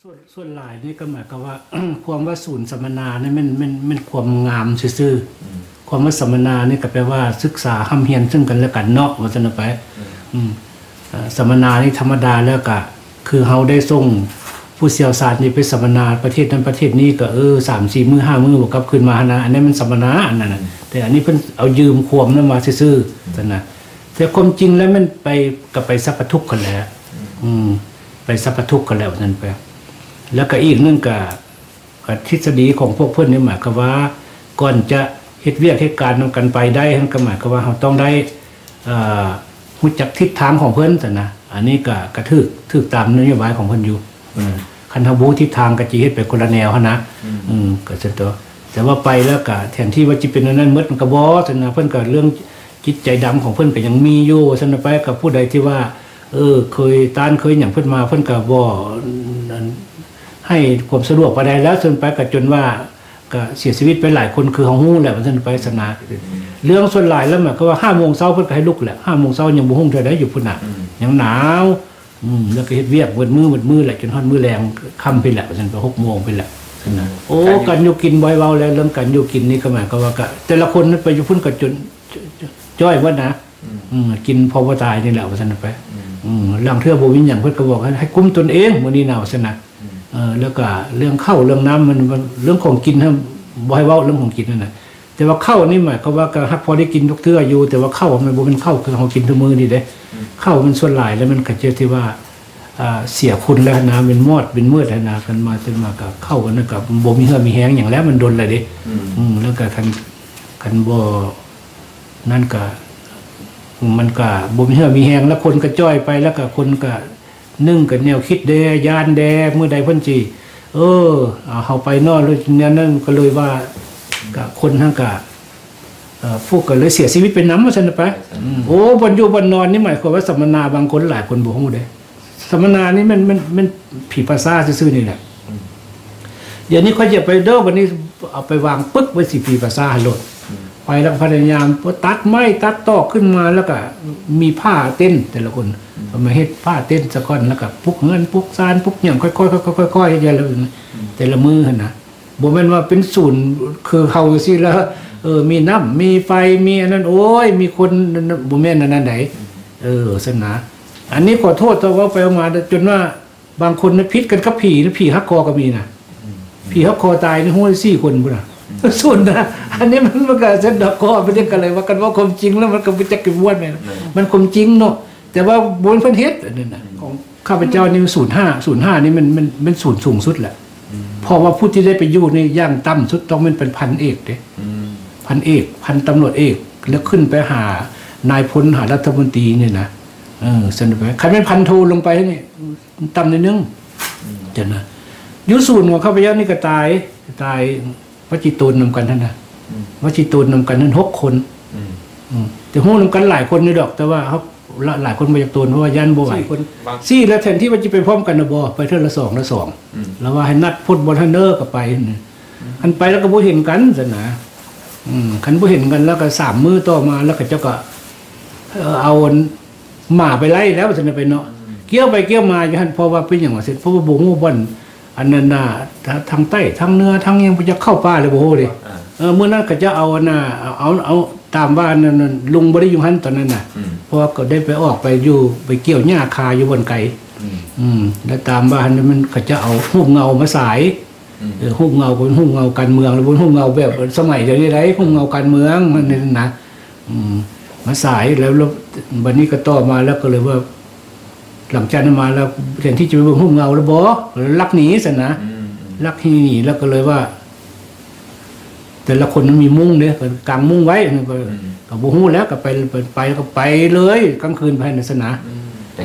ສ່ວນ ສ່ວນຫຼາຍນີ້ກໍໝາຍຄວາມວ່າ ຄວາມວ່າສູນສຳມະນານີ້ແມ່ນ ແມ່ນ ແມ່ນຄວາມງາມຊື່ໆ. ອືມ ຄວາມວ່າສຳມະນານີ້ກໍແປວ່າສຶກສາຮ່ຳຮຽນເຊິ່ງກັນແລະກັນເນາະ ວ່າຊັ້ນໄປ. ອືມ ອືມ ເອີ່ ສຳມະນານີ້ທຳມະດາແລ້ວກໍຄືເຮົາໄດ້ສົ່ງຜູ້ຊ່ຽວຊານນີ້ໄປສຳມະນາປະເທດນັ້ນປະເທດນີ້ ກໍ ເອີ ສາມສີ່ມື້ ຫ້າມື້ ບໍ່ກັບຄືນມາຫັ້ນນະ ອັນນັ້ນມັນສຳມະນາອັນນັ້ນນະ. ອືມ ແຕ່ອັນນີ້ເພິ່ນເອົາຢືມຄວາມນັ້ນມາຊື່ໆ ອືມ ຊັ້ນນະ. ແຕ່ຄວາມຈິງແລ້ວແມ່ນໄປ ກໍໄປສັບພະທຸກຫັ້ນແຫຼະ. ອືມ ອືມ ໄປສັບພະທຸກຫັ້ນແຫຼະ ວ່າຊັ້ນໄປ. ແລ້ວກໍອີກໜຶ່ງກໍ ກໍທິດສະດີຂອງພວກເພິ່ນນີ້ໝາຍຄວາມວ່າ ກ່ອນຈະເຮັດວຽກເຮັດການນຳກັນໄປໄດ້ຫັ້ນ ກໍໝາຍຄວາມວ່າເຮົາຕ້ອງໄດ້ ເອີ່ ຮູ້ຈັກທິດທາງຂອງເພິ່ນຊັ້ນນະ. ອັນນີ້ກໍ ກໍຖືກ ຖືກຕາມນະໂຍບາຍຂອງເພິ່ນຢູ່. ເອີ ຄັນເຮົາບໍ່ຮູ້ທິດທາງກໍຈະເຮັດໄປຄົນລະແນວຫັ້ນນະ. ອືມ ເອີ ກໍຊັ້ນຕົວະ. ແຕ່ວ່າໄປແລ້ວກໍແທນທີ່ວ່າຈະເປັນອັນນັ້ນໝົດ ມັນກໍບໍ່ຊັ້ນນະ. ເພິ່ນກໍເລື່ອງຈິດໃຈດຳຂອງເພິ່ນກໍຍັງມີຢູ່ ວ່າຊັ້ນໄປ. ກໍຜູ້ໃດທີ່ວ່າ ເອີ ເຄີຍຕ້ານເຄີຍຫຍັງເພິ່ນມາ ເພິ່ນກໍບໍ່ ໃຫ້ຄວາມສະດວກປານໃດແລ້ວ ສ່ວນໄປກໍຈົນວ່າ ກໍເສຍຊີວິດໄປຫຼາຍຄົນ ຄືເຮົາຮູ້ແຫຼະ ວ່າຊັ້ນໄປຊັ້ນນະ. ເລື່ອງສ່ວນຫຼາຍແລ້ວ ໝາຍຄວາມວ່າ ຫ້າໂມງເຊົ້າເພິ່ນກໍໃຫ້ລຸກແຫຼະ ຫ້າໂມງເຊົ້າຍັງບໍ່ຮຸ່ງເທື່ອໃດຢູ່ພຸ້ນນະ. ອືມ ຍັງໜາວ. ອືມ ແລ້ວກໍເຮັດວຽກເບິດມື້ ເບິດມື້ແຫຼະ ຈົນຮອດມື້ແລງຄ່ຳພີ້ແຫຼະ ວ່າຊັ້ນໄປ ຫົກໂມງພີ້ແຫຼະຊັ້ນນະ. ໂອ້ ການຢູ່ກິນ ການຢູ່ກິນ ບໍ່ໃຫ້ເວົ້າແລ້ວ ເລື່ອງການຢູ່ກິນນີ້ ກໍໝາຍຄວາມວ່າ ກໍແຕ່ລະຄົນໄປຢູ່ພຸ້ນກໍຈົນ ຈ້ອຍເບິດນະ. ອືມ ອືມ ກິນພໍບໍ່ຕາຍນີ້ແຫຼະ ວ່າຊັ້ນໄປ. ອືມ ອືມ ລາງເທື່ອບໍ່ມີຫຍັງ ເພິ່ນກໍບອກໃຫ້ ໃຫ້ກຸ້ມຕົນເອງມື້ນີ້ນະ ວ່າຊັ້ນນະ. ອືມ ເອີ ແລ້ວກໍເລື່ອງເຂົ້າເລື່ອງນ້ຳ ມັນ ມັນເລື່ອງຂອງກິນຫັ້ນ ບໍ່ໃຫ້ເວົ້າເລື່ອງຂອງກິນຫັ້ນນະ. ແຕ່ວ່າເຂົ້ານີ້ໝາຍຄວາມວ່າ ກໍຫາກພໍໄດ້ກິນທຸກເທື່ອຢູ່ ແຕ່ວ່າເຂົ້າມັນບໍ່ແມ່ນເຂົ້າຄືເຮົາກິນທຸກມື້ນີ້ເດ້. ອືມ ເຂົ້າມັນສ່ວນຫຼາຍແລ້ວມັນກໍຈະທີ່ວ່າ ອ່າ ເສຍຄຸນແລ້ວນະ ເປັນມອດເປັນເມີດຫັ້ນນະ. ຄັນມາ ຈົນມາກໍເຂົ້າອັນນັ້ນກໍບໍ່ມີເຫື່ອມີແຮງຫຍັງແລ້ວ ມັນດົນແລ້ວເດ້. ອືມ ອືມ ແລ້ວກໍຄັນ ຄັນບໍ່ນັ້ນກໍ ມັນກໍບໍ່ມີເຫື່ອມີແຮງ ແລ້ວຄົນກໍຈ່ອຍໄປ ແລ້ວກໍຄົນກໍ ໜຶ່ງກໍແນວຄິດແດ່ ຢ້ານແດ່ ມື້ໃດເພິ່ນຊິ ເອີ ເອົາເຮົາໄປເນາະ ຫຼືແນວນັ້ນ ກໍເລີຍວ່າ ກໍຄົນຫັ້ນກໍ ເອີ ຜູ້ກໍເລີຍເສຍຊີວິດໄປນຳ ວ່າຊັ້ນໄປ. ອືມ ໂອ້ ບ່ອນຢູ່ບ່ອນນອນນີ້ ໝາຍຄວາມວ່າສຳມະນາບາງຄົນ ຫຼາຍຄົນບໍ່ຮູ້ເດ້. ສຳມະນານີ້ແມ່ນ ແມ່ນ ແມ່ນຜີປາຊ້າຊື່ໆນີ້ແຫຼະ. ອືມ ດຽວນີ້ຂ້ອຍຈະໄປເດີ ບັດນີ້ເອົາໄປວາງປຶກໄວ້ຊິຜີປາຊ້າຫັ້ນໂລດ. ອືມ ໄປແລ້ວກໍພະຍາຍາມຕັດໄມ້ຕັດຕອກຂຶ້ນມາ ແລ້ວກໍມີຜ້າເຕັນແຕ່ລະຄົນ. ອືມ ກໍມາເຮັດຜ້າເຕັນສາກ່ອນ ແລ້ວກໍປຸກເຮືອນປຸກຊານປຸກຫຍັງ ຄ່ອຍໆ ຄ່ອຍໆ ຄ່ອຍໆ ເຮັດແຕ່ລະ ອືມ ແຕ່ລະມື້ຫັ້ນນະ. ບໍ່ແມ່ນວ່າເປັນສູນຄືເຮົາຈັ່ງຊີ້ແລ້ວ ເອີ ມີນ້ຳມີໄຟມີອັນນັ້ນ ໂອ້ຍ ມີຄົນ ບໍ່ແມ່ນອັນນັ້ນໃດ. ອືມ ເອີ ຊັ້ນນະ. ອັນນີ້ຂໍໂທດ ເວົ້າໄປເວົ້າມາ ຈົນວ່າບາງຄົນນະຜິດກັນກັບຜີນະ ຜີຫັກຄໍກໍມີນະ. ອືມ ຜີຫັກຄໍຕາຍໃນຮູ້ສີ່ຄົນພຸ້ນນະ. ອືມ ສູນນະ ອັນນີ້ມັນ ມັນກໍເຊັ່ນດອກກໍ ມັນກໍເລີຍວ່າ ຄັນເວົ້າຄວາມຈິງແລ້ວ ມັນກໍບໍ່ຈັກຊິມ່ວນແມ່ນ. ອືມ ມັນຄວາມຈິງເນາະ ແຕ່ວ່າບໍ່ແມ່ນເພິ່ນເຮັດອັນນັ້ນນະ. ອືມ ຂອງຂ້າພະເຈົ້ານີ້ສູນຫ້າ ສູນຫ້ານີ້ມັນ ມັນ ມັນສູນສູງສຸດແຫຼະ. ອືມ ເພາະວ່າຜູ້ທີ່ໄດ້ໄປຢູ່ນີ້ຢ່າງຕ່ຳສຸດຕ້ອງແມ່ນເປັນພັນເອກເດ້. ອືມ ພັນເອກ ພັນຕຳຫຼວດເອກ ແລ້ວຂຶ້ນໄປຫານາຍພົນ ຫາລັດຖະມົນຕີນີ້ນະ. ເອີ ຊັ້ນໄປ ຄັນແມ່ນພັນໂທລົງໄປນີ້ຕ່ຳໜ້ອຍໜຶ່ງ. ອືມ ຈັ່ງນະ. ຢູ່ສູນຂອງຂ້າພະເຈົ້ານີ້ກໍຕາຍ ຕາຍ ວ່າຊິໂຕນນຳກັນຫັ້ນນະ. ອືມ ວ່າຊິໂຕນນຳກັນຫັ້ນຫົກຄົນ. ອືມ ອືມ ແຕ່ຮູ້ນຳກັນຫຼາຍຄົນຢູ່ດອກ ແຕ່ວ່າເຮົາ ຫຼາຍຄົນບໍ່ຢາກໂຕນ ເພາະວ່າຢ້ານບໍ່ໄຫວ. ສີ່ຄົນ ສີ່ ແລ້ວແທນທີ່ວ່າຈະໄປພ້ອມກັນນະ ບໍ່ ໄປເທື່ອລະສອງລະສອງ. ອືມ ລະວ່າໃຫ້ນັດພົດບ່ອນຫັ້ນເດີ ກໍໄປຫັ້ນນະ. ອືມ ຄັນໄປແລ້ວກໍບໍ່ເຫັນກັນຊັ້ນນະ. ອືມ ຄັນບໍ່ເຫັນກັນແລ້ວກໍສາມມື້ຕໍ່ມາ ແລ້ວເຂົາເຈົ້າກໍ ເອີ ເອົາອັນໝາໄປໄລ່ແລ້ວຊັ້ນນະໄປເນາະ. ອືມ ກ່ຽວໄປກ່ຽວມາຢູ່ຫັ້ນ ເພາະວ່າເປັນຫຍັງວ່າຊັ້ນ ເພາະວ່າບໍ່ຮູ້ບ່ອນ ອັນນັ້ນນະ ທາງໃຕ້ທາງເໜືອທາງຫຍັງ ບໍ່ຈັກເຂົ້າປ່າເລີຍ ບໍ່ຮູ້ເດ້. ອ່າ ເອີ ມື້ນັ້ນເຂົາເຈົ້າເອົາອັນນ່າ ເອົາ ເອົາ ເອົາຕາມວ່າອັນນັ້ນ ລຸງບໍ່ໄດ້ຢູ່ຫັ້ນຕອນນັ້ນນະ. ອືມ ເພາະວ່າກໍໄດ້ໄປອອກໄປຢູ່ ໄປກ່ຽວຫຍ້າຄາຢູ່ບ່ອນໄກ. ອືມ ອືມ ແລ້ວຕາມວ່າຫັ້ນ ມັນເຂົາເຈົ້າເອົາຮູບເງົາມາສາຍ. ອືມ ເອີ ຮູບເງົາກໍເປັນຮູບເງົາການເມືອງ ຫຼືບໍ່ຮູບເງົາແບບສະໄໝດຽວນີ້ໃດ ຮູບເງົາການເມືອງ ອືມ ມັນນັ້ນນະ. ອືມ ມາສາຍແລ້ວ ແລ້ວບັດນີ້ກໍຕໍ່ມາແລ້ວກໍເລີຍວ່າ ຫຼັງຈາກນັ້ນມາແລ້ວ ແທນທີ່ຈະໄປເບິ່ງຮູບເງົາແລ້ວບໍ່ ລັກໜີຊັ້ນນະ. ອືມ ລັກໜີ ແລ້ວກໍເລີຍວ່າ ແຕ່ລະຄົນມັນມີມຸ້ງເດ້ ກາງມຸ້ງໄວ້. ອືມ ກໍບໍ່ຮູ້ແລ້ວ ກໍໄປ ໄປ ໄປ ກໍໄປເລີຍ ກາງຄືນໄປຫັ້ນຊັ້ນນະ. ອື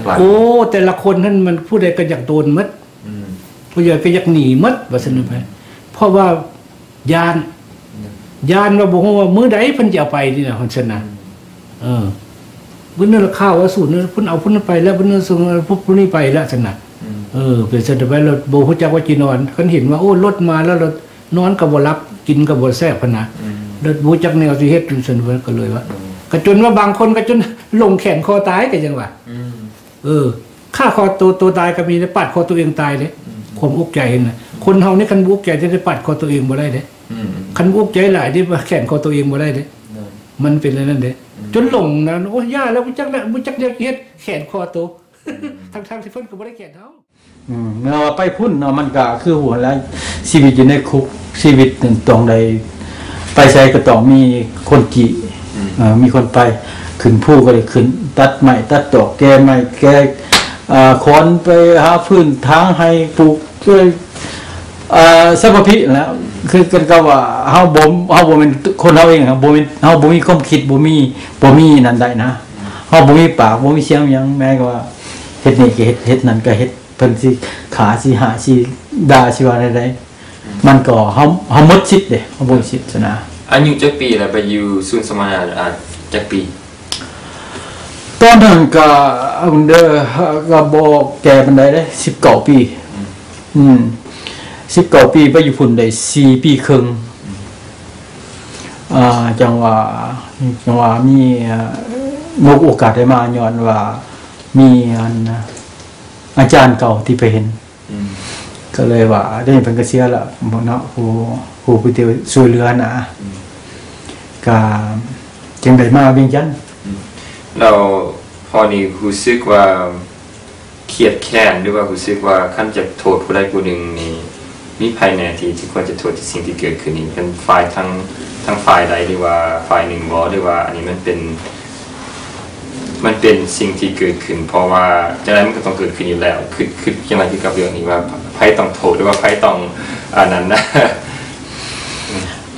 ມ ໂອ້ ແຕ່ລະຄົນຫັ້ນມັນຜູ້ໃດກໍຢາກໂຕນໝົດ. ອືມ ຜູ້ໃດກໍຢາກໜີໝົດ ວ່າຊັ້ນໄປ. ອືມ ເພາະວ່າຢ້ານ ຢ້ານ ຢ້ານວ່າບໍ່ຮູ້ວ່າມື້ໃດເພິ່ນຈະເອົາໄປນີ້ນະ ວ່າຊັ້ນນະ. ອືມ ເອີ ມື້ນັ້ນລະຂ່າວວ່າສູນເພິ່ນເອົາຜູ້ນັ້ນໄປແລ້ວ ຜູ້ນັ້ນສົ່ງຜູ້ນີ້ໄປແລ້ວຊັ້ນນະ. ອືມ ເອີ ເປັນຊັ້ນໄປແລ້ວບໍ່ຮູ້ຈັກວ່າຊິນອນ ຄັນເຫັນວ່າ ໂອ້ ລົດມາແລ້ວ ລົດນອນກໍບໍ່ຫຼັບ ກິນກໍບໍ່ແຊບຫັ້ນນະ. ອືມ ແລ້ວບໍ່ຮູ້ຈັກແນວຊິເຮັດ ຊັ້ນເພິ່ນກໍເລີຍວ່າ. ອືມ ກໍຈົນວ່າບາງຄົນກໍຈົນລົງແຂນຄໍຕາຍກໍຍັງວ່າ. ອືມ ເອີ ຂ້າຄໍໂຕ ໂຕຕາຍກໍມີ ປາດຄໍໂຕເອງຕາຍເດ້. ອືມ ຄວາມອຸກໃຈຫັ້ນນະ. ຄົນເຮົານີ້ຄັນບໍ່ອຸກໃຈຈະໄດ້ປາດຄໍຕົວເອງບໍ່ໄດ້ເດ້. ອືມ ຄັນບໍ່ອຸກໃຈຫຼາຍນີ້ປາດແຂນຄໍຕົວເອງບໍ່ໄດ້ເດ້. ແມ່ນ ມັນເປັນແນວນັ້ນເດ້. ອືມ ຈົນຫຼົງນະ ໂອ້ຍ ຢ່າແລ້ວ ບໍ່ຈັກແລ້ວ ບໍ່ຈັກແນວຊິເຮັດ ແຂນຄໍໂຕ. ອືມ ທັງໆທີ່ເພິ່ນກໍບໍ່ໄດ້ແຂນເຮົາ. ອືມ ແມ່ນວ່າໄປພຸ້ນເນາະ ມັນກໍຄືຮູ້ຫັ້ນແຫຼະ ຊີວິດຢູ່ໃນຄຸກ ຊີວິດນັ້ນຕ້ອງໄດ້ໄປໃສກໍຕ້ອງມີຄົນຈີ້. ອືມ ເອີ ມີຄົນໄປ ຂຶ້ນພູກໍໄດ້ຂຶ້ນ ຕັດໄມ້ຕັດຕອກ ແກ່ໄມ້ແກ່ ເອີ ຂອນ ໄປຫາຟືນ ຖາງໄຮ່ ປູກ ເອີ ເອີ ສາມະພີນັ້ນແຫຼະ. ຄືກັນກັບວ່າເຮົາບໍ່ ເຮົາບໍ່ແມ່ນຄົນເຮົາເອງ ເຮົາບໍ່ມີ ເຮົາບໍ່ມີຄວາມຄິດ ບໍ່ມີ ບໍ່ມີນັ້ນໄດ້ນະ. ເຮົາບໍ່ມີປາກ ບໍ່ມີສຽງຫຍັງ ແມ່ນວ່າເຮັດນີ້ກໍເຮັດ ເຮັດນັ້ນກໍເຮັດ ເພິ່ນຊິຂ້າ ຊິຫາ ຊິດ່າ ຊິວ່າແນວໃດ ມັນກໍ ເຮົາ ເຮົາໝົດສິດເດ້ ເຮົາບໍ່ມີສິດຊະນະ. ອາຍຸຈັກປີລະ ໄປຢູ່ສູນສຳມະນາ ອາ ຈັກປີ? ຕອນນັ້ນກະ ເດີ ກະບໍ່ແກ່ປານໃດເດ້ ສິບເກົ້າປີ. ອືມ ອືມ ສິບເກົ້າປີ ໄປຢູ່ພຸ້ນໄດ້ສີ່ປີເຄິ່ງ. ອືມ ອ່າ ຈັ່ງວ່າ ຈັ່ງວ່າມີ ເອີ ໂອກາດໄດ້ມາ ຍ້ອນວ່າມີອັນ ອາຈານເກົ່າທີ່ໄປເຫັນ ອືມ ກໍເລີຍວ່າ ດຽວນີ້ເພິ່ນກໍເສຍແລ້ວເນາະ ຜູ້ ຜູ້ ຜູ້ທີ່ຊ່ວຍເຫຼືອນະ. ອືມ ກໍຈຶ່ງໄດ້ມາວຽງຈັນ. ອືມ ແລ້ວພໍ່ນີ້ຮູ້ສຶກວ່າຄຽດແຄ້ນ ຫຼືວ່າຮູ້ສຶກວ່າຄັນຈະໂທດຜູ້ໃດຜູ້ໜຶ່ງນີ້ ມີໃຜແດ່ທີ່ ທີ່ຄວນຈະໂທດ ທີ່ສິ່ງທີ່ເກີດຂຶ້ນນີ້ ເປັນຝ່າຍທາງ ທາງຝ່າຍໃດ ຫຼືວ່າຝ່າຍໜຶ່ງບໍ່ ຫຼືວ່າອັນນີ້ມັນເປັນ ມັນເປັນສິ່ງທີ່ເກີດຂຶ້ນ ເພາະວ່າຈັ່ງໃດມັນກໍຕ້ອງເກີດຂຶ້ນຢູ່ແລ້ວ. ຄິດ ຄິດຈັ່ງໃດກ່ຽວກັບເລື່ອງນີ້ ວ່າໃຜຕ້ອງໂທດ ຫຼືວ່າໃຜຕ້ອງອັນນັ້ນນະ?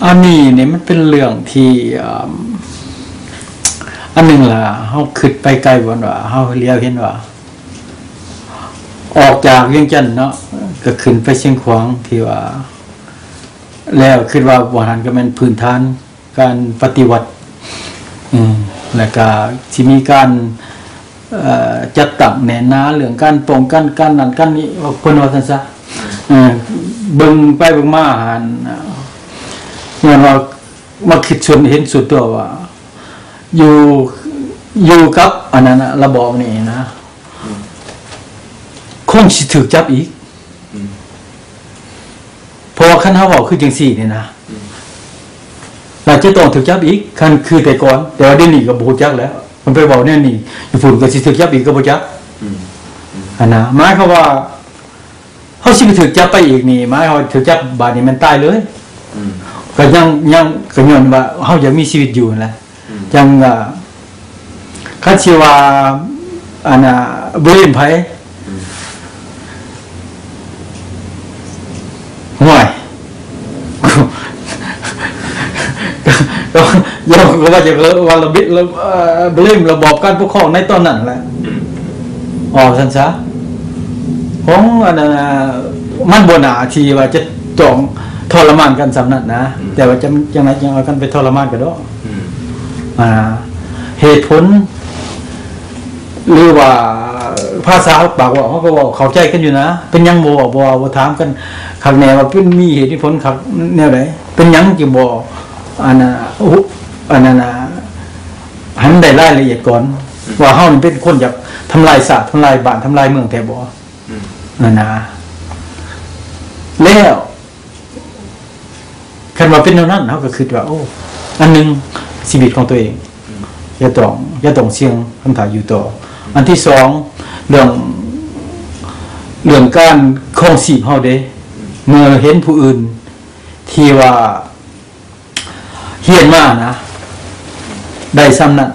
ອັນນີ້ນີ້ມັນເປັນເລື່ອງທີ່ ເອີ່ມ ອັນໜຶ່ງລະ ເຮົາຄິດໄປໄກບ່ອນວ່າ ເຮົາຫຼຽວເຫັນວ່າ ອອກຈາກວຽງຈັນເນາະ ກໍຂຶ້ນໄປຊຽງຂວາງ ທີ່ວ່າ ແລ້ວຄິດວ່າບ່ອນຫັ້ນກໍແມ່ນພື້ນຖານ ການປະຕິວັດ ອືມ ແລ້ວກະຊິມີການ ເອີ່ ຈັດຕັ້ງແໜ້ນໜາເລື່ອງການປ້ອງກັນ ການນັ້ນການນີ້ ເພິ່ນວ່າຊັ້ນຊະ. ເອີ ເບິ່ງໄປເບິ່ງມາຫັ້ນ ຍ້ອນວ່າມາຄິດສ່ວນ ເຫັນສ່ວນຕົວວ່າ ຢູ່ ຢູ່ກັບອັນນັ້ນນະ ລະບອບນີ້ນະ ອືມ ຄົງຊິຖືກຈັບອີກ. ອືມ ເພາະວ່າຄັນເຮົາເວົ້າຄືຈັ່ງຊີ້ນີ້ນະ ອືມ ລະຈະຕ້ອງຖືກຈັບອີກ ຄັນຄືແຕ່ກ່ອນ. ແຕ່ວ່າດຽວນີ້ກໍບໍ່ຮູ້ຈັກແລ້ວ ມັນໄປເວົ້າແນວນີ້ຢູ່ພຸ້ນ ກໍຊິຖືກຈັບອີກກໍບໍ່ຈັກ. ອືມ ຫັ້ນນະ ໝາຍຄວາມວ່າ ເຮົາຊິໄປຖືກຈັບໄປອີກນີ້ ໝາຍຄວາມວ່າຖືກຈັບບາດນີ້ແມ່ນຕາຍເລີຍ. ອືມ ກໍຍັງ ຍັງ ກໍຍ້ອນວ່າເຮົາຢາກມີຊີວິດຢູ່ຫັ້ນແຫຼະ. ອືມ ຈັ່ງວ່າ ຄັນຊິວ່າ ອັນນ່າ blame ໃຜ? ອືມ ຫ້ວຍ ກໍ ກໍ ກໍວ່າຈະວ່າລະເບ ເອີ blame ລະບອບການປົກຄອງໃນຕອນນັ້ນແຫຼະ. ອືມ ເວົ້າຊັ້ນຊະ ຂອງອັນນັ້ນນະ ມັນບໍ່ໜ້າທີ່ວ່າຈະຕ້ອງທໍລະມານກັນສ່ຳນັ້ນນະ. ອືມ ແຕ່ວ່າຈັ່ງ ຈັ່ງໃດຈັ່ງເອົາກັນໄປທໍລະມານກັນດອກ. ອືມ ອ່າ ເຫດຜົນ ຫຼືວ່າພາສາປາກເວົ້າ ເຮົາກໍເວົ້າເຂົ້າໃຈກັນຢູ່ນະ. ເປັນຫຍັງບໍ່ເວົ້າ ບໍ່ເວົ້າ ບໍ່ຖາມກັນຄັກແນ່ວ່າເປັນ ມີເຫດມີຜົນຄັກແນວໃດ? ເປັນຫຍັງຈຶ່ງບໍ່ ອັນນ່າ ອັນນັ້ນນະ ໃຫ້ມັນໄດ້ລາຍລະອຽດກ່ອນ ອືມ ວ່າເຮົານີ້ເປັນຄົນຢາກທຳລາຍຊາດ ທຳລາຍບ້ານ ທຳລາຍເມືອງແທ້ບໍ່? ອືມ ນັ້ນນະ ແລ້ວ ຄັນວ່າເປັນແນວນັ້ນ ເຮົາກໍຄິດວ່າ ໂອ້ ອັນໜຶ່ງ ຊີວິດຂອງຕົວເອງ ອືມ ຢ່າຕ້ອງ ຢ່າຕ້ອງສ່ຽງ ຄັນຖ້າຢູ່ຕໍ່. ອືມ ອັນທີສອງ ເລື່ອງ ເລື່ອງການຄອງຊີບເຮົາເດ້ ອືມ ເມື່ອເຫັນຜູ້ອື່ນທີ່ວ່າ ຮຽນມານະ ໄດ້ສ່ຳນັ້ນ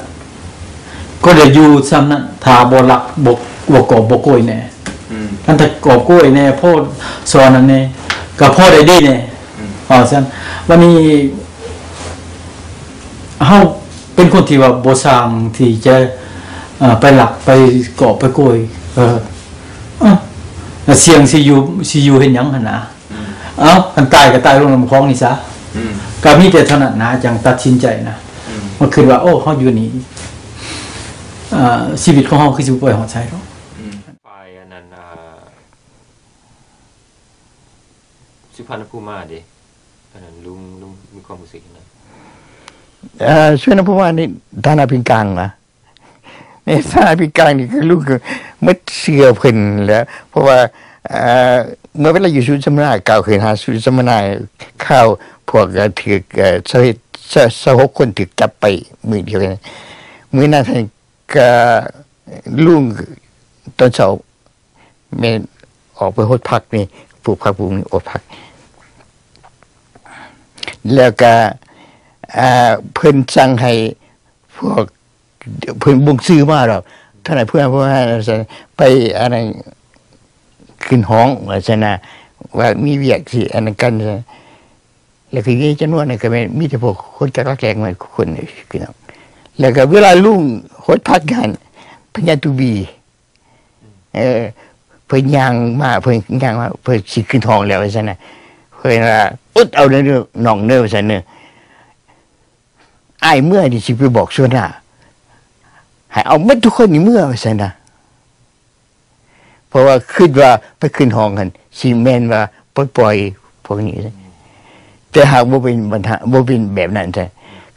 ກໍໄດ້ຢູ່ສ່ຳນັ້ນ ຖ້າບໍ່ລັກ ບໍ່ ບໍ່ກອບບໍ່ໂກຍແດ່. ອືມ ຄັນຖ້າກອບໂກຍແດ່ ພໍສອນນັ້ນແດ່ ກໍພໍໄດ້ດີແດ່. ອືມ ເວົ້າຊັ້ນ. ວັນນີ້ ເຮົາເປັນຄົນທີ່ວ່າບໍ່ຊ່າງທີ່ຈະ ເອີ ໄປລັກ ໄປກອບໄປໂກຍ ເອີ ເອີ ແລ້ວສ່ຽງຊິຢູ່ ຊິຢູ່ເຮັດຫຍັງຫັ້ນນະ. ອືມ ເອົ້າ ຄັນຕາຍກໍຕາຍລົງນ້ຳຂອງນີ້ຊະ. ອືມ ກໍມີແຕ່ເທົ່ານັ້ນນະ ຈັ່ງຕັດສິນໃຈນະ. ອືມ ມາຄິດວ່າ ໂອ້ ເຮົາຢູ່ນີ້ ເອີ ຊີວິດຂອງເຮົາຄືຊິບໍ່ໄປຮອດໃສດອກ. ອືມ ຝ່າຍອັນນັ້ນ ອ່າ ສຸພັນນະພູມາເດ ອັນນັ້ນ ລຸງ ລຸງມີຄວາມຮູ້ສຶກຈັ່ງໃດ? ເອີ ສຸພັນນະພູມານີ້ ຖານະເປັນກາງນະ. ໃນສະຖານະເປັນກາງນີ້ ຄືລຸງກໍໝົດເຊື່ອເພິ່ນແຫຼະ ເພາະວ່າ ເອີ ເມື່ອເວລາຢູ່ສູນສຳມະນາ ກ້າວຂຶ້ນຫາສູນສຳມະນາ ຂ່າວພວກ ເອີ ຖືກ ເອີ ຊາວເອັດ ຊາວ ຊາວຫົກຄົນຖືກຈັບໄປມື້ດຽວກັນ. ມື້ນັ້ນຫັ້ນກະລຸງຕອນເຊົ້າແມ່ນອອກໄປຫົດຜັກນີ້ ປູກຜັກ ປູກນີ້ ຫົດຜັກ ແລ້ວກະ ອ່າ ເພິ່ນສັ່ງໃຫ້ພວກ ເພິ່ນບົ່ງຊື່ມາດອກ ທ່ານນາຍ ເພື່ອ ເພື່ອ ວ່າຊັ້ນ ໄປອັນນັ້ນ ຂຶ້ນຫ້ອງວ່າຊັ້ນນະ ວ່າມີວຽກຊິອັນນັ້ນກັນ. ແລ້ວກໍຢູ່ໃນຈຳນວນນັ້ນກໍແມ່ນມີແຕ່ພວກຄົນຈັກລັກແຫຼງມາທຸກຄົນ ພີ່ນ້ອງ. ແລ້ວກໍເວລາລຸງຫົດຜັກຫັ້ນ ພະຍາຕູບີ ເອີ ເພິ່ນຍ່າງມາ ເພິ່ນຍ່າງມາ ເພິ່ນຊິຂຶ້ນຫ້ອງແລ້ວວ່າຊັ້ນນະ. ເພິ່ນວ່າ ອົດເອົາເດີນ້ອງເດີ ວ່າຊັ້ນເດີ. ອ້າຍເມືອນີ້ຊິໄປບອກສ່ວນໜ້າ ໃຫ້ເອົາໝົດທຸກຄົນນີ້ເມືອ ວ່າຊັ້ນນະ. ເພາະວ່າຄິດວ່າໄປຂຶ້ນຫ້ອງຫັ້ນຊິແມ່ນວ່າປ່ອຍໆພວກນີ້ ແຕ່ຫາກບໍ່ເປັນບັນຫາ ບໍ່ເປັນແບບນັ້ນ.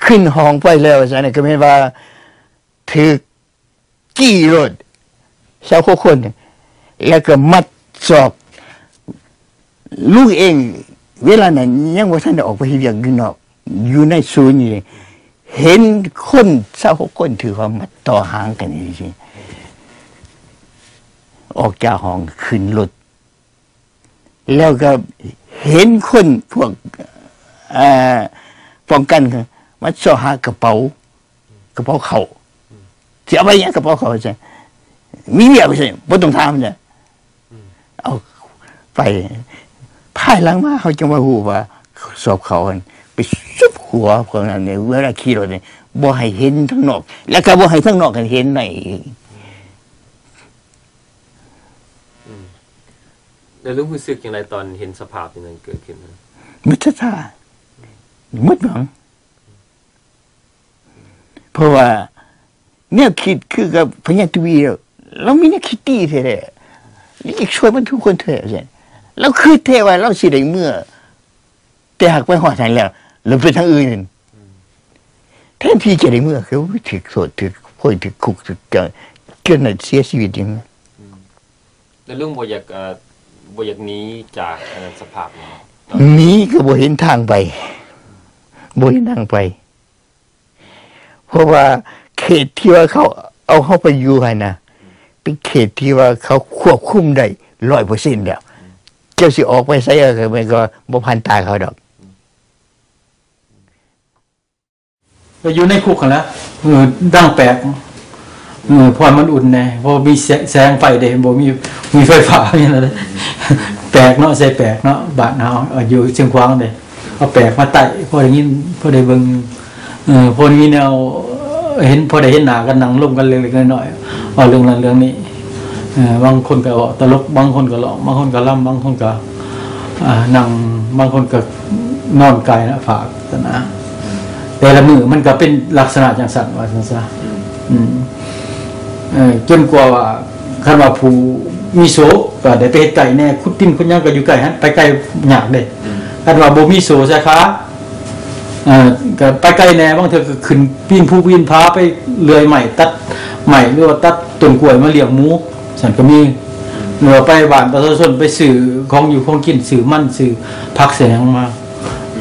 ຂຶ້ນຫ້ອງໄປແລ້ວ ວ່າຊັ້ນນະ ກໍແມ່ນວ່າຖືກ ຈີ້ໂລດ ຊາວກວ່າຄົນ ແລ້ວກໍມັດສອກ. ລຸງເອງເວລານັ້ນຍັງບໍ່ທັນໄດ້ອອກໄປເຮັດວຽກຢູ່ນອກ ຢູ່ໃນສູນນີ້ ເຫັນຄົນຊາວກວ່າຄົນຖືກເອົາມັດຕໍ່ຫາງກັນຈັ່ງຊີ້ ອອກຈາກຫ້ອງຂຶ້ນລົດ ແລ້ວກໍເຫັນຄົນພວກ ເອີ ປ້ອງກັນມາຊອກຫາກະເປົາ ກະເປົາເຂົ້າ ຊິເອົາໄປຫຍັງກະເປົາເຂົ້າ ວ່າຊັ້ນ ມີວຽກ ວ່າຊັ້ນ ບໍ່ຕ້ອງຖາມ ວ່າຊັ້ນ ເອົາໄປ. ພາຍຫຼັງມາເຮົາຈຶ່ງມາຮູ້ວ່າສອບເຂົ້າຫັ້ນໄປຊຸບຫົວພວກນັ້ນ ເວລາຂີ່ລົດນີ້ ບໍ່ໃຫ້ເຫັນທາງນອກ ແລ້ວກໍບໍ່ໃຫ້ທາງນອກເຫັນໃນ. ອືມ ແລ້ວລຸງຮູ້ສຶກຈັ່ງໃດຕອນເຫັນສະພາບທີ່ມັນເກີດຂຶ້ນ? ໝົດສັດທາ ໝົດຫວັງ ເພາະວ່າແນວຄິດຄືກັບພະຍາຕູບີ ລາວມີແນວຄິດດີແທ້ໆ ຢາກຊ່ວຍມັນທຸກຄົນແທ້ ວ່າຊັ້ນ. ລາວຄິດແທ້ວ່າລາວຊິໄດ້ເມືອ ແຕ່ຫາກໄປຮອດຫັ້ນແລ້ວ ແລ້ວໄປທາງອື່ນ ອືມ ແທນທີ່ຈະໄດ້ເມືອ ຄືຖືກໂທດ ຖືກໂພຍ ຖືກຄຸກ ຖືກ ຈົນ ຈົນໄດ້ເສຍຊີວິດຢູ່. ອືມ ແລ້ວລຸງບໍ່ຢາກ ເອີ ບໍ່ຢາກໜີຈາກ ເອີ ສະພາບນີ້ເນາະ? ໜີກໍບໍ່ເຫັນທາງໄປ ບໍ່ເຫັນທາງໄປ ເພາະວ່າເຂດທີ່ວ່າເຂົາເອົາເຮົາໄປຢູ່ຫັ້ນນະ ເປັນເຂດທີ່ວ່າເຂົາຄວບຄຸມໄດ້ຮ້ອຍເປີເຊັນແລ້ວ. ເຈົ້າຊິອອກໄປໃສກໍແມ່ນກໍບໍ່ຜ່ານຕາເຂົາດອກ. ກໍຢູ່ໃນຄຸກຫັ້ນລະ ເອີ ດັງແປກ ເອີ ເພາະມັນອຸ່ນແດ່ ບໍ່ມີແສ ແສງໄຟເດ້ ບໍ່ມີ ມີໄຟຟ້າ ມີຫຍັງເດ້ ແປກເນາະ ໃສ່ແປກເນາະ ບ້ານເຮົາ ເອີ ຢູ່ຊຽງຂວາງເດ້ ເອົາແປກມາໄຕ້ ພໍໄດ້ຍິນ ພໍໄດ້ເບິ່ງ ເອີ ພໍໄດ້ມີແນວເຫັນ ພໍໄດ້ເຫັນໜ້າກັນ ນັ່ງລົມກັນເລັກໆນ້ອຍໆ ເວົ້າເລື່ອງນັ້ນເລື່ອງນີ້ ເອີ ບາງຄົນກໍເວົ້າຕະຫຼົກ ບາງຄົນກໍຮ້ອງ ບາງຄົນກໍລຳ ບາງຄົນກໍ ອ່າ ນັ່ງ ບາງຄົນກໍນອນກາຍໜ້າຜາກຊັ້ນນະ ແຕ່ລະມື້ມັນກໍເປັນລັກສະນະຈັ່ງຊັ້ນ ວ່າຊັ້ນຊະ ອືມ ເອີ ຈົນກວ່າວ່າ ຄັນວ່າຜູ້ມີໂສກກໍໄດ້ໄປເຮັດໄກ່ແດ່ ຂຸດດິນຂຸດຫຍັງກໍຢູ່ໃກ້ຫັ້ນ ໄປໄກຍາກເດ້ ອືມ ຄັນວ່າບໍ່ມີໂສສາຍຄາ ເອີ ກໍໄປໄກແດ່ ບາງເທື່ອກໍຂຶ້ນປີນພູປີນຜາ ໄປເລື່ອຍໄມ້ ຕັດໄມ້ ຫຼືວ່າຕັດຕົ້ນກ້ວຍມາລ້ຽງໝູ ຊັ້ນກໍມີ ຫຼືວ່າໄປບ້ານປະຊາຊົນ ໄປຊື້ຂອງຢູ່ຂອງກິນ ຊື້ມັນ ຊື້ຜັກ ຊື້ຫຍັງມາ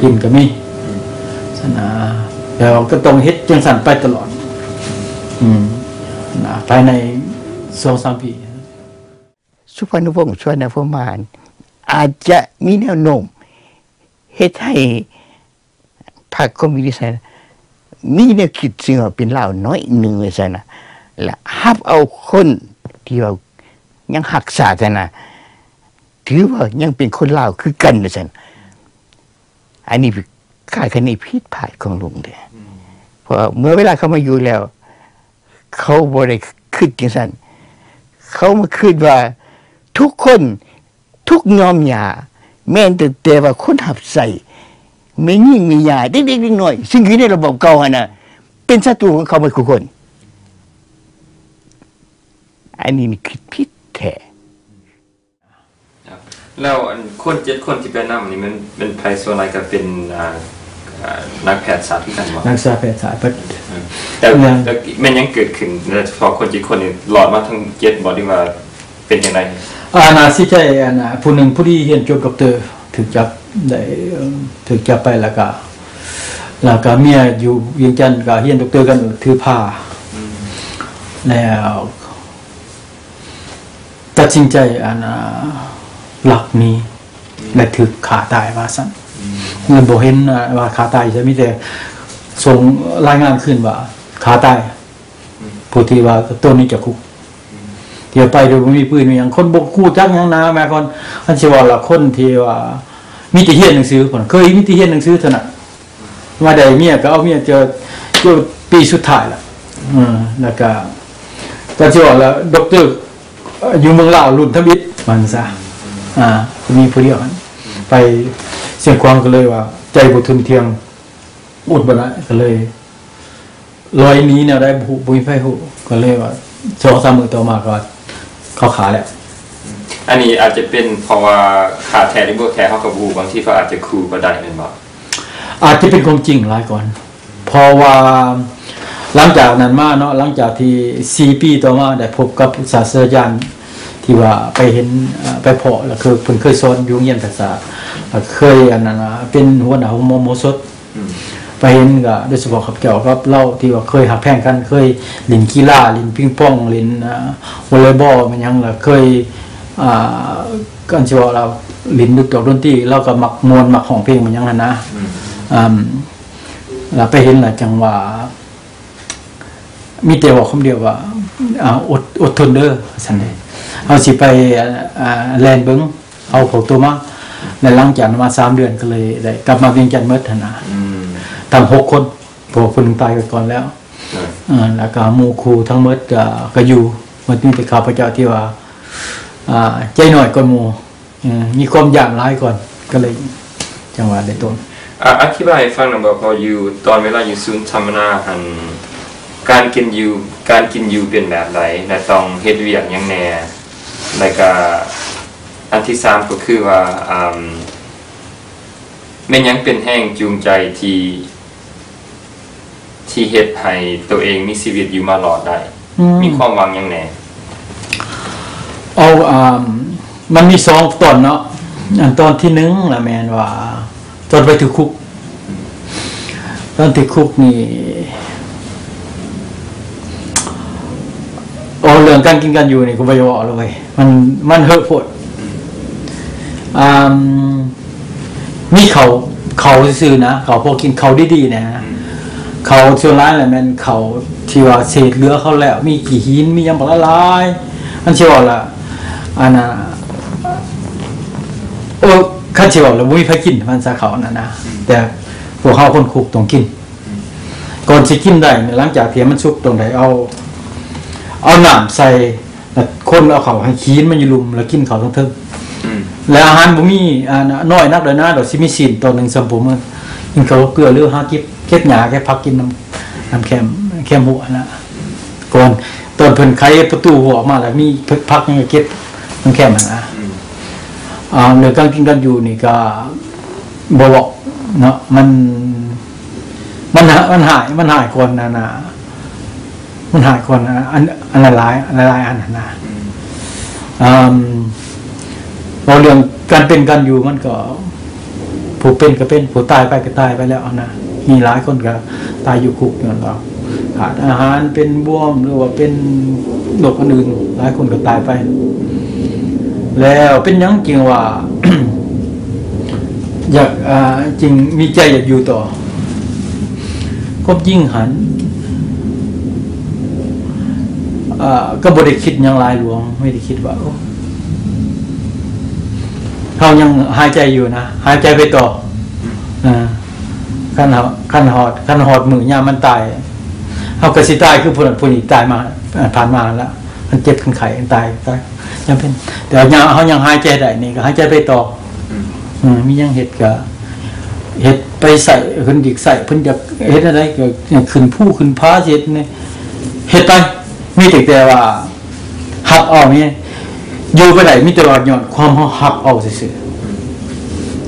ກິນກໍມີ ຊັ້ນນະ. ແຕ່ວ່າກໍຕ້ອງເຮັດຈັ່ງຊັ້ນໄປຕະຫຼອດ ອືມ ນະ ພາຍໃນສອງສາມປີ. ສຸພານຸວົງ ສຸວັນນະພູມາ ອາດຈະມີແນວໂນ້ມເຮັດໃຫ້ ພັກຄອມມິວນິດ ມີແນວຄິດເຊິ່ງວ່າເປັນລາວໜ້ອຍໜຶ່ງ ວ່າຊັ້ນນະ ແລະ ຮັບເອົາຄົນທີ່ວ່າຍັງຮັກຊາດຫັ້ນນະ ຖືວ່າຍັງເປັນຄົນລາວຄືກັນ ວ່າຊັ້ນ. ອັນນີ້ຄາດຄະເນຜິດພາດຂອງລຸງເດ້ ອືມ ເພາະເມື່ອເວລາເຂົາມາຢູ່ແລ້ວ ເຂົາບໍ່ໄດ້ຄິດຈັ່ງຊັ້ນ ເຂົາມາຄິດວ່າທຸກຄົນ ທຸກຍອມຫຍ້າ ແມ່ນຕັ້ງແຕ່ວ່າຄົນຮັບໃຊ້ ແມ່ຍິງແມ່ຍ່າ ເດັກໆນ້ອຍໆ ຊຶ່ງຢູ່ໃນລະບອບເກົ່າຫັ້ນນະ ເປັນສັດຕູຂອງເຂົາໝົດທຸກຄົນ. ອັນນີ້ນີ້ຄິດຜິດແທ້. ແລ້ວອັນຄົນເຈັດຄົນທີ່ໄປນຳນີ້ ແມ່ນ ແມ່ນໃຜ? ສ່ວນຫຼາຍກໍເປັນ ອ່າ ອ່າ ນັກແພດສັດຄືກັນບໍ່? ນັກສາແພດສັດ ອືມ ແລ້ວ ແລ້ວແມ່ນຫຍັງເກີດຂຶ້ນ ສະເພາະຄົນເຈັດຄົນນີ້ ລອດມາທັງເຈັດບໍ່ ຫຼືວ່າ ເປັນຈັ່ງໃດ? ອານາ ສີໄຈ ອັນນະ ຜູ້ໜຶ່ງຜູ້ດີຮຽນຈົບດັອກເຕີ ຖືກຈັບ ໄດ້ ເອີ່ມ ຖືກຈັບໄປ ແລ້ວກະ ແລ້ວກະເມຍຢູ່ວຽງຈັນກະຮຽນດັອກເຕີກັນ ຖືພາ ອືມ ແລ້ວຕັດສິນໃຈ ອັນນະ ລັກໜີ ອືມ ແລະ ຖືກຂ້າຕາຍວ່າຊັ້ນ ອືມ ແລະ ບໍ່ເຫັນ ອາ ວ່າຂ້າຕາຍ ມີແຕ່ສົ່ງລາຍງານຄືນວ່າຂ້າຕາຍ ອືມ ຜູ້ທີ່ວ່າໂຕນີ້ຈະຄຸກ ອືມ ທີ່ໄປໂດຍບໍ່ມີປືນມີຫຍັງ ຄົນບໍ່ຮູ້ຈັກຫຍັງນະ ແມ່ນຄົນ ອັນຊິເວົ້າລະ ຄົນທີ່ວ່າມີແຕ່ຮຽນໜັງສື ເພິ່ນເຄີຍມີແຕ່ຮຽນໜັງສືເທົ່ານັ້ນ ມາໄດ້ເມຍກໍເອົາເມຍເທື່ອ ເທື່ອປີສຸດທ້າຍລະ ເອີ ແລ້ວກໍ ກໍຊິເວົ້າລະ ດັອກເຕີຢູ່ເມືອງລາວລຸ້ນທຳອິດ ວ່າຊັ້ນຊະ ອືມ ອືມ ອາ ມີຜູ້ດຽວຫັ້ນ ອືມ ໄປຊຽງຂວາງ ກໍເລີຍວ່າໃຈບໍ່ທົນທ່ຽງ ອົດບໍ່ໄດ້ ກໍເລີຍ ລອຍໜີແນວໃດບໍ່ຮູ້ ບໍ່ມີໃຜຮູ້ ກໍເລີຍວ່າສອງສາມມື້ຕໍ່ມາກໍວ່າເຂົາຂ້າແລ້ວ ອືມ ອັນນີ້ອາດຈະເປັນເພາະວ່າຂ້າແທ້ຫຼືບໍ່ແທ້ເຮົາກໍບໍ່ຮູ້ ບາງທີເຂົາອາດຈະຂູ່ກໍໄດ້ແມ່ນບໍ່? ອາດຈະເປັນຄວາມຈິງຫຼາຍກ່ອນ ເພາະວ່າຫຼັງຈາກນັ້ນມາເນາະ ຫຼັງຈາກທີ່ສີ່ປີຕໍ່ມາໄດ້ພົບກັບສາດສະດາຈານທີ່ວ່າໄປເຫັນ ເອີ່ ໄປພໍ້ ແລ້ວຄືເພິ່ນເຄີຍສອນຢູ່ໂຮງຮຽນພາສາ ແລ້ວເຄີຍອັນນັ້ນນະ ເປັນຫົວໜ້າໂຮງໝໍໂມສົດ ອືມ ໄປເຫັນກໍໂດຍສະເພາະຂ້າພະເຈົ້າກັບລາວທີ່ວ່າເຄີຍຮັກແພງກັນ ເຄີຍຫຼິ້ນກິລາ ຫຼິ້ນປິງປອງ ຫຼິ້ນ ອ່າ ວໍເລີບອລແມ່ນຫຍັງ ແລ້ວເຄີຍ ອ່າ ຄັນຊິເວົ້າລາວຫຼິ້ນດອກດົນຕີ ລາວກໍມັກມ່ວນມັກຮ້ອງເພງແມ່ນຫຍັງຫັ້ນນະ ອືມ ອ່າ ແລ້ວໄປເຫັນລະຈັ່ງວ່າ ມີແຕ່ເວົ້າຄຳດຽວວ່າ ອ່າ ອົດ ອົດທົນເດີ ວ່າຊັ້ນເດ ເຮົາຊິໄປ ອ່າ ແລ່ນເບິ່ງ ເອົາພວກໂຕມາ ແລະ ຫຼັງຈາກນັ້ນມາສາມເດືອນ ກໍເລີຍໄດ້ກັບມາວຽງຈັນໝົດຫັ້ນນະ ອືມ ທັງຫົກຄົນ ເພາະວ່າຜູ້ໜຶ່ງຕາຍໄປກ່ອນແລ້ວ ເອີ ເອີ ແລ້ວກໍໝູ່ຄູ່ທັງໝົດ ກໍ ກໍຢູ່ໝົດ ມີແຕ່ຂ້າພະເຈົ້າທີ່ວ່າ ອ່າ ໃຈໜ້ອຍກ່ອນໝູ່ ເອີ ມີຄວາມຢ້ານຫຼາຍກ່ອນ ກໍເລີຍ ຈັ່ງວ່າໄດ້ຕົນ ອາ ອະທິບາຍໃຫ້ຟັງໜ່ອຍບໍ່ ເພາະຢູ່ ຕອນເວລາຢູ່ສູນສຳມະນາຫັ້ນ ການກິນຢູ່ ການກິນຢູ່ເປັນແບບໃດ ແລະ ຕ້ອງເຮັດວຽກຫຍັງແດ່ ແລ້ວກະ ອັນທີສາມກໍຄືວ່າ ອາ ແມ່ນຫຍັງເປັນແຮງຈູງໃຈທີ່ ທີ່ເຮັດໃຫ້ໂຕເອງມີຊີວິດຢູ່ມາລອດໄດ້? ອືມ ມີຄວາມຫວັງຫຍັງແດ່? ເອົາ ອ່າ ມັນມີສອງຕອນເນາະ ອັນຕອນທີໜຶ່ງລະແມ່ນວ່າ ຕອນໄປຖືກຄຸກ ຕອນຖືກຄຸກນີ້ ເອົາເລື່ອງການກິນການຢູ່ນີ້ກໍບໍ່ຢາກເວົ້າແລ້ວເວີຍ ມັນ ມັນເຮີະໂພດ ອ່າ ມີເຂົ້າ ເຂົ້າຊື່ໆນະ ເຂົ້າພໍກິນ ເຂົ້າດີໆນະ ອືມ ເຂົ້າສ່ວນຫຼາຍລະແມ່ນເຂົ້າທີ່ວ່າເສດເຫຼືອເຂົາແລ້ວ ມີຂີ້ຫີນ ມີຫຍັງບັກຫຼາຍໆ ອັນຊິເວົ້າລະ ອັນນ່າ ໂອ້ ຄັນຊິເວົ້າລະບໍ່ມີໃຜກິນ ມັນຊະເຂົ້ານັ້ນນະ ອືມ ແຕ່ພວກເຮົາຄົນຄຸກຕ້ອງກິນ ອືມ ກ່ອນຊິກິນໄດ້ນີ້ ຫຼັງຈາກທີ່ມັນສຸກຕ້ອງໄດ້ເອົາ ເອົານ້ຳໃສ່ ແລ້ວຄົນເອົາເຂົ້າໃຫ້ຂີ້ນມັນຢູ່ລຸ່ມ ແລ້ວກິນເຂົ້າເທິງໆ ອືມ ແລ້ວອາຫານບໍ່ມີ ອ່າ ນ້ອຍນັກດອກນະ ດອກຊິມີຊີ້ນຕອນໜຶ່ງສ່ຳໂປມື້ ກິນເຂົ້າກັບເກືອ ຫຼືຫາເກັບ ເກັບຫຍ້າເກັບຜັກກິນນຳ ນຳແຄມ ແຄມຮົ້ວຫັ້ນນະ ກ່ອນ ຕອນເພິ່ນໄຂປະຕູຮົ້ວອອກມາ ແລ້ວມີຜັກຫຍັງກໍເກັບນຳແຄມຫັ້ນນະ ອືມ ອ່າ ເລື່ອງການກິນການຢູ່ນີ້ກໍບໍ່ເວົ້າເນາະ ມັນ ມັນ ມັນຫາຍ ມັນຫາຍກ່ອນ ອັນນ່າ ມັນຫາຍກ່ອນ ອັນ ອັນຫຼາຍໆ ອັນຫຼາຍໆ ອັນຫັ້ນນະ ອືມ ເວົ້າເລື່ອງການເປັນການຢູ່ ມັນກໍ ຜູ້ເປັນກໍເປັນ ຜູ້ຕາຍໄປກໍຕາຍໄປແລ້ວຫັ້ນນະ ມີຫຼາຍຄົນກໍຕາຍຢູ່ຄຸກຍ້ອນວ່າຂາດອາຫານ ເປັນບວມ ຫຼືວ່າເປັນໂລກອັນອື່ນ ຫຼາຍຄົນກໍຕາຍໄປ ແລ້ວເປັນຫຍັງຈຶ່ງວ່າ ຢາກ ອ່າ ຈຶ່ງມີໃຈຢາກຢູ່ຕໍ່? ຄວາມຈິງຫັ້ນ ອ່າ ກໍບໍ່ໄດ້ຄິດຫຍັງຫຼາຍຫຼວງ ມີແຕ່ຄິດວ່າ ໂອ້ ເຮົາຍັງຫາຍໃຈຢູ່ນະ ຫາຍໃຈໄປຕໍ່ ເອີ ຄັນເຮົາ ຄັນຮອດ ຄັນຮອດມື້ຍາມມັນຕາຍ ເຮົາກໍຊິຕາຍຄືຜູ້ນັ້ນຜູ້ນີ້ຕາຍມາ ຜ່ານມາຫັ້ນລະ ຄັນເຈັບຄັນໄຂ້ ຕາຍ ຕາຍ ຈຳເປັນ ແຕ່ຍາມເຮົາຍັງຫາຍໃຈໄດ້ນີ້ ກໍຫາຍໃຈໄປຕໍ່ ອືມ ເອີ ມີຫຍັງເຮັດກໍເຮັດໄປ ໃຊ້ເພິ່ນຢາກໃຊ້ ເພິ່ນຢາກເຮັດແນວໃດກໍຂຶ້ນພູຂຶ້ນຜາ ຊິເຮັດແນວ ເຮັດໄປ ມີແຕ່ ແຕ່ວ່າຮັບເອົານີ້ ຢູ່ບໍ່ໄດ້ ມີແຕ່ວ່າຍ້ອນຄວາມເຮົາຮັບເອົາຊື່ໆ ອືມ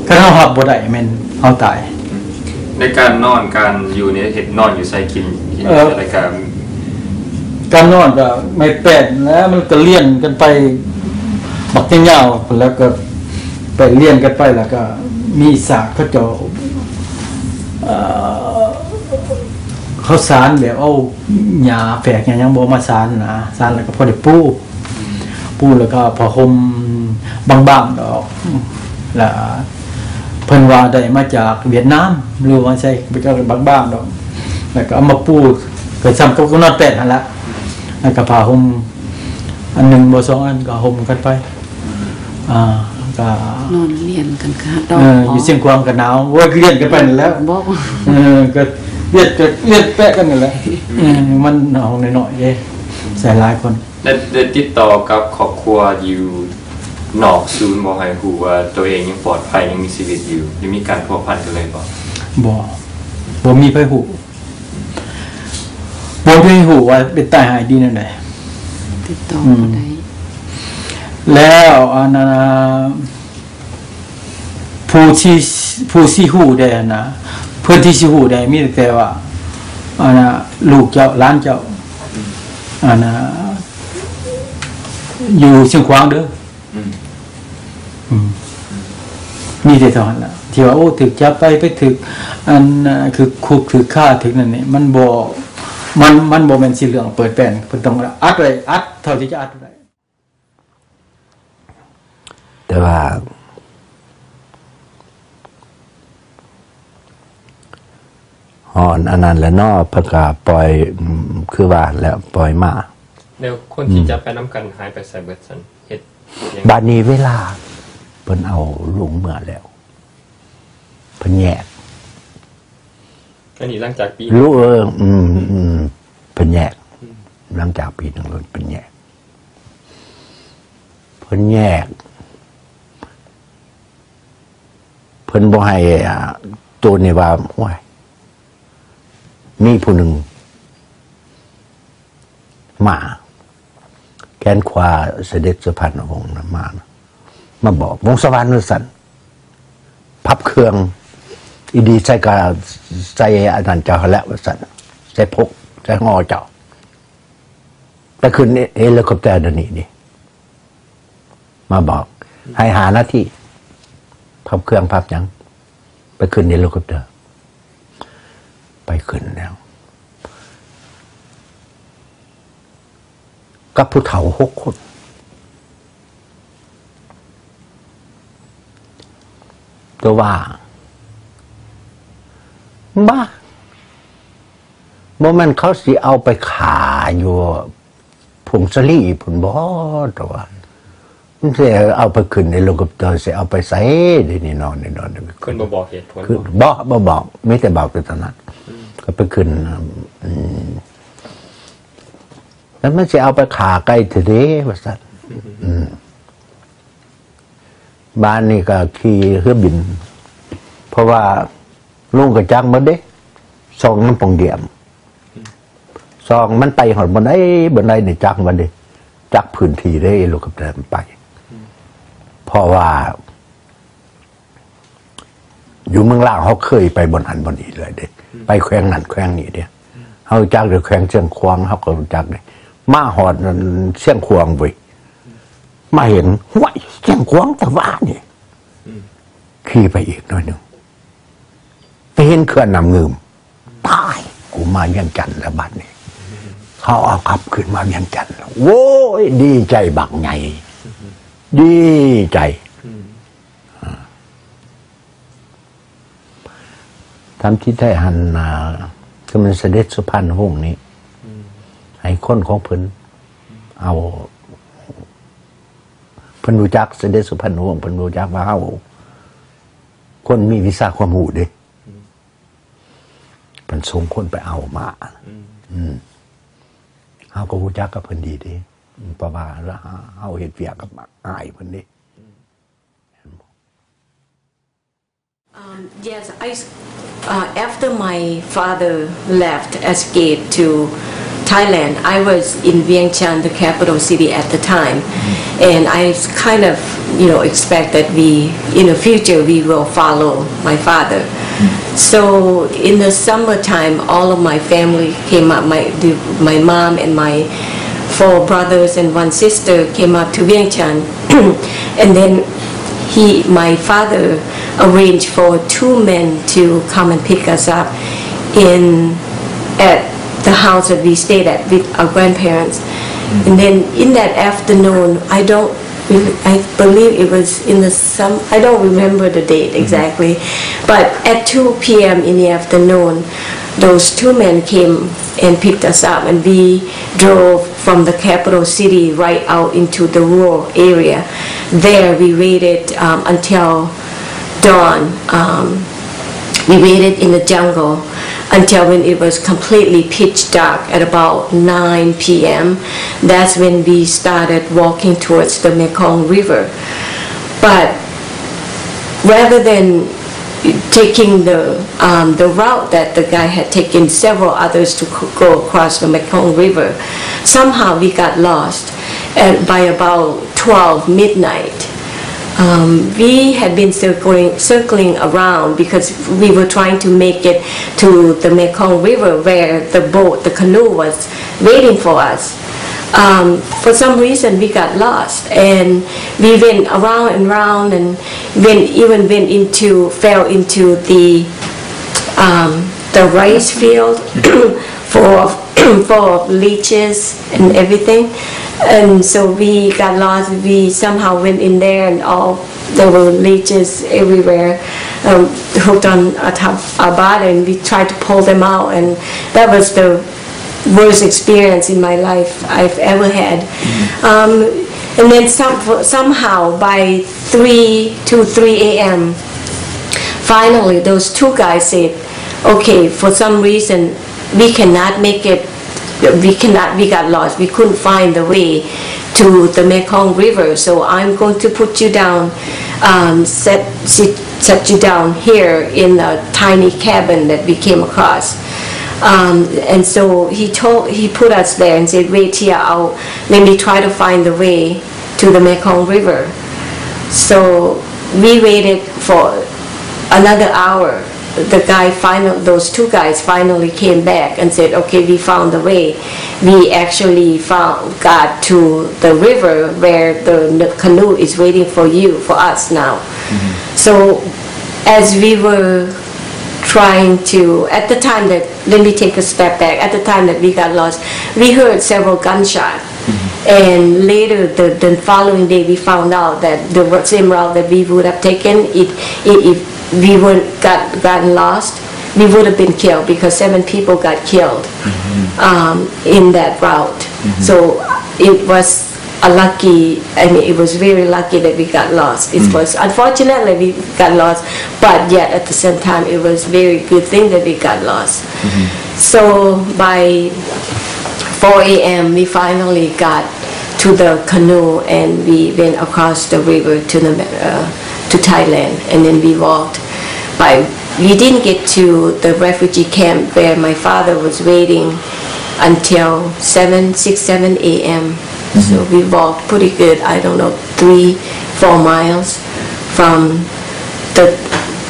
ຄັນເຮົາຮັບບໍ່ໄດ້ແມ່ນເຮົາຕາຍ ອືມ ໃນການນອນ ການຢູ່ນີ້ ເຮັດ ນອນຢູ່ໃສ ກິນ ກິນ ເອີ ໃສ ແລ້ວກໍ ການນອນກໍໄມ້ແປ້ນແຫຼະ ມັນກໍລຽນກັນໄປ ບັກຍາວໆ ແລ້ວກໍໄປລຽນກັນໄປ ແລ້ວກໍມີສາກເຂົາເຈົ້າ ເອີ ເຂົາສານແບບເອົາຫຍ້າແຝກຫຍ້າຫຍັງບໍ່ມາສານນະ ສານແລ້ວກໍພໍໄດ້ປູ ປູແລ້ວກໍຜ້າຫົ່ມບາງໆດອກ ແລ້ວເພິ່ນວ່າໄດ້ມາຈາກຫວຽດນາມ ຫຼືວ່າໃສ ບາງໆດອກ ແລ້ວກໍເອົາມາປູ ກໍສ່ຳກັບນອນແປ້ນຫັ້ນລະ ແລ້ວກໍຜ້າຫົ່ມ ອັນໜຶ່ງບໍ່ສອງອັນກໍຫົ່ມກັນໄປ ອ່າ ກໍ ນອນລຽນກັນ ເອີ ຢູ່ຊຽງຂວາງກໍໜາວ ໂອ້ຍ ກໍລຽນກັນໄປນັ້ນແຫຼະ ບໍ່ ເອີ ກໍລຽນ ກໍລຽນແປະກັນນັ້ນແຫຼະ ເອີ ມັນຫ້ອງນ້ອຍໆເດ້ ໃສ່ຫຼາຍຄົນ. ໄດ້ ໄດ້ຕິດຕໍ່ກັບຄອບຄົວຢູ່ນອກສູນບໍ່ ໃຫ້ຮູ້ວ່າຕົວເອງຍັງປອດໄພ ຍັງມີຊີວິດຢູ່ ຫຼືມີການພົວພັນກັນເລີຍບໍ່? ບໍ່ ບໍ່ມີໃຜຮູ້. ບໍ່ໄດ້ຮູ້ວ່າເປັນຕາຍຮ້າຍດີແນວໃດ ຕິດຕໍ່ ອືມ ບໍ່ໄດ້ ແລ້ວອັນນັ້ນ ຜູ້ທີ່ ຜູ້ຊິຮູ້ໄດ້ຫັ້ນນະ ເພິ່ນທີ່ຊິຮູ້ໄດ້ມີແຕ່ວ່າ ອັນນະ ລູກເຈົ້າ ຫຼານເຈົ້າ ອັນນະ ຢູ່ຊຽງຂວາງເດີ ອືມ ອືມ ມີແຕ່ເທົ່ານັ້ນລະ ທີ່ວ່າ ໂອ້ ຖືກຈັບໄປ ໄປຖືກ ອັນ ຖືກຄຸກ ຖືກຄາ ຖືກນັ້ນນີ້ ມັນບໍ່ ມັນ ມັນບໍ່ແມ່ນຊິເລື່ອງເປີດແປນ ເພິ່ນຕ້ອງອັດໄວ້ ອັດເທົ່າທີ່ຈະອັດໄດ້. ແຕ່ວ່າ ຮອດອັນນັ້ນແຫຼະເນາະ ເພິ່ນກໍປ່ອຍ ອືມ ຄືວ່າຫັ້ນແຫຼະ ປ່ອຍມາ. ແລ້ວຄົນທີ່ ອືມ ຈັບໄປນຳກັນຫາຍໄປໃສເບິດຊັ້ນ? ເຮັດຫຍັງ? ບາດນີ້ເວລາເພິ່ນເອົາລົງເມືອແລ້ວ ເພິ່ນແຍກ ອັນນີ້ຫຼັງຈາກປີ ລູກ ເອີ ອືມ ອືມ ເພິ່ນແຍກ ອືມ ຫຼັງຈາກປີໜຶ່ງເພິ່ນແຍກ ເພິ່ນແຍກ ເພິ່ນບໍ່ໃຫ້ ອ່າ ໂຕນີ້ວ່າ ໂອ້ຍ ມີຜູ້ໜຶ່ງມາ ແຂນຂວາສະເດັດສຸພັນນະວົງນະ ມາ ມາບອກ ວົງສະຫວັນ ວ່າຊັ້ນ ພັບເຄື່ອງ ອີດີໃສ່ກະ ໃສ່ອັນນັ້ນເຈົ້າຫັ້ນແຫຼະ ວ່າຊັ້ນ ໃສ່ພົກ ໃສ່ຫໍ່ເຈົ້າ ໄປຂຶ້ນເອ ເອລິຄອບເຕີດຽວນີ້ນີ້ ມາບອກ ໃຫ້ຫ້ານາທີ ພັບເຄື່ອງພັບຫຍັງ ໄປຂຶ້ນເອລິຄອບເຕີ ໄປຂຶ້ນແລ້ວ ກັບຜູ້ເຖົ້າຫົກຄົນ ຕົວະ ບ້າ ບໍ່ແມ່ນເຂົາຊິເອົາໄປຂ້າຢູ່ ຜົ້ງສາລີພຸ້ນບໍ່ ຕົວະ ມັນຊິເອົາໄປຂຶ້ນເອລິຄອບເຕີ ຊິເອົາໄປໃສ ດຽວນີ້ນອນ ນີ້ນອນ ເພິ່ນບໍ່ບອກເຫດຜົນ ຄື ບໍ່ ບໍ່ບອກ ມີແຕ່ບອກແຕ່ເທົ່ານັ້ນ ອືມ ກໍໄປຂຶ້ນ ອືມ ແລ້ວມັນຊິເອົາໄປຂ້າໄກແທ້ເດ ວ່າຊັ້ນ ອືມ ບາດນີ້ກໍຂີ່ເຮືອບິນ ເພາະວ່າ ລຸງກໍຈັກໝົດເດ້ ຊ່ອງນຳປ່ອງດຽມ ຊ່ອງມັນໄປຮອດບ່ອນໃດບ່ອນໃດນີ້ຈັກໝົດເດ້ ຈັກພື້ນທີ່ເດ້ ເອລິຄອບເຕີໄປ ເພາະວ່າ ຢູ່ເມືອງລາວເຮົາເຄີຍໄປບ່ອນຫັ້ນບ່ອນນີ້ເລີຍເດ້ ໄປແຂວງນັ້ນແຂວງນີ້ເດ້ ເຮົາຈັກແຕ່ແຂວງຊຽງຂວາງ ເຮົາກໍຮູ້ຈັກເດ້ ມາຮອດນັ້ນຊຽງຂວາງເວີຍ ມາເຫັນ ຫ້ວຍ ຊຽງຂວາງຕະຫວານີ້ ອືມ ຂີ່ໄປອີກໜ້ອຍໜຶ່ງ ໄປເຫັນເຂື່ອນນ້ຳງື່ມ ຕາຍ ກູມາວຽງຈັນແລ້ວບັດນີ້ ເຂົາເອົາກັບຄືນມາວຽງຈັນ ໂອ້ຍ ດີໃຈບັກໃຫຍ່ ດີໃຈ ອືມ ອາ ທຳທີ່ໄທຫັ້ນນະ ຄືມັນສະເດັດສຸພັນນະວົງນີ້ ອືມ ໃຫ້ຄົນຂອງເພິ່ນ ອືມ ເອົາ ເພິ່ນຮູ້ຈັກສະເດັດສຸພັນນະວົງ ເພິ່ນຮູ້ຈັກວ່າເຮົາຄົນມີວິຊາຄວາມຮູ້ເດ້ ອືມ ເພິ່ນສົ່ງຄົນໄປເອົາມາ ອືມ ອືມ ເຮົາກໍຮູ້ຈັກກັບເພິ່ນດີເດ້ ເພາະວ່າເຮົາເຮັດວຽກກັບອ້າຍເພິ່ນເດ້ ອືມ Um, yes, I, s- uh, after my father left, escaped to Thailand, I was in Vientiane, the capital city at the time, and I s- kind of, you know, expect that we, in the future, we will follow my father. So in the summertime, all of my family came up. My the, my mom and my four brothers and one sister came up to Vientiane, and then he, my father, arranged for two men to come and pick us up in at the house that we stayed at with our grandparents. And then in that afternoon, I don't really, I believe it was in the some, I don't remember the date exactly, but at two p.m. in the afternoon, those two men came and picked us up, and we drove from the capital city right out into the rural area. There we waited, um, until dawn. Um, we waited in the jungle until when it was completely pitch dark at about nine p.m. That's when we started walking towards the Mekong River. But rather than taking the, um, the route that the guy had taken several others to c- go across the Mekong River, somehow we got lost at, by about twelve midnight. Um, we had been circling, circling around because we were trying to make it to the Mekong River where the boat, the canoe was waiting for us. Um, for some reason, we got lost, and we went around and around, and went, even went into, fell into the, um, the rice field full of, full of leeches and everything. And so we got lost. We somehow went in there, and all there were leeches everywhere, um, hooked on our top, our body, and we tried to pull them out, and that was the worst experience in my life I've ever had. Um, and then some, somehow by three, two, three a.m., finally those two guys said, "Okay, for some reason we cannot make it. We cannot. We got lost. We couldn't find the way to the Mekong River. So I'm going to put you down, um, set, sit, set you down here in a tiny cabin that we came across." Um, and so he told, he put us there and said, "Wait here. I'll, let me try to find the way to the Mekong River." So we waited for another hour. The guy final, those two guys finally came back and said, "Okay, we found the way. We actually found, got to the river where the n- canoe is waiting for you, for us now." So as we were trying to, at the time that, let me take a step back. At the time that we got lost, we heard several gunshots. And later, the, the following day, we found out that the ro- same route that we would have taken, if, if, if we weren't got, gotten lost, we would have been killed because seven people got killed, um, in that route. So it was a lucky, I mean, it was very lucky that we got lost. It was, unfortunately, we got lost, but yet at the same time, it was very good thing that we got lost. So by four a.m., we finally got to the canoe and we went across the river to the, uh, to Thailand, and then we walked. By, we didn't get to the refugee camp where my father was waiting until seven, six, seven a.m. So we walked pretty good, I don't know, three, four miles from the,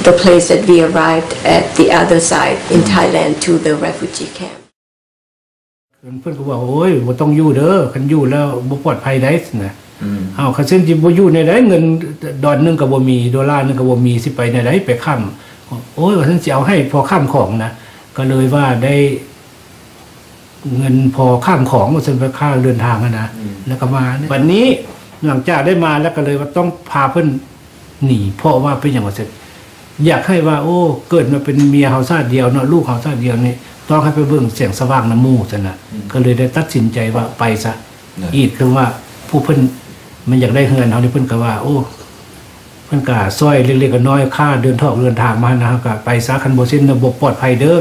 the place that we arrived at the other side in Thailand to the refugee camp. ເພິ່ນກໍວ່າ ໂອ້ຍ ບໍ່ຕ້ອງຢູ່ເດີ ຄັນຢູ່ແລ້ວບໍ່ປອດໄພໄດ໋ ຊັ້ນນະ. ອ້າວ ຄັນຊັ້ນຊິບໍ່ຢູ່ແນວໃດ ເງິນດອນໜຶ່ງກໍບໍ່ມີ ໂດລາໜຶ່ງກໍບໍ່ມີ ຊິໄປແນວໃດ ໄປຂ້າມ ໂອ້ຍ ວ່າຊັ້ນ ຊິເອົາໃຫ້ພໍຂ້າມຂອງນະ. ກໍເລີຍວ່າໄດ້ເງິນພໍຂ້າມຂອງ ວ່າຊັ້ນ ໄປຄ່າເດີນທາງຫັ້ນນະ ແລ້ວກໍມາ. ບັດນີ້ຫຼັງຈາກໄດ້ມາແລ້ວ ກໍເລີຍວ່າຕ້ອງພາເພິ່ນ ໜີ ເພາະວ່າເປັນຫຍັງວ່າຊັ້ນ ຢາກໃຫ້ວ່າ ໂອ້ ເກີດມາເປັນເມຍເຮົາຊາດດຽວເນາະ ລູກເຮົາຊາດດຽວນີ້ ຕ້ອງໃຫ້ໄປເບິ່ງແສງສະຫວ່າງນຳໝູ່ຊັ້ນນະ. ກໍເລີຍໄດ້ຕັດສິນໃຈວ່າໄປຊະ. ອີກຄືວ່າຜູ້ເພິ່ນ ມັນຢາກໄດ້ເຮືອນເຮົານີ້ ເພິ່ນກໍວ່າ ໂອ້ ເພິ່ນກໍຊ່ອຍເລັກໆນ້ອຍໆ ຄ່າເດີນຖອກເດີນທາງມາຫັ້ນນະ ເຮົາກໍໄປຊະ ຄັນບໍ່ເຊັ່ນນະ ບໍ່ປອດໄພເດີ.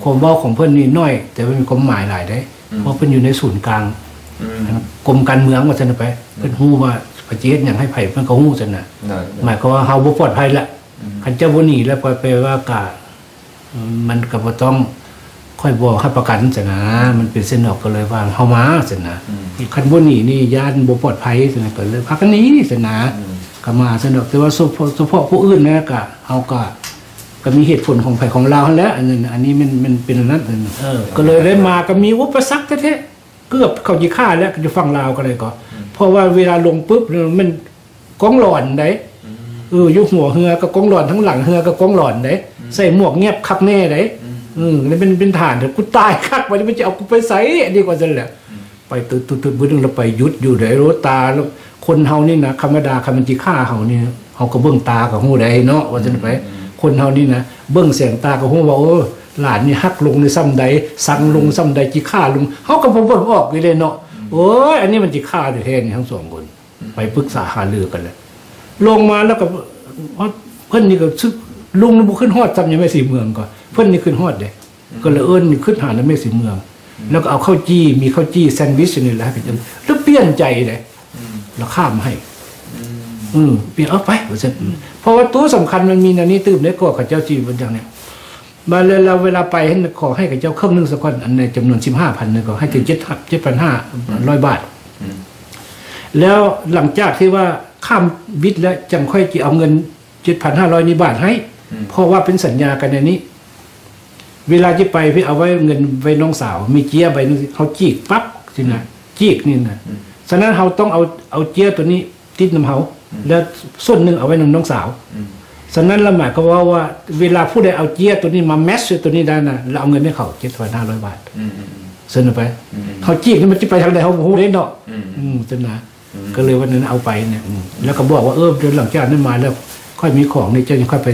ຄວາມເວົ້າຂອງເພິ່ນນີ້ໜ້ອຍ ແຕ່ວ່າມີຄວາມໝາຍຫຼາຍເດ້ ເພາະເພິ່ນຢູ່ໃນສູນກາງ ກົມການເມືອງວ່າຊັ້ນນະໄປ ເພິ່ນຮູ້ວ່າເພິ່ນຊິເຮັດຫຍັງໃຫ້ໃຜ ເພິ່ນກໍຮູ້ຊັ້ນນະ. ໝາຍຄວາມວ່າເຮົາບໍ່ປອດໄພລະ ຄັນເຈົ້າບໍ່ໜີແລ້ວ ແປວ່າກະ ມັນກໍບໍ່ຕ້ອງ ຂ້ອຍບໍ່ຮັບປະກັນຊັ້ນນະ ມັນເປັນຊັ້ນດອກ ກໍເລີຍວ່າເຮົາມາຊັ້ນນະ. ຄັນບໍ່ໜີນີ້ຢ້ານບໍ່ປອດໄພຊັ້ນນະ ກໍເລີຍພາກັນໜີຊັ້ນນະ ກໍມາຊັ້ນດອກ. ແຕ່ວ່າສະເພາະ ສະເພາະຜູ້ອື່ນນະ ກະ ເຮົາກະ ກໍມີເຫດຜົນຂອງໃຜຂອງລາວຫັ້ນແຫຼະ. ອັນນັ້ນ ອັນນີ້ມັນ ມັນເປັນອັນນັ້ນ ເອີ ກໍເລີຍໄດ້ມາ ກໍມີອຸປະສັກແທ້ໆ. ເກືອບເຂົາຊິຂ້າແລ້ວ ຢູ່ຝັ່ງລາວກໍໄດ້ກໍ ອືມ ເພາະວ່າເວລາລົງປຶບ ມັນກອງຫຼອນໃດ໋ ອືມ ເອີ ຢູ່ຫົວເຮືອກໍກອງຫຼອນ ທາງຫຼັງເຮືອກໍກອງຫຼອນໃດ໋ ອືມ ໃສ່ໝວກແງບຄັກແນ່ໃດ໋ ອືມ ເອີ ແລ້ວເປັນ ເປັນທະຫານ ກູຕາຍຄັກ ບາດນີ້ມັນຊິເອົາກູໄປໃສ ອັນນີ້ວ່າຊັ້ນແຫຼະ ອືມ ໄປຕຶດໆໆ ບຶດໜຶ່ງແລ້ວໄປຢຸດຢູ່ໃດ໋ ໂອ້ ຕາ ແລ້ວຄົນເຮົານີ້ນະ ທຳມະດາຄັນມັນຊິຂ້າເຮົານີ້ ເຮົາກໍເບິ່ງຕາກໍຮູ້ໄດ້ເນາະ ວ່າຊັ້ນໄປ ອືມ ຄົນເຮົານີ້ນະ ເບິ່ງແສງຕາກໍຮູ້ວ່າ ໂອ້ ຫຼານນີ້ຮັກລົງໃນຊ່ຳໃດ ຊັງລົງຊ່ຳໃດ ອືມ ຊິຂ້າລົງ ເຮົາກໍບໍ່ເບິ່ງອອກຢູ່ເດ້ເນາະ ອືມ ໂອ້ຍ ອັນນີ້ມັນຊິຂ້າແທ້ໆ ນີ້ທັງສອງຄົນ ອືມ ໄປປຶກສາຫາລືກັນແຫຼະ ລົງມາແລ້ວກໍ ເພິ່ນນີ້ກໍ ລຸງບໍ່ຂຶ້ນຮອດຊ່ຳຍາແມ່ສີເມືອງກໍ ເພິ່ນນີ້ຂຶ້ນຮອດເດ້ ອືມ ກໍເລີຍເອີ້ນຂຶ້ນຫາແມ່ສີເມືອງ ອືມ ແລ້ວກໍເອົາເຂົ້າຈີ່ ມີເຂົ້າຈີ່ແຊນວິຊຢູ່ນີ້ແຫຼະ ແລ້ວປ່ຽນໃຈເດ້ ອືມ ແລ້ວຂ້າມໃຫ້ ອືມ ເອີ ປ່ຽນ ເອົາໄປ ວ່າຊັ້ນ ອືມ ເພາະວ່າໂຕສຳຄັນມັນມີແນວນີ້ຕື່ມເດ້ ກໍເຂົາເຈົ້າຊິເປັນຈັ່ງນີ້ ມາແລ້ວ ແລ້ວເວລາໄປຫັ້ນ ຂໍໃຫ້ເຂົາເຈົ້າເຄິ່ງໜຶ່ງສາກ່ອນ ອັນໃນຈຳນວນສິບຫ້າພັນນີ້ກໍໃຫ້ເຖິງ ອືມ ເຈັດ ເຈັດພັນຫ້າຮ້ອຍບາດ ອືມ ແລ້ວຫຼັງຈາກທີ່ວ່າຂ້າມວິດແລ້ວ ຈັ່ງຄ່ອຍຊິເອົາເງິນ ເຈັດພັນຫ້າຮ້ອຍນີ້ບາດໃຫ້ ອືມ ເພາະວ່າເປັນສັນຍາກັນແນວນີ້ ເວລາຈະໄປ ເພິ່ນເອົາໄວ້ເງິນໄວ້ນ້ອງສາວ ມີເຈ້ຍໃບໜຶ່ງ ເຮົາຈີກປັບຊີ້ນະ ອືມ ຈີກນີ້ນະ ອືມ ສະນັ້ນເຮົາຕ້ອງເອົາ ເອົາເຈ້ຍໂຕນີ້ຕິດນຳເຮົາ ອືມ ແລ້ວສ່ວນໜຶ່ງເອົາໄວ້ນຳນ້ອງສາວ ອືມ ສະນັ້ນລະໝາຍຄວາມວ່າ ວ່າເວລາຜູ້ໃດເອົາເຈ້ຍໂຕນີ້ມາແມັດໃສ່ໂຕນີ້ໄດ້ນະ ລະເອົາເງິນໃຫ້ເຂົາ ເຈັດພັນຫ້າຮ້ອຍບາດ ອືມ ເຊິ່ນໄປ ອືມ ເຮົາຈີກນີ້ມັນຊິໄປທາງໃດ ເຮົາບໍ່ຮູ້ເດ້ເນາະ ອືມ ອືມ ເຊິ່ນນະ ອືມ ກໍເລີຍວ່ານັ້ນເອົາໄປນີ້ ອືມ ແລ້ວກໍບອກວ່າ ເອີ ເດີນຫຼັງຈາກນັ້ນມາແລ້ວ ຂ້ອຍມີຂອງນີ້ ເຈົ້າຈັ່ງຄ່ອຍໄປ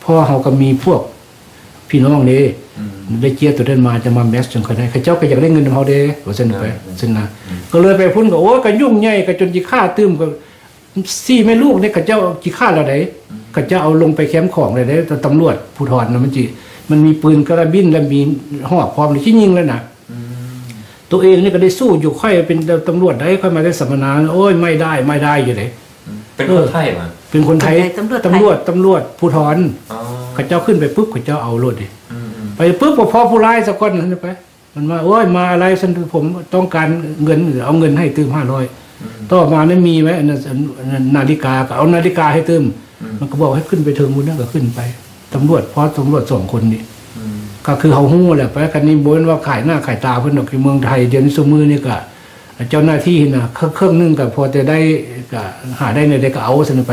ເພາະເຮົາກໍມີພວກພີ່ນ້ອງເດ້ ອືມ ໄດ້ເຈ້ຍໂຕນັ້ນມາ ຈະມາແມັດຈັ່ງຄ່ອຍໄດ້ ເຂົາເຈົ້າກໍຢາກໄດ້ເງິນນຳເຮົາເດ້ ວ່າຊັ້ນໄປ ອືມ ຊັ້ນນະ ອືມ ກໍເລີຍໄປພຸ້ນກໍ ໂອ້ຍ ກໍຫຍຸ້ງໃຫຍ່ ກໍຈົນຊິຂ້າຕື່ມ ກໍສີ່ແມ່ລູກນີ້ ເຂົາເຈົ້າຊິຂ້າແລ້ວໃດ ອືມ ເຂົາເຈົ້າເອົາລົງໄປແຄມຂອງແລ້ວໃດ ຕຳຫຼວດພູທອນນະ ມັນຊິ ມັນມີປືນກາລາບິນ ແລະ ມີຫອກພ້ອມ ຊິຍິງແລ້ວນະ ອືມ ໂຕເອງນີ້ກໍໄດ້ສູ້ຢູ່ ຂ້ອຍເປັນຕຳຫຼວດໃດ ຂ້ອຍມາໄດ້ສຳມະນາ ໂອ້ຍ ໄມ່ໄດ້ ໄມ່ໄດ້ຢູ່ເດ້ ອືມ ເປັນຄົນໄທຫວາ? ເປັນຄົນໄທ ຕຳຫຼວດ ຕຳຫຼວດ ຕຳຫຼວດພູທອນ ອໍ ເຂົາເຈົ້າຂຶ້ນໄປປຶບ ເຂົາເຈົ້າເອົາໂລດເດ້ ອືມໆ ໄປປຶບ ກໍພໍຜູ້ຮ້າຍສາກ່ອນຫັ້ນໄປ ມັນວ່າ ໂອ້ຍ ມາອາໄລ ຊັ້ນ ຜົມຕ້ອງການເງິນ ເອົາເງິນໃຫ້ຕື່ມຫ້າຮ້ອຍ ອືມ ຕໍ່ມານັ້ນມີໄວ້ ອັນນັ້ນ ອັນນັ້ນ ນາລິກາ ກໍເອົານາລິກາໃຫ້ຕື່ມ ອືມ ມັນກໍບອກໃຫ້ຂຶ້ນໄປເທິງພຸ້ນນະ ກໍຂຶ້ນໄປ ຕຳຫຼວດ ພໍຕຳຫຼວດສອງຄົນນີ້ ອືມ ກໍຄືເຮົາຮູ້ແຫຼະ ໄປ ຄັນນີ້ບໍ່ແມ່ນວ່າຂາຍໜ້າຂາຍຕາເພິ່ນດອກ ຄືເມືອງໄທດຽວນີ້ ຊຸມມື້ນີ້ກໍ ເຈົ້າໜ້າທີ່ນະ ເຄິ່ງໜຶ່ງກໍພໍແຕ່ໄດ້ ກໍຫາໄດ້ແນວໃດກໍເອົາຊັ້ນໄປ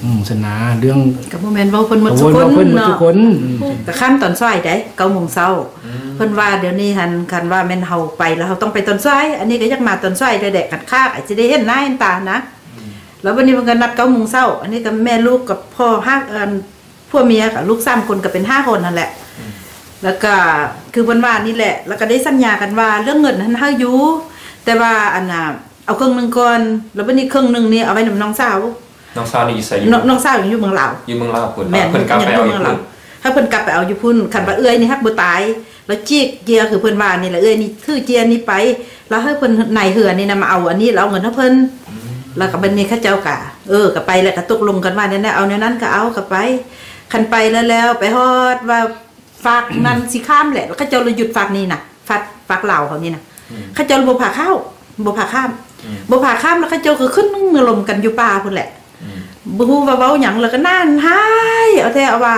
ອືມ ອືມ ຊັ້ນນະ ເລື່ອງ ກໍບໍ່ແມ່ນເວົ້າເພິ່ນໝົດ ກໍບໍ່ແມ່ນເວົ້າເພິ່ນໝົດ ເນາະ ທຸກຄົນ ອືມ ກໍຄາມຕອນສາຍໃດ ເກົ້າໂມງເຊົ້າ ອືມ ເພິ່ນວ່າດຽວນີ້ຫັ້ນ ຄັນວ່າແມ່ນເຮົາໄປແລ້ວ ເຮົາຕ້ອງໄປຕອນສາຍ ອັນນີ້ກໍຢາກມາຕອນສາຍແດ່ໆ ຄັນຄ້າກໍຊິໄດ້ເຫັນໜ້າເຫັນຕານະ ອືມ ແລ້ວບັດນີ້ເພິ່ນກໍນັດເກົ້າໂມງເຊົ້າ ອັນນີ້ກໍແມ່ລູກກັບພໍ່ຮັກ ອັນ ຜົວເມຍກັບລູກສາມຄົນກໍເປັນຫ້າຄົນຫັ້ນແຫຼະ ອືມ ແລ້ວກໍຄືເພິ່ນວ່ານີ້ແຫຼະ ແລ້ວກໍໄດ້ສັນຍາກັນວ່າເລື່ອງເງິນຫັ້ນໃຫ້ຢູ່ ແຕ່ວ່າອັນນ່າ ເອົາເຄິ່ງໜຶ່ງກ່ອນ ແລ້ວບັດນີ້ເຄິ່ງໜຶ່ງນີ້ເອົາໄວ້ນຳນ້ອງສາວ ນ້ອງສາວນີ້ຢູ່ໃສ? ນ້ອງ ນ້ອງສາວຍັງຢູ່ເມືອງລາວ ຢູ່ເມືອງລາວພຸ້ນ ແມ່ນ ເພິ່ນກັບໄປເອົາຢູ່ພຸ້ນ ໃຫ້ເພິ່ນກັບໄປເອົາຢູ່ພຸ້ນ ຄັນວ່າເອື້ອຍນີ້ຮັກບໍ່ຕາຍ ແລ້ວຈີກເຈ້ຍຄືເພິ່ນວ່ານີ້ແຫຼະ ເອື້ອຍນີ້ຖືເຈ້ຍນີ້ໄປ ແລ້ວໃຫ້ເພິ່ນນາຍເຮືອນີ້ນະມາເອົາອັນນີ້ ແລ້ວເອົາເງິນໃຫ້ເພິ່ນ ອືມ ແລ້ວກໍບັດນີ້ເຂົາເຈົ້າກໍ ເອີ ກໍໄປແລ້ວ ກໍຕົກລົງກັນວ່າແນວນັ້ນ ເອົາແນວນັ້ນກໍເອົາ ກໍໄປ ຄັນໄປແລ້ວ ແລ້ວໄປຮອດວ່າຟາກນັ້ນຊິຂ້າມແຫຼະ ແລ້ວເຂົາເຈົ້າລະຢຸດຟາກນີ້ນະ ຟາກ ຟາກລາວເຮົານີ້ນະ ອືມ ເຂົາເຈົ້າລະບໍ່ພາຂ້າມ ບໍ່ພາຂ້າມ ອືມ ບໍ່ພາຂ້າມ ແລ້ວເຂົາເຈົ້າກໍຂຶ້ນມາລົມກັນຢູ່ປ່າພຸ້ນແຫຼະ ອືມ ບໍ່ຮູ້ວ່າເວົ້າຫຍັງ ແລ້ວກໍນານໄຫ້ເອົາແທ້ເອົາວ່າ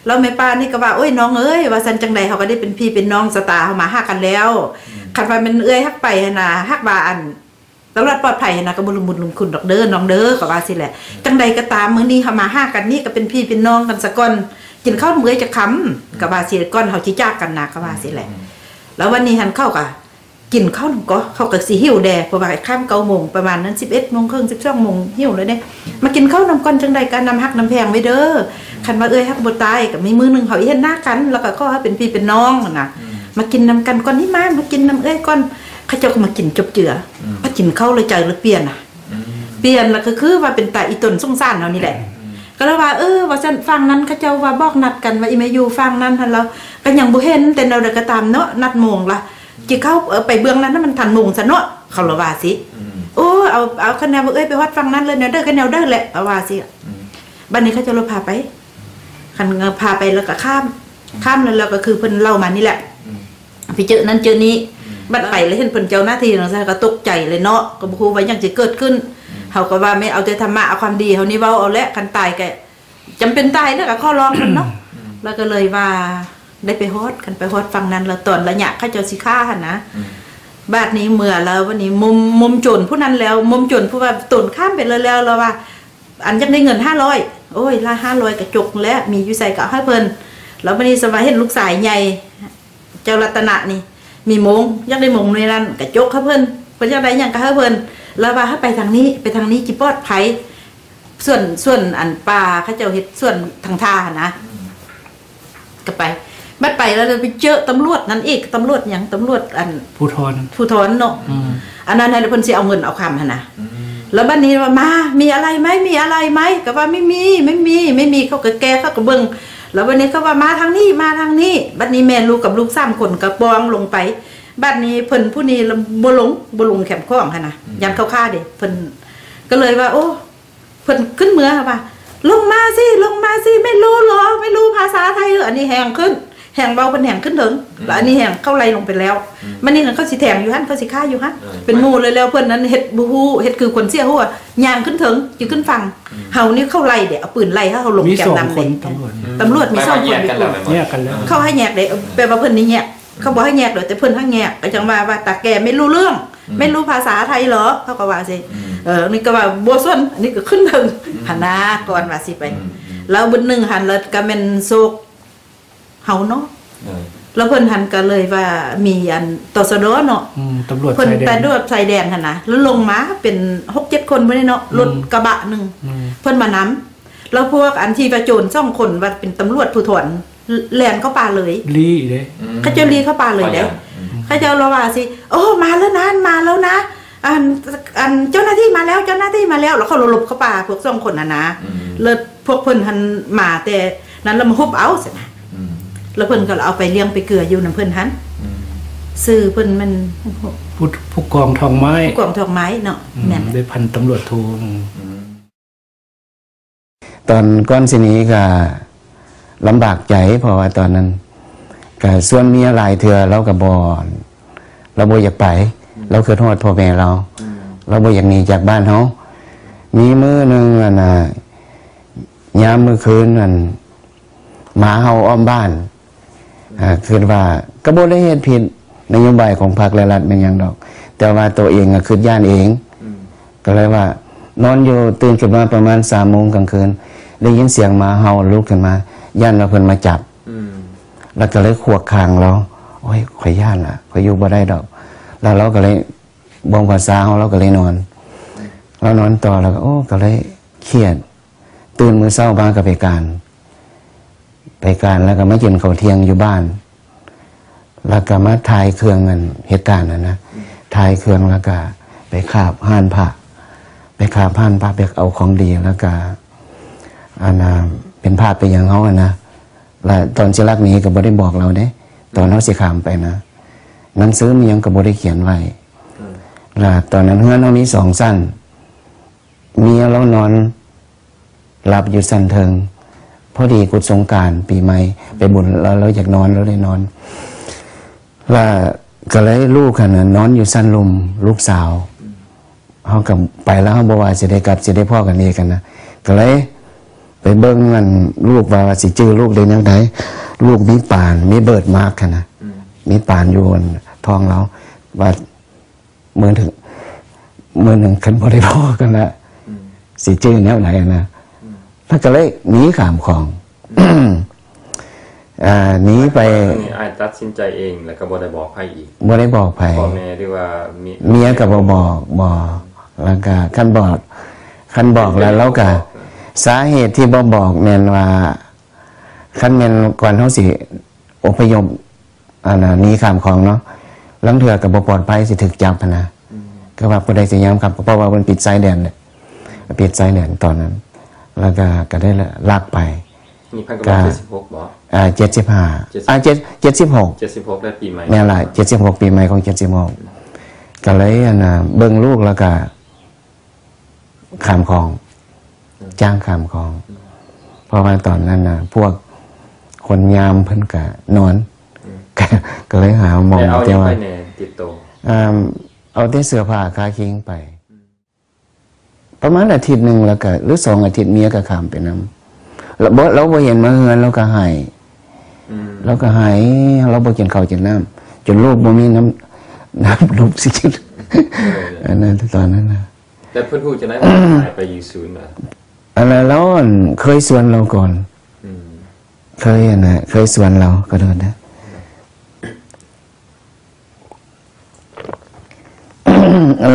ແລ້ວແມ່ປ້ານີ້ກໍວ່າ ໂອ້ຍ ນ້ອງເອີຍ ວ່າຊັ້ນ ຈັ່ງໃດເຮົາກໍໄດ້ເປັນພີ່ເປັນນ້ອງ ຊະຕາເຮົາມາຫາກັນແລ້ວ ອືມ ຄັນວ່າແມ່ນເອື້ອຍຮັກໄປຫັ້ນນະ ຫາກວ່າອັນ ຕຳຫຼວດປອດໄພຫັ້ນນະ ກໍບໍ່ລຸມບຸນລຸມຄຸນດອກເດີ ນ້ອງເດີ ກໍວ່າຊີ້ແຫຼະ ອືມ ຈັ່ງໃດກໍຕາມ ມື້ນີ້ເຮົາມາຫາກັນນີ້ ກໍເປັນພີ່ເປັນນ້ອງກັນສາກ່ອນ ກິນເຂົ້ານຳເອື້ອຍຈັກຄຳ ອືມ ກໍວ່າຊີ້ ກ່ອນເຮົາຊິຈາກກັນນະ ກໍວ່າຊີ້ແຫຼະ ອືມ ແລ້ວວັນນີ້ຫັ້ນ ເຂົາກໍ ກິນເຂົ້ານຳກໍ ເຂົາກໍຊິຫິວແດ່ ເພາະວ່າຂ້າມເກົ້າໂມງ ປະມານນັ້ນ ສິບເອັດໂມງເຄິ່ງ ສິບສອງໂມງ ຫິວແລ້ວເດ້ ມາກິນເຂົ້ານຳກ່ອນ ຈັ່ງໃດກໍນ້ຳຮັກນ້ຳແພງໄວ້ເດີ ຄັນວ່າເອື້ອຍຮັກບໍ່ຕາຍ ກໍມີມື້ໜຶ່ງເຮົາອີເຫັນໜ້າກັນ ແລ້ວກໍຂໍໃຫ້ເປັນພີ່ເປັນນ້ອງຫັ້ນນະ ອືມ ມາກິນນຳກັນກ່ອນນີ້ ມາ ມາກິນນຳເອື້ອຍກ່ອນ ເຂົາເຈົ້າກໍມາກິນຈົບເຈືອ ອືມ ມາກິນເຂົ້າແລ້ວໃຈລະປ່ຽນນະ ອືມ ປ່ຽນລະ ກໍຄືວ່າເປັນຕາອີ່ຕົນສົງສານເຮົານີ້ແຫຼະ ອືມ ກໍເລີຍວ່າ ເອີ ວ່າຊັ້ນ ຝັ່ງນັ້ນເຂົາເຈົ້າວ່າບອກນັດກັນວ່າອີ່ແມ່ຢູ່ຝັ່ງນັ້ນຫັ້ນ ແລ້ວກໍຍັງບໍ່ເຫັນ ແຕ່ແນວໃດກໍຕາມເນາະ ນັດໂມງລະ ອືມ ຊິເຂົ້າ ເອີ ໄປເບື້ອງນັ້ນນະ ມັນທັນໂມງຊະເນາະ ເຂົາລະວ່າຊີ້ ອືມ ໂອ້ ເອົາ ເອົາ ຄັນແນວວ່າເອື້ອຍໄປຮອດຝັ່ງນັ້ນເລີຍ ແນວໃດກໍແນວໃດແຫຼະ ລະວ່າຊີ້ ອືມ ບັດນີ້ເຂົາເຈົ້າລະພາໄປ ຄັນພາໄປແລ້ວກໍຂ້າມ ອືມ ຂ້າມແລ້ວ ແລ້ວກໍຄືເພິ່ນເລົ່າມານີ້ແຫຼະ ອືມ ໄປເຈີນັ້ນເຈີນີ້ ອືມ ບັດໄປແລ້ວເຫັນເພິ່ນເຈົ້າໜ້າທີ່ຈັ່ງຊັ້ນ ກໍຕົກໃຈເລີຍເນາະ ກໍບໍ່ຮູ້ວ່າຫຍັງຊິເກີດຂຶ້ນ ອືມ ເຮົາກໍວ່າແມ່ນເອົາແຕ່ທຳມະ ເອົາຄວາມດີເຮົານີ້ເວົ້າເອົາແຫຼະ ຄັນຕາຍກໍ ຈຳເປັນຕາຍແລ້ວກໍຂໍລອງເພິ່ນເນາະ ອືມ ແລ້ວກໍເລີຍວ່າໄດ້ໄປຮອດ ຄັນໄປຮອດຝັ່ງນັ້ນແລ້ວ ຕອນໄລຍະເຂົາເຈົ້າຊິຂ້າຫັ້ນນະ ອືມ ບາດນີ້ເມື່ອແລ້ວ ບາດນີ້ມຸມ ມຸມໂຈນຜູ້ນັ້ນແລ້ວ ມຸມໂຈນຜູ້ວ່າໂຕນຂ້າມໄປແລ້ວ ແລ້ວລາວວ່າ ອັນ ຢາກໄດ້ເງິນຫ້າຮ້ອຍ ໂອ້ຍ ລະຫ້າຮ້ອຍກະຈົກແລ້ວ ມີຢູ່ໃສກະເອົາໃຫ້ເພິ່ນ. ແລ້ວບາດນີ້ສະວ່າເຫັນລູກຊາຍໃຫຍ່ ເຈົ້າລັດຕະນະນີ້ ມີໂມງ ຢາກໄດ້ໂມງໃນນັ້ນກະຈົກໃຫ້ເພິ່ນ ເພິ່ນຢາກໄດ້ຫຍັງກະໃຫ້ເພິ່ນ. ລາວວ່າ ໃຫ້ໄປທາງນີ້ ໄປທາງນີ້ຊິປອດໄພ ສວນ ສວນອັນປ່າ ເຂົາເຈົ້າເຮັດສວນທາງທ່າຫັ້ນນະ ກະໄປ ບັດໄປແລ້ວໄປເຈີຕຳຫຼວດນັ້ນອີກ ຕຳຫຼວດຫຍັງ ຕຳຫຼວດອັນ ພູທອນ ພູທອນເນາະ ອືມ ອັນນັ້ນຫັ້ນເພິ່ນຊິເອົາເງິນເອົາຄຳຫັ້ນນະ ອືມ ແລ້ວບາດນີ້ວ່າ ມາ ມີອະໄລໄໝ ມີອະໄລໄໝ ກະວ່າ ໄມ່ມີ ໄມ່ມີ ໄມ່ມີ ເຂົາກະແກ່ ເຂົາກະເບິ່ງ ແລ້ວບາດນີ້ເຂົາວ່າ ມາທາງນີ້ ມາທາງນີ້ ບາດນີ້ແມ່ລູກກັບລູກສາມຄົນກະປ່ອງລົງໄປ ບາດນີ້ເພິ່ນຜູ້ນີ້ລະບໍ່ລົງ ບໍ່ລົງແຄມຂອງຫັ້ນນະ ອືມ ຢ້ານເຂົາຂ້າເດ້ ເພິ່ນກະເລີຍວ່າ ໂອ້ ເພິ່ນຂຶ້ນເມືອວ່າ ລົງມາຊິ ລົງມາຊິ ແມ່ນຮູ້ເຫຼືອ ແມ່ນຮູ້ພາສາໄທເຫຼືອ ອັນນີ້ແຮງຂຶ້ນ ແຮງເວົ້າເພິ່ນແຮງຂຶ້ນເທິງ ອືມ ແລ້ວອັນນີ້ແຮງເຂົາໄລ່ລົງໄປແລ້ວ ອືມ ບາດນີ້ເຂົາຊິແທງຢູ່ຫັ້ນ ເຂົາຊິຂ້າຢູ່ຫັ້ນ ເອີ ເປັນໝູ່ເລີຍ ແລ້ວເພິ່ນນັ້ນເຮັດບໍ່ຮູ້ ເຮັດຄືຄົນເສຍຫົວ ຍ່າງຂຶ້ນເທິງ ຊິຂຶ້ນຝັ່ງ ອືມ ເຮົານີ້ເຂົາໄລ່ເດ້ ເອົາປືນໄລ່ ເຮົາລົງແຄມນຳເດ້ ຕຳຫຼວດມີສອງຄົນ ຕຳຫຼວດມີສອງຄົນ ແຍກກັນແລ້ວ ເຂົາໃຫ້ແຍກເດ້ ແປວ່າເພິ່ນນີ້ແຍກ ເຂົາບໍ່ໃຫ້ແຍກດອກ ແຕ່ເພິ່ນໃຫ້ແຍກ ກະຈັ່ງວ່າ ວ່າຕາແກ່ແມ່ນຮູ້ເລື່ອງ ອືມ ແມ່ນຮູ້ພາສາໄທເຫຼືອ ເຂົາກະວ່າຊີ້ ອືມ ເອີ ນີ້ກະວ່າບໍ່ສົນ ອັນນີ້ກະຂຶ້ນເທິງ ອືມ ຫັ້ນນາ ກ່ອນວ່າຊິໄປ ອືມ ອືມ ແລ້ວບຶດໜຶ່ງຫັ້ນ ແລ້ວກະແມ່ນໂຊກເຮົາເນາະ ເອີ ແລ້ວເພິ່ນຫັ້ນກະເລີຍວ່າ ມີອັນ ຕສດ ເນາະ ອືມ ຕຳຫຼວດ ເພິ່ນ ຊາຍແດນ ຕຳຫຼວດຊາຍແດນຫັ້ນນາ ແລ້ວລົງມາເປັນຫົກເຈັດຄົນບໍ່ໄດ້ເນາະ ອືມ ລົດກະບະໜຶ່ງ ອືມ ເພິ່ນມານຳ ແລ້ວພວກອັນທີ່ວ່າໂຈນສອງຄົນ ວ່າເປັນຕຳຫຼວດພູທອນ ແລ່ນເຂົ້າປ່າເລີຍ ລີ້ເດ້ ອືມ ເຂົາເຈົ້າລີ້ເຂົ້າປ່າເລີຍເດ້ ອືມ ເຂົາເຈົ້າລະວ່າຊິ ໂອ້ ມາແລ້ວນະ ມາແລ້ວນະ ອັນ ອັນ ເຈົ້າໜ້າທີ່ມາແລ້ວ ເຈົ້າໜ້າທີ່ມາແລ້ວ ແລ້ວເຂົາລະຫຼົບເຂົ້າປ່າ ພວກສອງຄົນຫັ້ນນະ ອືມ ແລ້ວພວກເພິ່ນຫັ້ນມາແຕ່ນັ້ນ ແລ້ວມາຮຸບເອົາຊັ້ນນະ ອືມ ແລ້ວເພິ່ນກະເອົາໄປລ້ຽງໄປເກືອຢູ່ນຳເພິ່ນຫັ້ນ ອືມ ຊື່ເພິ່ນແມ່ນ ຜູ້ ຜູ້ກອງທອງໄມ້ ຜູ້ກອງທອງໄມ້ເນາະ ອືມ ແມ່ນ ໄດ້ພັນຕຳຫຼວດໂທ ອືມ ອືມ ຕອນກ່ອນຊິໜີກະລຳບາກໃຈ ເພາະວ່າຕອນນັ້ນກະຊວນເມຍຫຼາຍເທື່ອ ລາວກະບໍ່ ລາວບໍ່ຢາກໄປ ອືມ ລາວຄຶດຮອດພໍ່ແມ່ລາວ ອືມ ລາວບໍ່ຢາກໜີຈາກບ້ານເຮົາ. ມີມື້ໜຶ່ງ ອັນນ່າ ຍາມມື້ຄືນ ອັນ ໝາເຫົ່າອ້ອມບ້ານ ອ່າ ຄິດວ່າກະບໍ່ໄດ້ເຮັດຜິດນະໂຍບາຍຂອງພັກແລະລັດແມ່ນຫຍັງດອກ ແຕ່ວ່າໂຕເອງກະຄິດຢ້ານເອງ ອືມ ກະເລີຍວ່ານອນຢູ່ ຕື່ນຂຶ້ນມາປະມານສາມໂມງກາງຄືນ ໄດ້ຍິນສຽງໝາເຫົ່າ ລຸກຂຶ້ນມາ ຢ້ານວ່າເພິ່ນມາຈັບ ອືມ ແລ້ວກະເລີຍຂວາກຄາງລາວ ໂອ້ຍ ຂ້ອຍຢ້ານລະ ຂ້ອຍຢູ່ບໍ່ໄດ້ດອກ ແລ້ວລາວກະເລີຍ ເບິ່ງພາສາເຮົາ ລາວກະເລີຍນອນ ລາວນອນຕໍ່ ແລ້ວກະ ໂອ້ ກະເລີຍຄຽດ ຕື່ນມື້ເຊົ້າມາກະໄປການ ໄປການແລ້ວກະມາກິນເຂົ້າທ່ຽງຢູ່ບ້ານ ແລ້ວກະມາຖ່າຍເຄື່ອງ ອັນ ເຫດການຫັ້ນນະ ອືມ ຖ່າຍເຄື່ອງແລ້ວກະໄປຄາບຮ້ານພະ ໄປຄາບຮ້ານພະ ໄປເອົາຂອງດີ ແລ້ວກະ ອັນນ່າ ເປັນພະເປັນຫຍັງເຮົາຫັ້ນນະ ແລະ ຕອນຊິລັກໜີກະບໍ່ໄດ້ບອກລາວເດ້ ຕອນເຮົາຊິຂ້າມໄປນະ ໜັງສືມີຫຍັງກະບໍ່ໄດ້ຂຽນໄວ້ ອືມ ແລະ ຕອນນັ້ນເຮືອນເຮົາມີສອງຊັ້ນ ເມຍລາວນອນ ຫຼັບຢູ່ຊັ້ນເທິງ ພໍດີກຸດສົງການປີໃໝ່ ໄປບຸນ ລາວ ລາວຢາກນອນ ລາວເລີຍນອນ ລະກະເລີຍລູກຫັ້ນນະ ນອນຢູ່ຊັ້ນລຸ່ມ ລູກສາວ ເຮົາກະໄປແລ້ວ ເຮົາບໍ່ວ່າຊິໄດ້ກັບ ຊິໄດ້ພໍ້ກັນອີກຫັ້ນນະ ກະເລີຍໄປເບິ່ງ ອັນ ລູກວ່າ ວ່າຊິຈື່ລູກໄດ້ແນວໃດ ລູກມີປານ ມີເບີດມາກຫັ້ນນະ ອືມ ມີປານຢູ່ ອັນ ທ້ອງລາວ ວ່າ ມື້ໜຶ່ງ ມື້ໜຶ່ງຄັນບໍ່ໄດ້ພໍ້ກັນລະ ອືມ ຊິຈື່ແນວໃດນະ ອືມ ລະກະເລີຍໜີຂ້າມຂອງ ອືມ ເອີ ໜີໄປ ອັນນີ້ອ້າຍຕັດສິນໃຈເອງ ລະກະບໍ່ໄດ້ບອກໃຜອີກ ບໍ່ໄດ້ບອກໃຜ ພໍ່ແມ່ ຫຼືວ່າເມຍ ເມຍກະບໍ່ບອກ ບໍ່ ລະກະຄັນບອກ ຄັນບອກລະລາວກະ ສາເຫດທີ່ບໍ່ບອກແມ່ນວ່າ ຄັນແມ່ນກ່ອນເຮົາຊິອົບພະຍົບ ອັນນ່າ ໜີຂ້າມຂອງເນາະ ລາງເທື່ອກະບໍ່ປອດໄພ ຊິຖືກຈັບຫັ້ນນະ ອືມ ກະວ່າຜູ້ໃດຊິຍາມຂັບ ເພາະວ່າເພິ່ນປິດຊາຍແດນເດ້ ປິດຊາຍແດນຕອນນັ້ນ ແລ້ວກະ ກະໄດ້ລັກໄປ ນີ້ພັນເກົ້າຮ້ອຍເຈັດສິບຫົກບໍ່? ອ່າ ເຈັດສິບຫ້າ ເຈັດສິບ ອ່າ ເຈັດ ເຈັດສິບຫົກ ເຈັດສິບຫົກ ແລ້ວປີໃໝ່ ແມ່ນລະ ເຈັດສິບຫົກ ປີໃໝ່ຂອງເຈັດສິບຫົກ ກະເລີຍ ອັນນ່າ ເບິ່ງລູກແລ້ວກະ ຂ້າມຂອງ ອືມ ຈ້າງຂ້າມຂອງ ອືມ ເພາະວ່າຕອນນັ້ນນະ ພວກຄົນຍາມເພິ່ນກະນອນ ອືມ ກະເລີຍຫາໝ່ອງ ແຕ່ວ່າ ແຕ່ເອົາຫຍັງໄປແດ່ຕິດໂຕ? ເອົາແຕ່ເສື້ອຜ້າຄາຄີງໄປ ອືມ ປະມານອາທິດໜຶ່ງ ແລ້ວກະ ຫຼື ສອງອາທິດ ເມຍກະຂ້າມໄປນຳ ລາວບໍ່ ລາວບໍ່ເຫັນມາເຮືອນ ລາວກະໄຫ້ ອືມ ລາວກະໄຫ້ ລາວບໍ່ກິນເຂົ້າກິນນ້ຳ ຈົນລູກບໍ່ມີນ້ຳ ນັບລົບຊິຄິດ ເອີ ອັນນັ້ນຕອນນັ້ນນະ. ແຕ່ເພິ່ນຮູ້ຈັ່ງໃດວ່າອາຍໄປຢູ່ສູນນະ? ອັນນັ້ນລາວ ອັນ ເຄີຍຊວນລາວກ່ອນ. ອືມ ເຄີຍ ອັນນະ ເຄີຍຊວນລາວ ຂໍໂທດເດີ.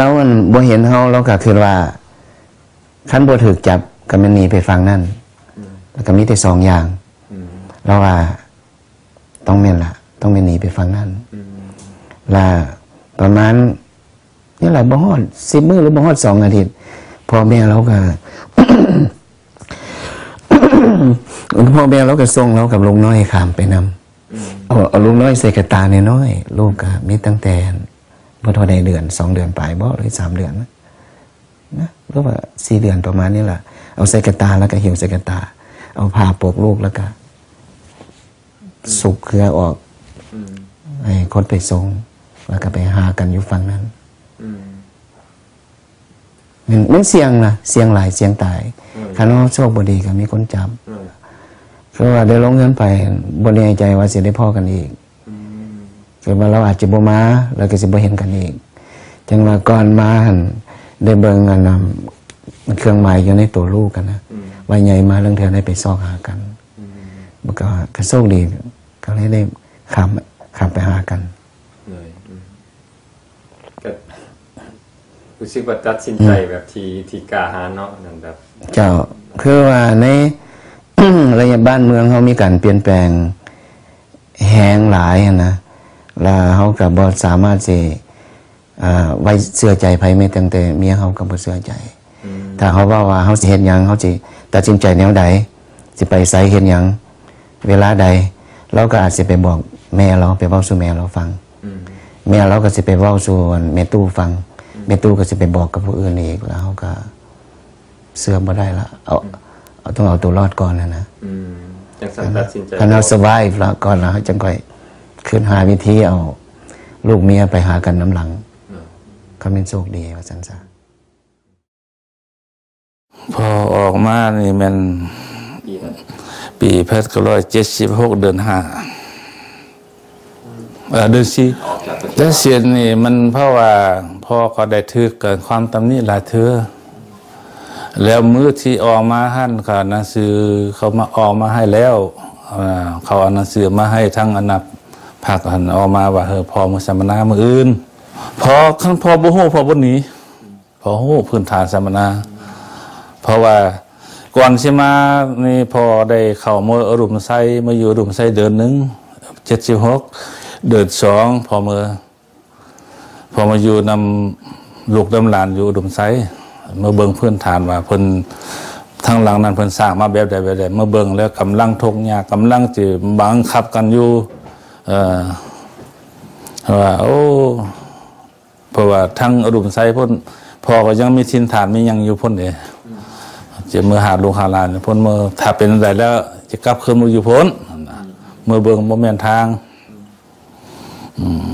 ລາວ ອັນ ບໍ່ເຫັນເຮົາ ລາວກໍຄິດວ່າ ຄັນບໍ່ຖືກຈັບກໍແມ່ນໜີໄປຝັ່ງນັ້ນ. ອືມ ແລ້ວກໍມີແຕ່ສອງຢ່າງ. ອືມ ລາວວ່າ ຕ້ອງແມ່ນລະ ຕ້ອງແມ່ນໜີໄປຝັ່ງນັ້ນ. ອືມ ລະປະມານນີ້ລະ ບໍ່ຮອດສິບມື້ ຫຼື ບໍ່ຮອດສອງອາທິດ ພໍ່ແມ່ລາວກໍ ພໍ່ແມ່ລາວກໍສົ່ງລາວກັບລູກນ້ອຍຂ້າມໄປນຳ. ອືມ ເອົາ ເອົາລູກນ້ອຍໃສ່ກະຕ່ານ້ອຍໆ ລູກກໍມີຕັ້ງແຕ່ບໍ່ເທົ່າໃດເດືອນ ສອງເດືອນປາຍບໍ ຫຼື ສາມເດືອນນະ ນະ ຫຼືວ່າສີ່ເດືອນປະມານນີ້ລະ. ເອົາໃສ່ກະຕ່າ ແລ້ວກໍຫິ້ວໃສ່ກະຕ່າ ເອົາຜ້າປົກລູກ ແລ້ວກໍສຸກເຄືອອອກ. ອືມ ໃຫ້ຄົນໄປສົ່ງ ແລ້ວກໍໄປຫາກັນຢູ່ຝັ່ງນັ້ນ. ອືມ ມັນ ມັນສ່ຽງນະ ສ່ຽງຫຼາຍ ສ່ຽງຕາຍ. ອືມ ຄັນເຮົາໂຊກບໍ່ດີກໍມີຄົນຈັບ. ອືມ ຄືວ່າໄດ້ລົງເຮືອນໄປ ບໍ່ແນ່ໃຈວ່າຊິໄດ້ພໍ້ກັນອີກ. ອືມ ຄືວ່າລາວອາດຈະບໍ່ມາ ແລ້ວກໍຊິບໍ່ເຫັນກັນອີກ. ຈັ່ງວ່າກ່ອນມາຫັ້ນ ໄດ້ເບິ່ງອັນນຳ ເຄື່ອງໝາຍຢູ່ໃນໂຕລູກຫັ້ນນະ. ອືມ ວ່າໃຫຍ່ມາລາງເທື່ອໄດ້ໄປຊອກຫາກັນ. ອືມ ມັນກໍ ກໍໂຊກດີ ກໍເລີຍໄດ້ຂ້າມ ຂ້າມໄປຫາກັນ. ໂດຍ ອືມ ກໍຮູ້ສຶກວ່າຕັດສິນໃຈ ອືມ ແບບທີ່ ທີ່ກ້າຫານເນາະ ນັ້ນແບບ ເຈົ້າ ຄືວ່າໃນໄລຍະບ້ານເມືອງເຮົາມີການປ່ຽນແປງແຮງຫຼາຍຫັ້ນນະ ແລ້ວເຮົາກໍບໍ່ສາມາດຊິ ເອີ ໄວ້ເຊື່ອໃຈໃຜ ແມ້ແຕ່ເມຍເຮົາກໍບໍ່ເຊື່ອໃຈ. ອືມ ຖ້າເຮົາເວົ້າວ່າເຮົາຊິເຮັດຫຍັງ ເຮົາຊິຕັດສິນໃຈແນວໃດ ຊິໄປໃສ ເຮັດຫຍັງ ເວລາໃດ ລາວກໍອາດຊິໄປບອກແມ່ລາວ ໄປເວົ້າສູ່ແມ່ລາວຟັງ. ອືມ ແມ່ລາວກໍຊິໄປເວົ້າສູ່ແມ່ຕູ້ຟັງ. ອືມ ແມ່ຕູ້ກໍຊິໄປບອກກັບຜູ້ອື່ນອີກ ແລ້ວເຮົາກໍເຊື່ອບໍ່ໄດ້ລະ. ເອົາ ອືມ ເອົາ ຕ້ອງເອົາຕົວລອດກ່ອນຫັ້ນນະ. ອືມ ຈັ່ງຊັ້ນຕັດສິນໃຈ ຄັນເຮົາ survive ລະກ່ອນ ລະເຮົາຈັ່ງຄ່ອຍຄິດຫາວິທີເອົາລູກເມຍໄປຫາກັນນຳຫຼັງ. ເນາະ ຄັນແມ່ນໂຊກດີວ່າຊັ້ນຊະ. ພໍ່ອອກມານີ້ແມ່ນປີ ປີພັນເກົ້າຮ້ອຍເຈັດສິບຫົກ ເດືອນຫ້າ ເອີ ເດືອນສີ່. ແຕ່ສ່ວນນີ້ມັນເພາະວ່າພໍ່ກໍໄດ້ຖືກຄວາມຕຳໜິຫຼາຍເທື່ອ ແລ້ວມື້ທີ່ອອກມາຫັ້ນ ກໍໜັງສືເຂົາມາອອກມາໃຫ້ແລ້ວ ເອີ ເຂົາເອົາໜັງສືມາໃຫ້ທາງອານາພັກຫັ້ນ ອອກມາວ່າ ເອີ ພໍ່ມາສຳມະນາມື້ອື່ນ. ພໍ່ ຄັນພໍ່ບໍ່ຮູ້ ພໍ່ບໍ່ໜີ. ພໍຮູ້ພື້ນຖານສຳມະນາ ເພາະວ່າກ່ອນຊິມານີ້ ພໍ່ໄດ້ເຂົ້າເມືອອຸດົມໄຊ ມາຢູ່ອຸດົມໄຊເດືອນໜຶ່ງ ເຈັດສິບຫົກ ເດືອນສອງ ພໍ່ເມືອ ພໍ່ມາຢູ່ນຳລູກນຳຫຼານຢູ່ອຸດົມໄຊ ມາເບິ່ງພື້ນຖານວ່າເພິ່ນ ທາງຫຼັງນັ້ນເພິ່ນສ້າງມາແບບໃດ ແບບໃດ ມາເບິ່ງແລ້ວກຳລັງທຸກຍາກ ກຳລັງຊິບັງຄັບກັນຢູ່ ເອີ ວ່າ ໂອ້ ເພາະວ່າທາງອຸດົມໄຊພຸ້ນ ພໍ່ກໍຍັງມີຖິ່ນຖານມີຫຍັງຢູ່ພຸ້ນເດ ອືມ ຈະເມືອຫາລູກຫາຫຼານພຸ້ນ ເມືອ ຖ້າເປັນໃດແລ້ວຈະກັບຄືນມາຢູ່ພຸ້ນ ອືມ ເມືອເບິ່ງບໍ່ແມ່ນທາງ ອືມ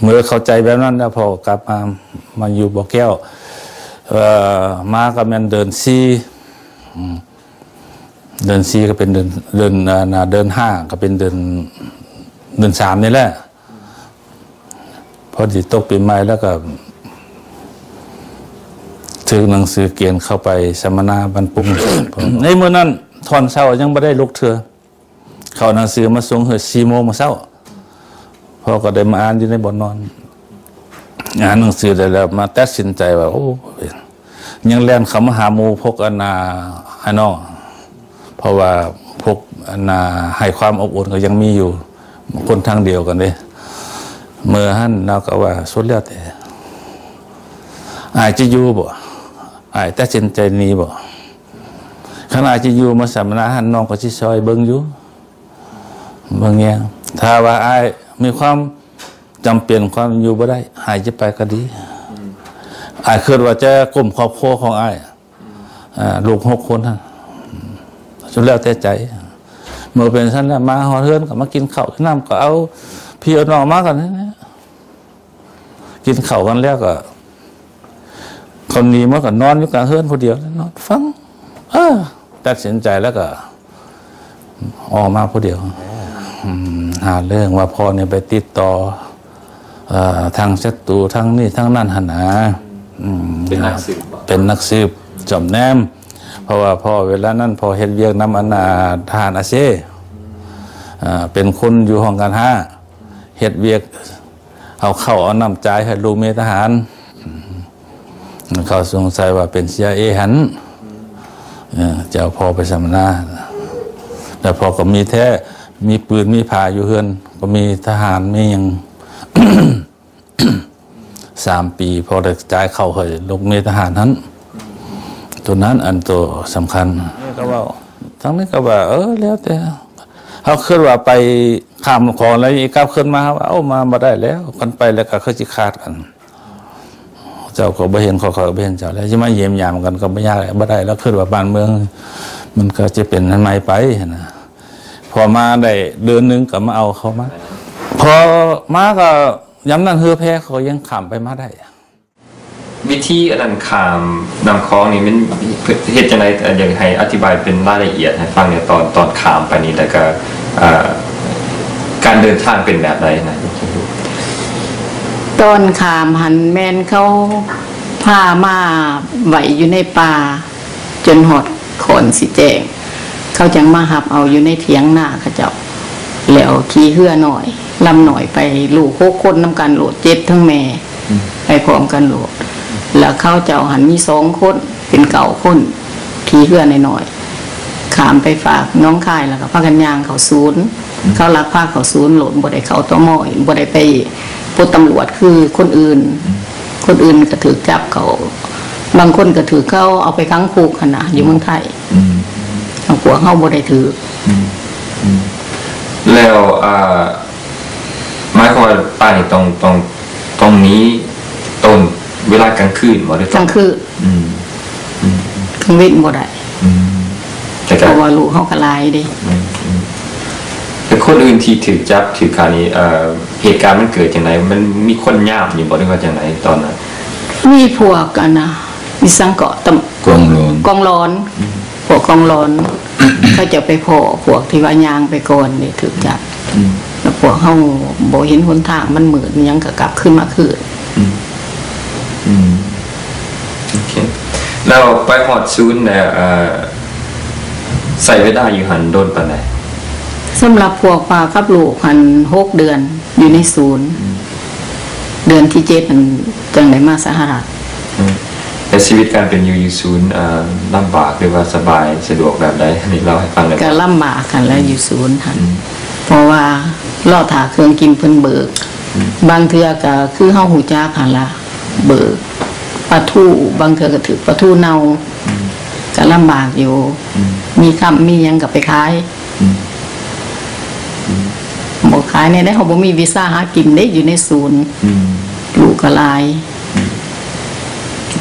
ເມື່ອເຂົ້າໃຈແບບນັ້ນແລ້ວ ພໍ່ກໍກັບມາ ມາຢູ່ບໍ່ແກ້ວ ເອີ ມາກໍແມ່ນເດືອນສີ່ ອືມ ເດືອນສີ່ກໍເປັນເດືອນ ເດືອນ ເອີ ເດືອນຫ້າກໍເປັນເດືອນ ເດືອນສາມນີ້ແຫຼະ ພໍດີຕົກປີໃໝ່ແລ້ວກໍຖືກໜັງສືເກນເຂົ້າໄປສຳມະນາບັນປຸງ ໃນມື້ນັ້ນຕອນເຊົ້າຍັງບໍ່ໄດ້ລຸກເທື່ອ ເຂົາໜັງສືມາສົ່ງເຮີສີ່ໂມງມື້ເຊົ້າ ພໍ່ກໍໄດ້ມາອ່ານຢູ່ໃນບ່ອນນອນ ອ່ານໜັງສືໄດ້ແລ້ວມາຕັດສິນໃຈວ່າ ໂອ້ ຍັງແລ່ນເຂົ້າມາຫາໝູ່ພວກອັນນ່າ ອ້າຍນ້ອງ ເພາະວ່າພວກອັນນ່າໃຫ້ຄວາມອົບອຸ່ນກໍຍັງມີຢູ່ ຄົນທາງດຽວກັນເດ້ ເມື່ອຫັ້ນລາວກໍວ່າ ສຸດແລ້ວແຕ່ ອ້າຍຈະຢູ່ບໍ່? ອ້າຍຕັດສິນໃຈໜີບໍ່? ຄັນອ້າຍຈະຢູ່ມາສຳມະນາຫັ້ນ ນ້ອງກໍຊິຊ່ອຍເບິ່ງຢູ່ ເບິ່ງແຍງ ຖ້າວ່າອ້າຍມີຄວາມ ຈຳເປັນຄວາມຢູ່ບໍ່ໄດ້ ອ້າຍຈະໄປກໍດີ ອືມ ອ້າຍຄິດວ່າຈະກຸມຄອບຄົວຂອງອ້າຍ ອືມ ອ່າ ລູກຫົກຄົນຫັ້ນ ສຸດແລ້ວແຕ່ໃຈ ເມື່ອເປັນຊັ້ນແລ້ວ ມາຮອດເຮືອນກໍມາກິນເຂົ້າກິນນ້ຳ ກໍເອົາພີ່ເອົານ້ອງມາກັນນີ້ແຫຼະ ກິນເຂົ້າກັນແລ້ວກໍ ເຂົາໜີມາກໍນອນຢູ່ກາງເຮືອນຜູ້ດຽວ ນອນຟັງ ເອີ ຕັດສິນໃຈແລ້ວກໍ ອອກມາຜູ້ດຽວ ອືມ ຫາເລື່ອງວ່າພໍ່ນີ້ໄປຕິດຕໍ່ ເອີ ທາງສັດຕູ ທາງນີ້ທາງນັ້ນຫັ້ນນາ. ອືມ ເປັນນັກສືບບໍ່? ເປັນນັກສືບ ຈອມແນມ. ເພາະວ່າພໍ່ເວລານັ້ນ ພໍ່ເຮັດວຽກນຳອັນນ່າ ທະຫານອາເຊ ເປັນຄົນຢູ່ຫ້ອງການຫ້າ ເຮັດວຽກ ເອົາເຂົ້າເອົານ້ຳຈ່າຍໃຫ້ລູກເມຍທະຫານ. ເຂົາສົງໄສວ່າເປັນ ຊີໄອເອ ຫັ້ນ. ເອີ ເຈົ້າພໍ່ໄປສຳມະນາ ແລ້ວພໍ່ກໍມີແທ້ ມີປືນມີຜາຢູ່ເຮືອນ ກໍມີທະຫານມີຫຍັງ. ສາມປີ ພໍໄດ້ຈ່າຍເຂົ້າໃຫ້ລູກເມຍທະຫານຫັ້ນ. ໂຕນັ້ນອັນໂຕສຳຄັນ. ກໍເວົ້າ ທາງນີ້ກໍວ່າ ເອີ ແລ້ວແຕ່ ເຮົາຄິດວ່າໄປຂ້າມຂອງແລ້ວ ອີກກັບຄືນມາ ເຮົາວ່າ ເອົາ ມາບໍ່ໄດ້ແລ້ວ ຄັນໄປແລ້ວກໍຄືຊິຂາດກັນ. ເຈົ້າກໍບໍ່ເຫັນ ຂ້ອຍກໍບໍ່ເຫັນເຈົ້າແລ້ວ ຊິມາຢ້ຽມຢາມກັນກໍບໍ່ຍາກ ບໍ່ໄດ້ແລ້ວ. ຄິດວ່າບ້ານເມືອງມັນກໍຈະເປັນໃໝ່ໄປຫັ້ນນະ. ພໍມາໄດ້ເດືອນໜຶ່ງກໍມາເອົາເຂົາມາ. ພໍມາກໍ ຍາມນັ້ນເຮືອແພເຂົາຍັງຂ້າມໄປມາໄດ້. ວິທີອັນນັ້ນຂ້າມນ້ຳຂອງນີ້ມັນເຮັດຈັ່ງໃດ? ເອີ ຢາກໃຫ້ອະທິບາຍເປັນລາຍລະອຽດໃຫ້ຟັງແດ່ ຕອນ ຕອນຂ້າມໄປນີ້ ແລ້ວກໍ ເອີ ການເດີນທາງເປັນແບບໃດນະ? ຕອນຂ້າມຫັ້ນແມ່ນເຂົາພາມາໄວ້ຢູ່ໃນປ່າ ຈົນຮອດຂ້ອນຊິແຈ້ງ ເຂົາຈັ່ງມາຮັບເອົາຢູ່ໃນຖຽງນາເຂົາເຈົ້າ ແລ້ວຂີ່ເຮືອນ້ອຍລຳນ້ອຍໄປ ລູກຫົກຄົນນຳກັນໂລດ ເຈັດທັງແມ່ ອືມ ໄປພ້ອມກັນໂລດ. ແລ້ວເຂົາເຈົ້າຫັ້ນມີສອງຄົນ ເປັນເກົ້າຄົນ ຂີ່ເຮືອນ້ອຍໆ ຂ້າມໄປຟາກໜອງຄາຍ ແລ້ວກໍພາກັນຍ່າງເຂົ້າສູນ. ອືມ ເຂົາລັກພາເຂົ້າສູນໂລດ ບໍ່ໄດ້ເຂົ້າ ຕມ ອີກ ບໍ່ໄດ້ໄປປົດຕຳຫຼວດຄືຄົນອື່ນ. ອືມ ຄົນອື່ນກໍຖືກຈັບເຂົ້າ ບາງຄົນກໍຖືກເຂົາເອົາໄປຂັງຄຸກຫັ້ນນະ ຢູ່ເມືອງໄທ. ອືມ ພວກເຮົາບໍ່ໄດ້ຖືກ. ອືມ ອືມ ແລ້ວ ອ່າ ໝາຍຄວາມວ່າປ້ານີ້ຕ້ອງ ຕ້ອງ ຕ້ອງໜີຕົ້ນເວລາກາງຄືນບໍ່ ຫຼື ກາງຄືນ? ອືມ ອືມ ກາງເວັນບໍ່ໄດ້. ອືມ ແຕ່ກໍ ເພາະວ່າລູກເຮົາກໍຫຼາຍເດ້. ອືມ ອືມ ແຕ່ຄົນອື່ນທີ່ຖືກຈັບ ຖືກຂ້ານີ້ ເອີ ເຫດການມັນເກີດຈັ່ງໃດ? ມັນມີຄົນຍາມຢູ່ບໍ່ ຫຼືວ່າຈັ່ງໃດຕອນນັ້ນ? ມີພວກອັນນະ ອີ່ສັງເກາະ ຕຳ ກອງຫຼອນ ກອງຫຼອນ. ອືມ ພວກກອງຫຼອນ ເຂົາເຈົ້າໄປພໍ້ພວກທີ່ວ່າຍ່າງໄປກ່ອນນີ້ຖືກຈັບ. ອືມ ແລ້ວພວກເຮົາບໍ່ເຫັນຫົນທາງ ມັນມືດຫຍັງ ກໍກັບຄືນມາຄືນ. ອືມ ອືມ ໂອເຄ ແລ້ວໄປຮອດສູນແລ້ວ ເອີ ໃຊ້ເວລາຢູ່ຫັ້ນດົນປານໃດ? ສຳລັບພວກປ້າກັບລູກຫັ້ນ ຫົກເດືອນຢູ່ໃນສູນ. ອືມ ເດືອນທີເຈັດຫັ້ນ ຈັ່ງໄດ້ມາສະຫະລັດ. ອືມ ແລ້ວຊີວິດການເປັນຢູ່ ຢູ່ສູນ ເອີ ລຳບາກ ຫຼືວ່າສະບາຍ ສະດວກແບບໃດ? ອັນນີ້ເລົ່າໃຫ້ຟັງໄດ້ບໍ່? ກໍລຳບາກຫັ້ນແຫຼະ ອືມ ຢູ່ສູນຫັ້ນ. ອືມ ເພາະວ່າລໍຖ້າເຄື່ອງກິນເພິ່ນເບີກ. ອືມ ບາງເທື່ອກໍຄືເຮົາຮູ້ຈັກຫັ້ນລະ ເບີກປາທູ ບາງເທື່ອກໍຖືກປາທູເນົ່າ. ອືມ ກໍລຳບາກຢູ່. ອືມ ມີຄຳມີຫຍັງກໍໄປຂາຍ. ອືມ ອືມ ບໍ່ຂາຍແນວໃດ ເຮົາບໍ່ມີວິຊາຫາກິນເດ້ ຢູ່ໃນສູນ. ອືມ ລູກກໍຫຼາຍ. ອືມ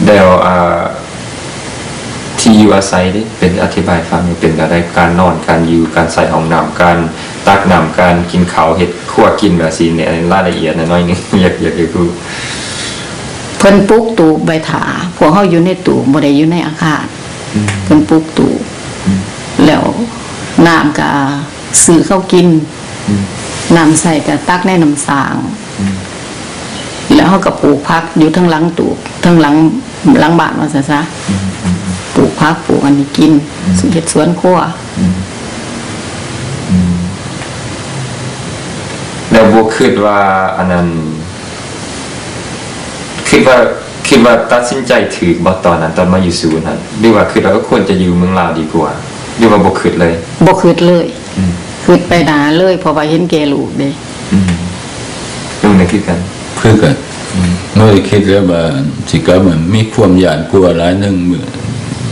ແລ້ວ ອ່າ ທີ່ຢູ່ອາໄສເດ້ ເປັນ ອະທິບາຍໃຫ້ຟັງ ເປັນແບບໃດ? ການນອນ ການຢູ່ ການໃຊ້ຫ້ອງນ້ຳ ການຕັກນ້ຳ ການກິນເຂົ້າ ເຮັດຄົວກິນແບບຊີ້ແດ່ ລາຍລະອຽດໜ້ອຍໜຶ່ງ ຢາກ ຢາກ ຢາກຮູ້. ເພິ່ນປຸກຕູບໄວ້ຖ້າ ພວກເຮົາຢູ່ໃນຕູບ ບໍ່ໄດ້ຢູ່ໃນອາຄານ. ອືມ ເພິ່ນປຸກຕູບ. ອືມ ແລ້ວນ້ຳກະຊື້ເຂົາກິນ. ອືມ ນ້ຳໃຊ້ກະຕັກໃນນ້ຳສ້າງ. ອືມ ແລ້ວເຮົາກະປູກຜັກຢູ່ເທິງຫຼັງຕູບ ເທິງຫຼັງ ຫຼັງບ້ານວ່າຊັ້ນຊະ. ອືມ ອືມ ອືມ ປູກຜັກ ປູກອັນນີ້ກິນ. ອືມ ເຮັດສວນຄົວ. ອືມ ອືມ ແລ້ວບໍ່ຄິດວ່າອັນນັ້ນ ຄິດວ່າ ຄິດວ່າຕັດສິນໃຈຖືກບໍ່ຕອນນັ້ນ ຕອນມາຢູ່ສູນຫັ້ນ ຫຼືວ່າຄິດວ່າ ເອີ ຄວນຈະຢູ່ເມືອງລາວດີກວ່າ ຫຼືວ່າບໍ່ຄິດເລີຍ? ບໍ່ຄິດເລີຍ. ອືມ ຄິດໄປໜ້າເລີຍ ເພາະວ່າເຫັນແກ່ລູກເດ້. ອືມ ລູກນີ້ຄືກັນ ຄືກັນ. ອືມ ບໍ່ໄດ້ຄິດເລີຍວ່າຊິກັບມາ ມີຄວາມຢ້ານກົວຫຼາຍ ໜຶ່ງມື້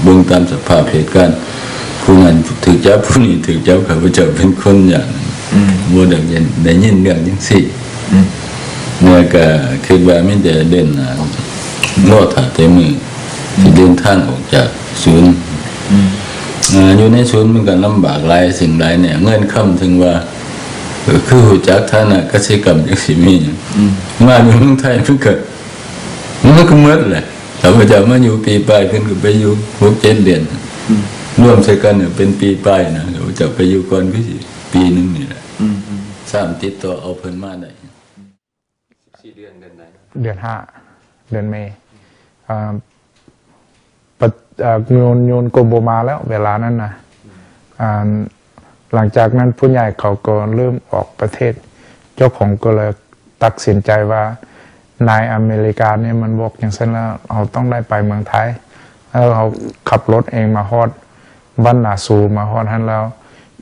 ເບິ່ງຕາມສະພາບເຫດການ ຜູ້ນັ້ນຖືກຈັບ ຜູ້ນີ້ຖືກຈັບ ຂ້າພະເຈົ້າເປັນຄົນຢ້ານ. ອືມ ບໍ່ໄດ້ຍິນ ໄດ້ຍິນເລື່ອງຈັ່ງຊີ້. ອືມ ແລ້ວກະຄິດວ່າມີແຕ່ເດີນໜ້າ ລໍຖ້າແຕ່ມື້ທີ່ເດີນທາງອອກຈາກສູນ. ອືມ ອ່າ ຢູ່ໃນສູນມັນກໍລຳບາກຫຼາຍສິ່ງຫຼາຍແນວ ເງິນຄຳເຖິງວ່າ ເອີ ຄືຮູ້ຈັກຖານະກະສິກຳຈັ່ງຊີ້ມີຫຍັງ. ອືມ ມາຢູ່ເມືອງໄທມັນກໍ ມັນກໍໝົດແຫຼະ. ຂ້າພະເຈົ້າມາຢູ່ປີປາຍ ເພິ່ນກໍໄປຢູ່ຫົກເຈັດເດືອນ. ອືມ ລວມໃສ່ກັນເປັນປີປາຍນະ ຂ້າພະເຈົ້າໄປຢູ່ກ່ອນຄືຊິ ປີໜຶ່ງນີ້ແຫຼະ. ອືມ ອືມ ຊ້ຳຕິດຕໍ່ເອົາເພິ່ນມາໄດ້. ສິບສີ່ເດືອນ ເດືອນຫ້າ ເດືອນເມ ອ່າ ປະ ເອີ່ ໂຍນ ໂຍນກໍບໍ່ມາແລ້ວເວລານັ້ນນະ. ອ່າ ຫຼັງຈາກນັ້ນຜູ້ໃຫຍ່ເຂົາກໍເລີ່ມອອກປະເທດ, ເຈົ້າຂອງກໍເລີຍຕັດສິນໃຈວ່າ ນາຍອາເມລິການີ້ມັນບອກຈັ່ງຊັ້ນແລ້ວ ເຮົາຕ້ອງໄດ້ໄປເມືອງໄທ. ແລ້ວເຮົາຂັບລົດເອງມາຮອດບ້ານນາຊູ ມາຮອດຫັ້ນແລ້ວ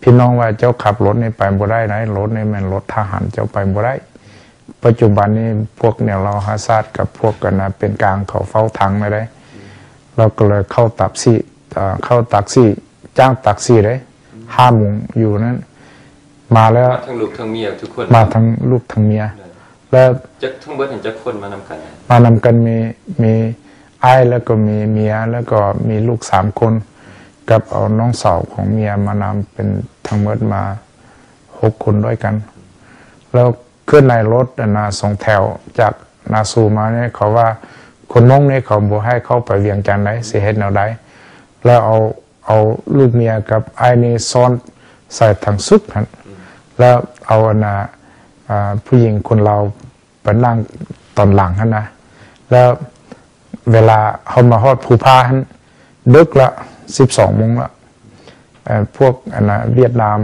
ພີ່ນ້ອງວ່າ ເຈົ້າຂັບລົດນີ້ໄປບໍ່ໄດ້ໃດ, ລົດນີ້ແມ່ນລົດທະຫານ, ເຈົ້າໄປບໍ່ໄດ້. ປັດຈຸບັນນີ້ພວກແນວລາວຫາຊາດກັບພວກອັນນະເປັນກາງເຂົາເຝົ້າທາງໄວ້ໄດ໋. ລາວກໍເລີຍເຂົ້າຕັກຊີ ເອີ່ ເຂົ້າຕັກຊີ ຈ້າງຕັກຊີເດ້ ຫ້າໂມງຢູ່ນັ້ນ ມາແລ້ວ ມາທັງລູກທັງເມຍທຸກຄົນ ມາທັງລູກທັງເມຍ. ແລ້ວຈັກ ທັງເບິດຫັ້ນຈັກຄົນມານຳກັນ? ມານຳກັນມີ ມີອ້າຍ ແລ້ວກໍມີເມຍ ແລ້ວກໍມີລູກສາມຄົນ ກັບເອົານ້ອງສາວຂອງເມຍມານຳ ເປັນທັງໝົດມາຫົກຄົນດ້ວຍກັນ. ແລ້ວ ຄືໃນລົດອັນນະສອງແຖວຈາກນາຊູມານີ້ ເຂົາວ່າຄົນມົ້ງນີ້ເຂົາບໍ່ໃຫ້ເຂົ້າໄປວຽງຈັນໃດ໋ ຊິເຮັດແນວໃດ? ແລ້ວເອົາ ເອົາລູກເມຍກັບອ້າຍນີ້ຊ້ອນໃສ່ຖັງຊຸກຫັ້ນ ແລ້ວເອົາອັນນະ ອ່າ ຜູ້ຍິງຄົນລາວໄປນັ່ງຕອນຫຼັງຫັ້ນນະ. ແລ້ວເວລາເຮົາມາຮອດພູຜາຫັ້ນ ດຶກລະ ສິບສອງໂມງລະ ເອີ່ ພວກອັນນະຫວຽດນາມ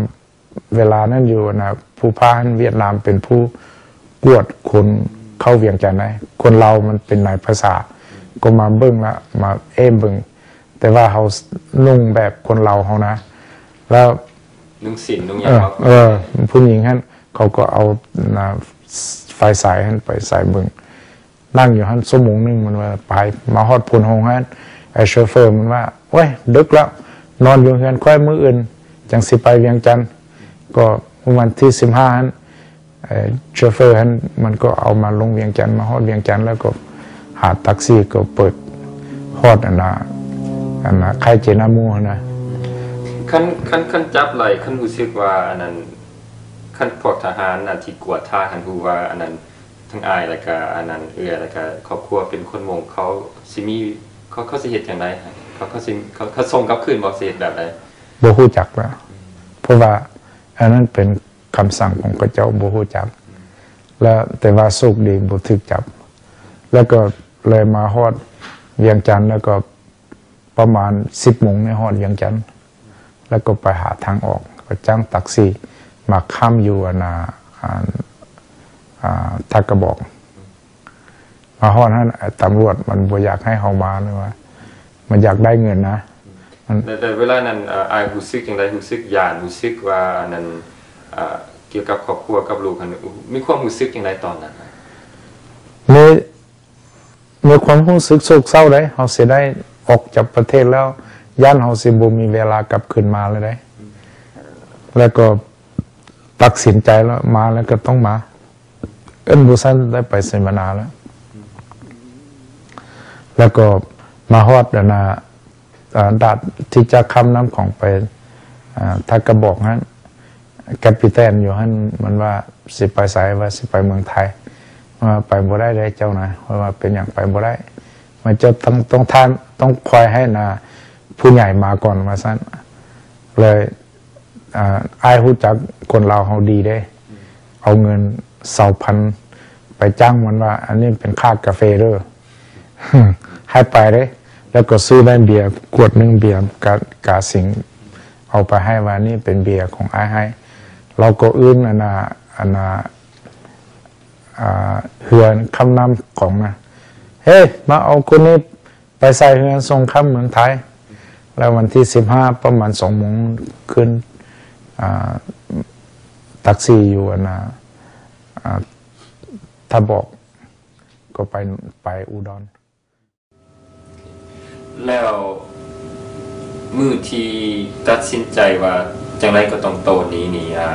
ເວລານັ້ນຢູ່ນະ ຜູ້ພານຫວຽດນາມເປັນຜູ້ກວດຄົນເຂົ້າວຽງຈັນໃດ໋. ຄົນລາວມັນເປັນນາຍພາສາ ກໍມາເບິ່ງລະ ມາເອມເບິ່ງ ແຕ່ວ່າເຮົານຸ່ງແບບຄົນລາວເຮົານະ ແລ້ວນຸ່ງສິ້ນນຸ່ງຫຍັງ ເອີ ເນາະ ເອີ ຜູ້ຍິງຫັ້ນ ເຂົາກໍເອົານະ ໄຟສາຍຫັ້ນໄປສາຍເບິ່ງ. ນັ່ງຢູ່ຫັ້ນຊົ່ວໂມງໜຶ່ງ ມັນວ່າໄປ ມາຮອດໂພນໂຮງຫັ້ນ ໄອ້ໂຊເຟີມັນວ່າ ໂອ້ຍ ດຶກແລ້ວ ນອນຢູ່ເຮືອນຂ້ອຍ ມື້ອື່ນຈັ່ງຊິໄປວຽງຈັນ. ກໍວັນທີສິບຫ້າຫັ້ນ ໄອ້ໂຊເຟີຫັ້ນ ມັນກໍເອົາມາລົງວຽງຈັນ ມາຮອດວຽງຈັນ ແລ້ວກໍຫາແທັກຊີ ກໍເປີດຮອດອັນນະ ອັນນະ ຄ້າຍເຈນາມູຫັ້ນນະ. ຄັນ ຄັນ ຄັນຈັບໄລ່ ຄັນຮູ້ສຶກວ່າອັນນັ້ນ ຄັນພວກທະຫານອັນທີ່ກວດທາງຫັ້ນຮູ້ວ່າອັນນັ້ນ ທັງອ້າຍ ແລ້ວກະອັນນັ້ນເອື້ອຍ ແລ້ວກະຄອບຄົວເປັນຄົນມົ້ງ ເຂົາຊິມີ ເຂົາ ເຂົາຊິເຮັດຈັ່ງໃດ? ເຂົາ ເຂົາຊິ ເຂົາ ເຂົາສົ່ງກັບຄືນບໍ່? ຊິເຮັດແບບໃດ? ບໍ່ຮູ້ຈັກລະ ເພາະວ່າອັນນັ້ນເປັນຄຳສັ່ງຂອງເຂົາເຈົ້າ ບໍ່ຮູ້ຈັກ ແລ້ວແຕ່ວ່າໂຊກດີບໍ່ຖືກຈັບ ແລ້ວກໍເລີຍມາຮອດວຽງຈັນ ແລ້ວກໍ ປະມານສິບໂມງນີ້ຮອດວຽງຈັນ ແລ້ວກໍໄປຫາທາງອອກ ກໍຈ້າງແທັກຊີມາຄ້ຳຢູ່ອັນນາ ອັນ ອ່າ ທ່າກະບອກ. ມາຮອດຫັ້ນ ຕຳຫຼວດມັນບໍ່ຢາກໃຫ້ເຮົາມາ ເລີຍວ່າມັນຢາກໄດ້ເງິນນະ. ແຕ່ ແຕ່ເວລານັ້ນ ເອີ ອ້າຍຮູ້ສຶກຈັ່ງໃດ? ຮູ້ສຶກຢ້ານ ຮູ້ສຶກວ່າອັນນັ້ນ ເອີ ກ່ຽວກັບຄອບຄົວກັບລູກຫັ້ນ ມີຄວາມຮູ້ສຶກຈັ່ງໃດຕອນນັ້ນ? ມີ ມີຄວາມຮູ້ສຶກໂສກເສົ້າໃດ໋ ເຮົາຊິໄດ້ອອກຈາກປະເທດແລ້ວ ຢ້ານເຮົາຊິບໍ່ມີເວລາກັບຄືນມາເລີຍໃດ໋. ແລ້ວກໍຕັດສິນໃຈແລ້ວ ມາແລ້ວກໍຕ້ອງມາ ເອີ້ນບໍ່ຊັ້ນໄດ້ໄປເສມະນາແລ້ວ. ແລ້ວກໍມາຮອດອັນນາ ອ່າ ດາດທີ່ຈະຂ້າມນ້ຳຂອງໄປ ອ່າ ທ່າກະບອກຫັ້ນ ກາປິແຕນຢູ່ຫັ້ນ ມັນວ່າຊິໄປໃສ? ວ່າຊິໄປເມືອງໄທ. ວ່າໄປບໍ່ໄດ້ເດ້ເຈົ້ານາຍ. ຂ້ອຍວ່າເປັນຫຍັງໄປບໍ່ໄດ້? ວ່າເຈົ້າຕ້ອງ ຕ້ອງທ່ານ ຕ້ອງຄອຍໃຫ້ນາ ຜູ້ໃຫຍ່ມາກ່ອນ ວ່າຊັ້ນ. ເລີຍ ອ່າ ອ້າຍຮູ້ຈັກຄົນລາວເຮົາດີເດ້ ເອົາເງິນຊາວພັນໄປຈ້າງມັນວ່າ ອັນນີ້ເປັນຄ່າກາເຟເດີ ໃຫ້ໄປເດ້ ແລ້ວກໍຊື້ໄດ້ເບຍຂວດໜຶ່ງ ເບຍກາ ກາສິງ ເອົາໄປໃຫ້ວ່າ ນີ້ເປັນເບຍຂອງອ້າຍໃຫ້. ລາວກໍອື່ນອັນນາ ອັນນາ ອ່າ ເຮືອນຄຳນ້ຳຂອງນະ ເຮ ມາເອົາຄົນນີ້ ໄປໃສ່ເຮືອນສົ່ງຄ່ຳເມືອງໄທ. ແລ້ວວັນທີສິບຫ້າ ປະມານສອງໂມງຄືນ ອ່າ ແທັກຊີຢູ່ອັນນາ ອ່າ ທ່າບອກ ກໍໄປ ໄປອຸດອນ. ແລ້ວມື້ທີ່ຕັດສິນໃຈວ່າຈັ່ງໃດກໍຕ້ອງໂຕນໜີນີ້ ອ່າ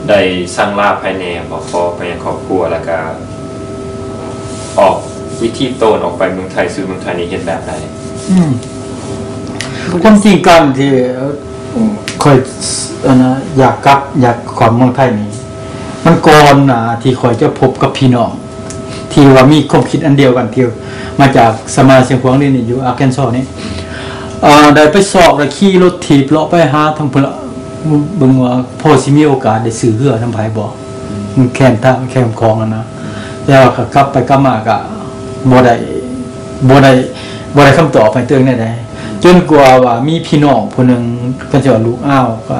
ໄດ້ສັ່ງລາໃຜແດ່ບໍ່? ຂໍໄປຫາຄອບຄົວ ແລ້ວກະອອກ ວິທີໂຕນອອກໄປເມືອງໄທ ສູ່ເມືອງໄທນີ້ເຮັດແບບໃດ? ອືມ ຄວາມຈິງການທີ່ ເອີ ຂ້ອຍ ອັນນະ ຢາກກັບ ຢາກຂອງເມືອງໄທນີ້ ມັນກ່ອນໜ້າທີ່ຂ້ອຍຈະພົບກັບພີ່ນ້ອງ ທີ່ວ່າມີຄວາມຄິດອັນດຽວກັນ ທີ່ມາຈາກສຳມະນາຊຽງຂວາງນີ້ ຢູ່ອາແກນຊໍນີ້ ເອີ ໄດ້ໄປຊອກ ໄດ້ຂີ່ລົດຖີບເລາະໄປຫາທາງພຸ້ນລະ ເບິ່ງວ່າພໍຊິມີໂອກາດໄດ້ຊື້ເຮືອນຳໃຜບໍ່ ແຄມທາງ ແຄມຂອງຫັ້ນນະ. ແຕ່ວ່າກໍກັບໄປກັບມາກໍບໍ່ໄດ້ ບໍ່ໄດ້ ບໍ່ໄດ້ຄຳຕອບໃຫ້ຕົວເອງແນວໃດ ຈົນກວ່າວ່າມີພີ່ນ້ອງຜູ້ໜຶ່ງ ເຂົາເຈົ້າວ່າລູກອ້າວ ກໍ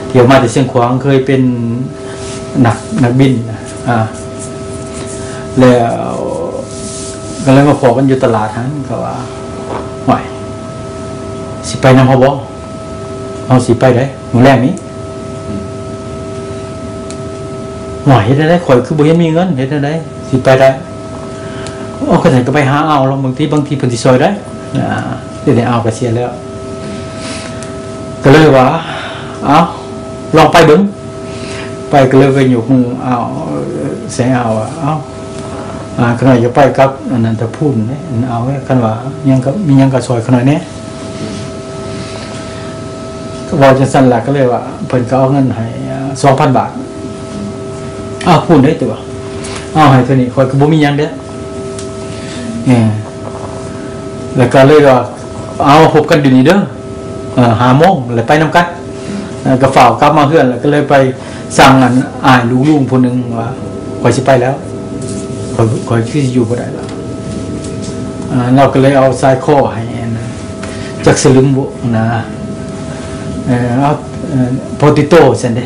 ທີ່ມາແຕ່ຊຽງຂວາງ ເຄີຍເປັນນັກ ນັກບິນ ອ່າ ແລ້ວກໍເລີຍມາພໍ້ກັນຢູ່ຕະຫຼາດຫັ້ນ ເຂົາວ່າ ຫ້ວຍ ຊິໄປນຳເຮົາບໍ່? ເຮົາຊິໄປໄດ໋ ມື້ແລງນີ້. ອືມ ໂອ້ຍ ເຮັດແນວໃດ? ຂ້ອຍຄືບໍ່ເຫັນມີເງິນ ເຮັດແນວໃດຊິໄປໄດ້? ໂອ້ ຄັນຊັ້ນກໍໄປຫາອາວລອງເບິ່ງຕິ ບາງທີເພິ່ນຊິຊ່ອຍໄດ້. ອ່າ ດຽວນີ້ອາວກໍເສຍແລ້ວ ກໍເລີຍວ່າ ເອົ້າ ລອງໄປເບິ່ງ. ໄປກໍເລີຍໄປຍົກມືອາວ ໃສ່ອາວວ່າ ເອົ້າ ອ່າ ຂ້ານ້ອຍຢາກໄປກັບອັນນັ້ນຕະພູນເດ້ ອາວເອີຍ ຄັນວ່າຍັງກໍ ມີຫຍັງກໍຊ່ອຍຂ້ານ້ອຍແດ່. ເວົ້າຈັ່ງຊັ້ນລະ ກໍເລີຍວ່າ ເພິ່ນກໍເອົາເງິນໃຫ້ ອ່າ ສອງພັນບາດ. ອ້າວ ພູນເດ້ ຕົວະ ເອົາໃຫ້ເທົ່ານີ້ ຂ້ອຍກໍບໍ່ມີຫຍັງເດ້. ເອີ ແລ້ວກໍເລີຍວ່າ ເອົາ ພົບກັນຢູ່ນີ້ເດີ ເອີ ຫ້າໂມງ ແລ້ວໄປນຳກັນ. ເອີ ກໍຟ້າວກັບມາເຮືອນ ແລ້ວກໍເລີຍໄປສັ່ງອັນອ້າຍລູກລຸງຜູ້ໜຶ່ງວ່າ ຂ້ອຍຊິໄປແລ້ວ ຂ້ອຍ ຂ້ອຍຄືຊິຢູ່ບໍ່ໄດ້ລະ. ອ່າ ລາວກໍເລີຍເອົາສາຍຄໍໃຫ້ອັນ ຈັກສະລຶມບຸນະ ເອີ ເອົາ ເອີ ພໍຕິໂຕຊັ້ນເດ້.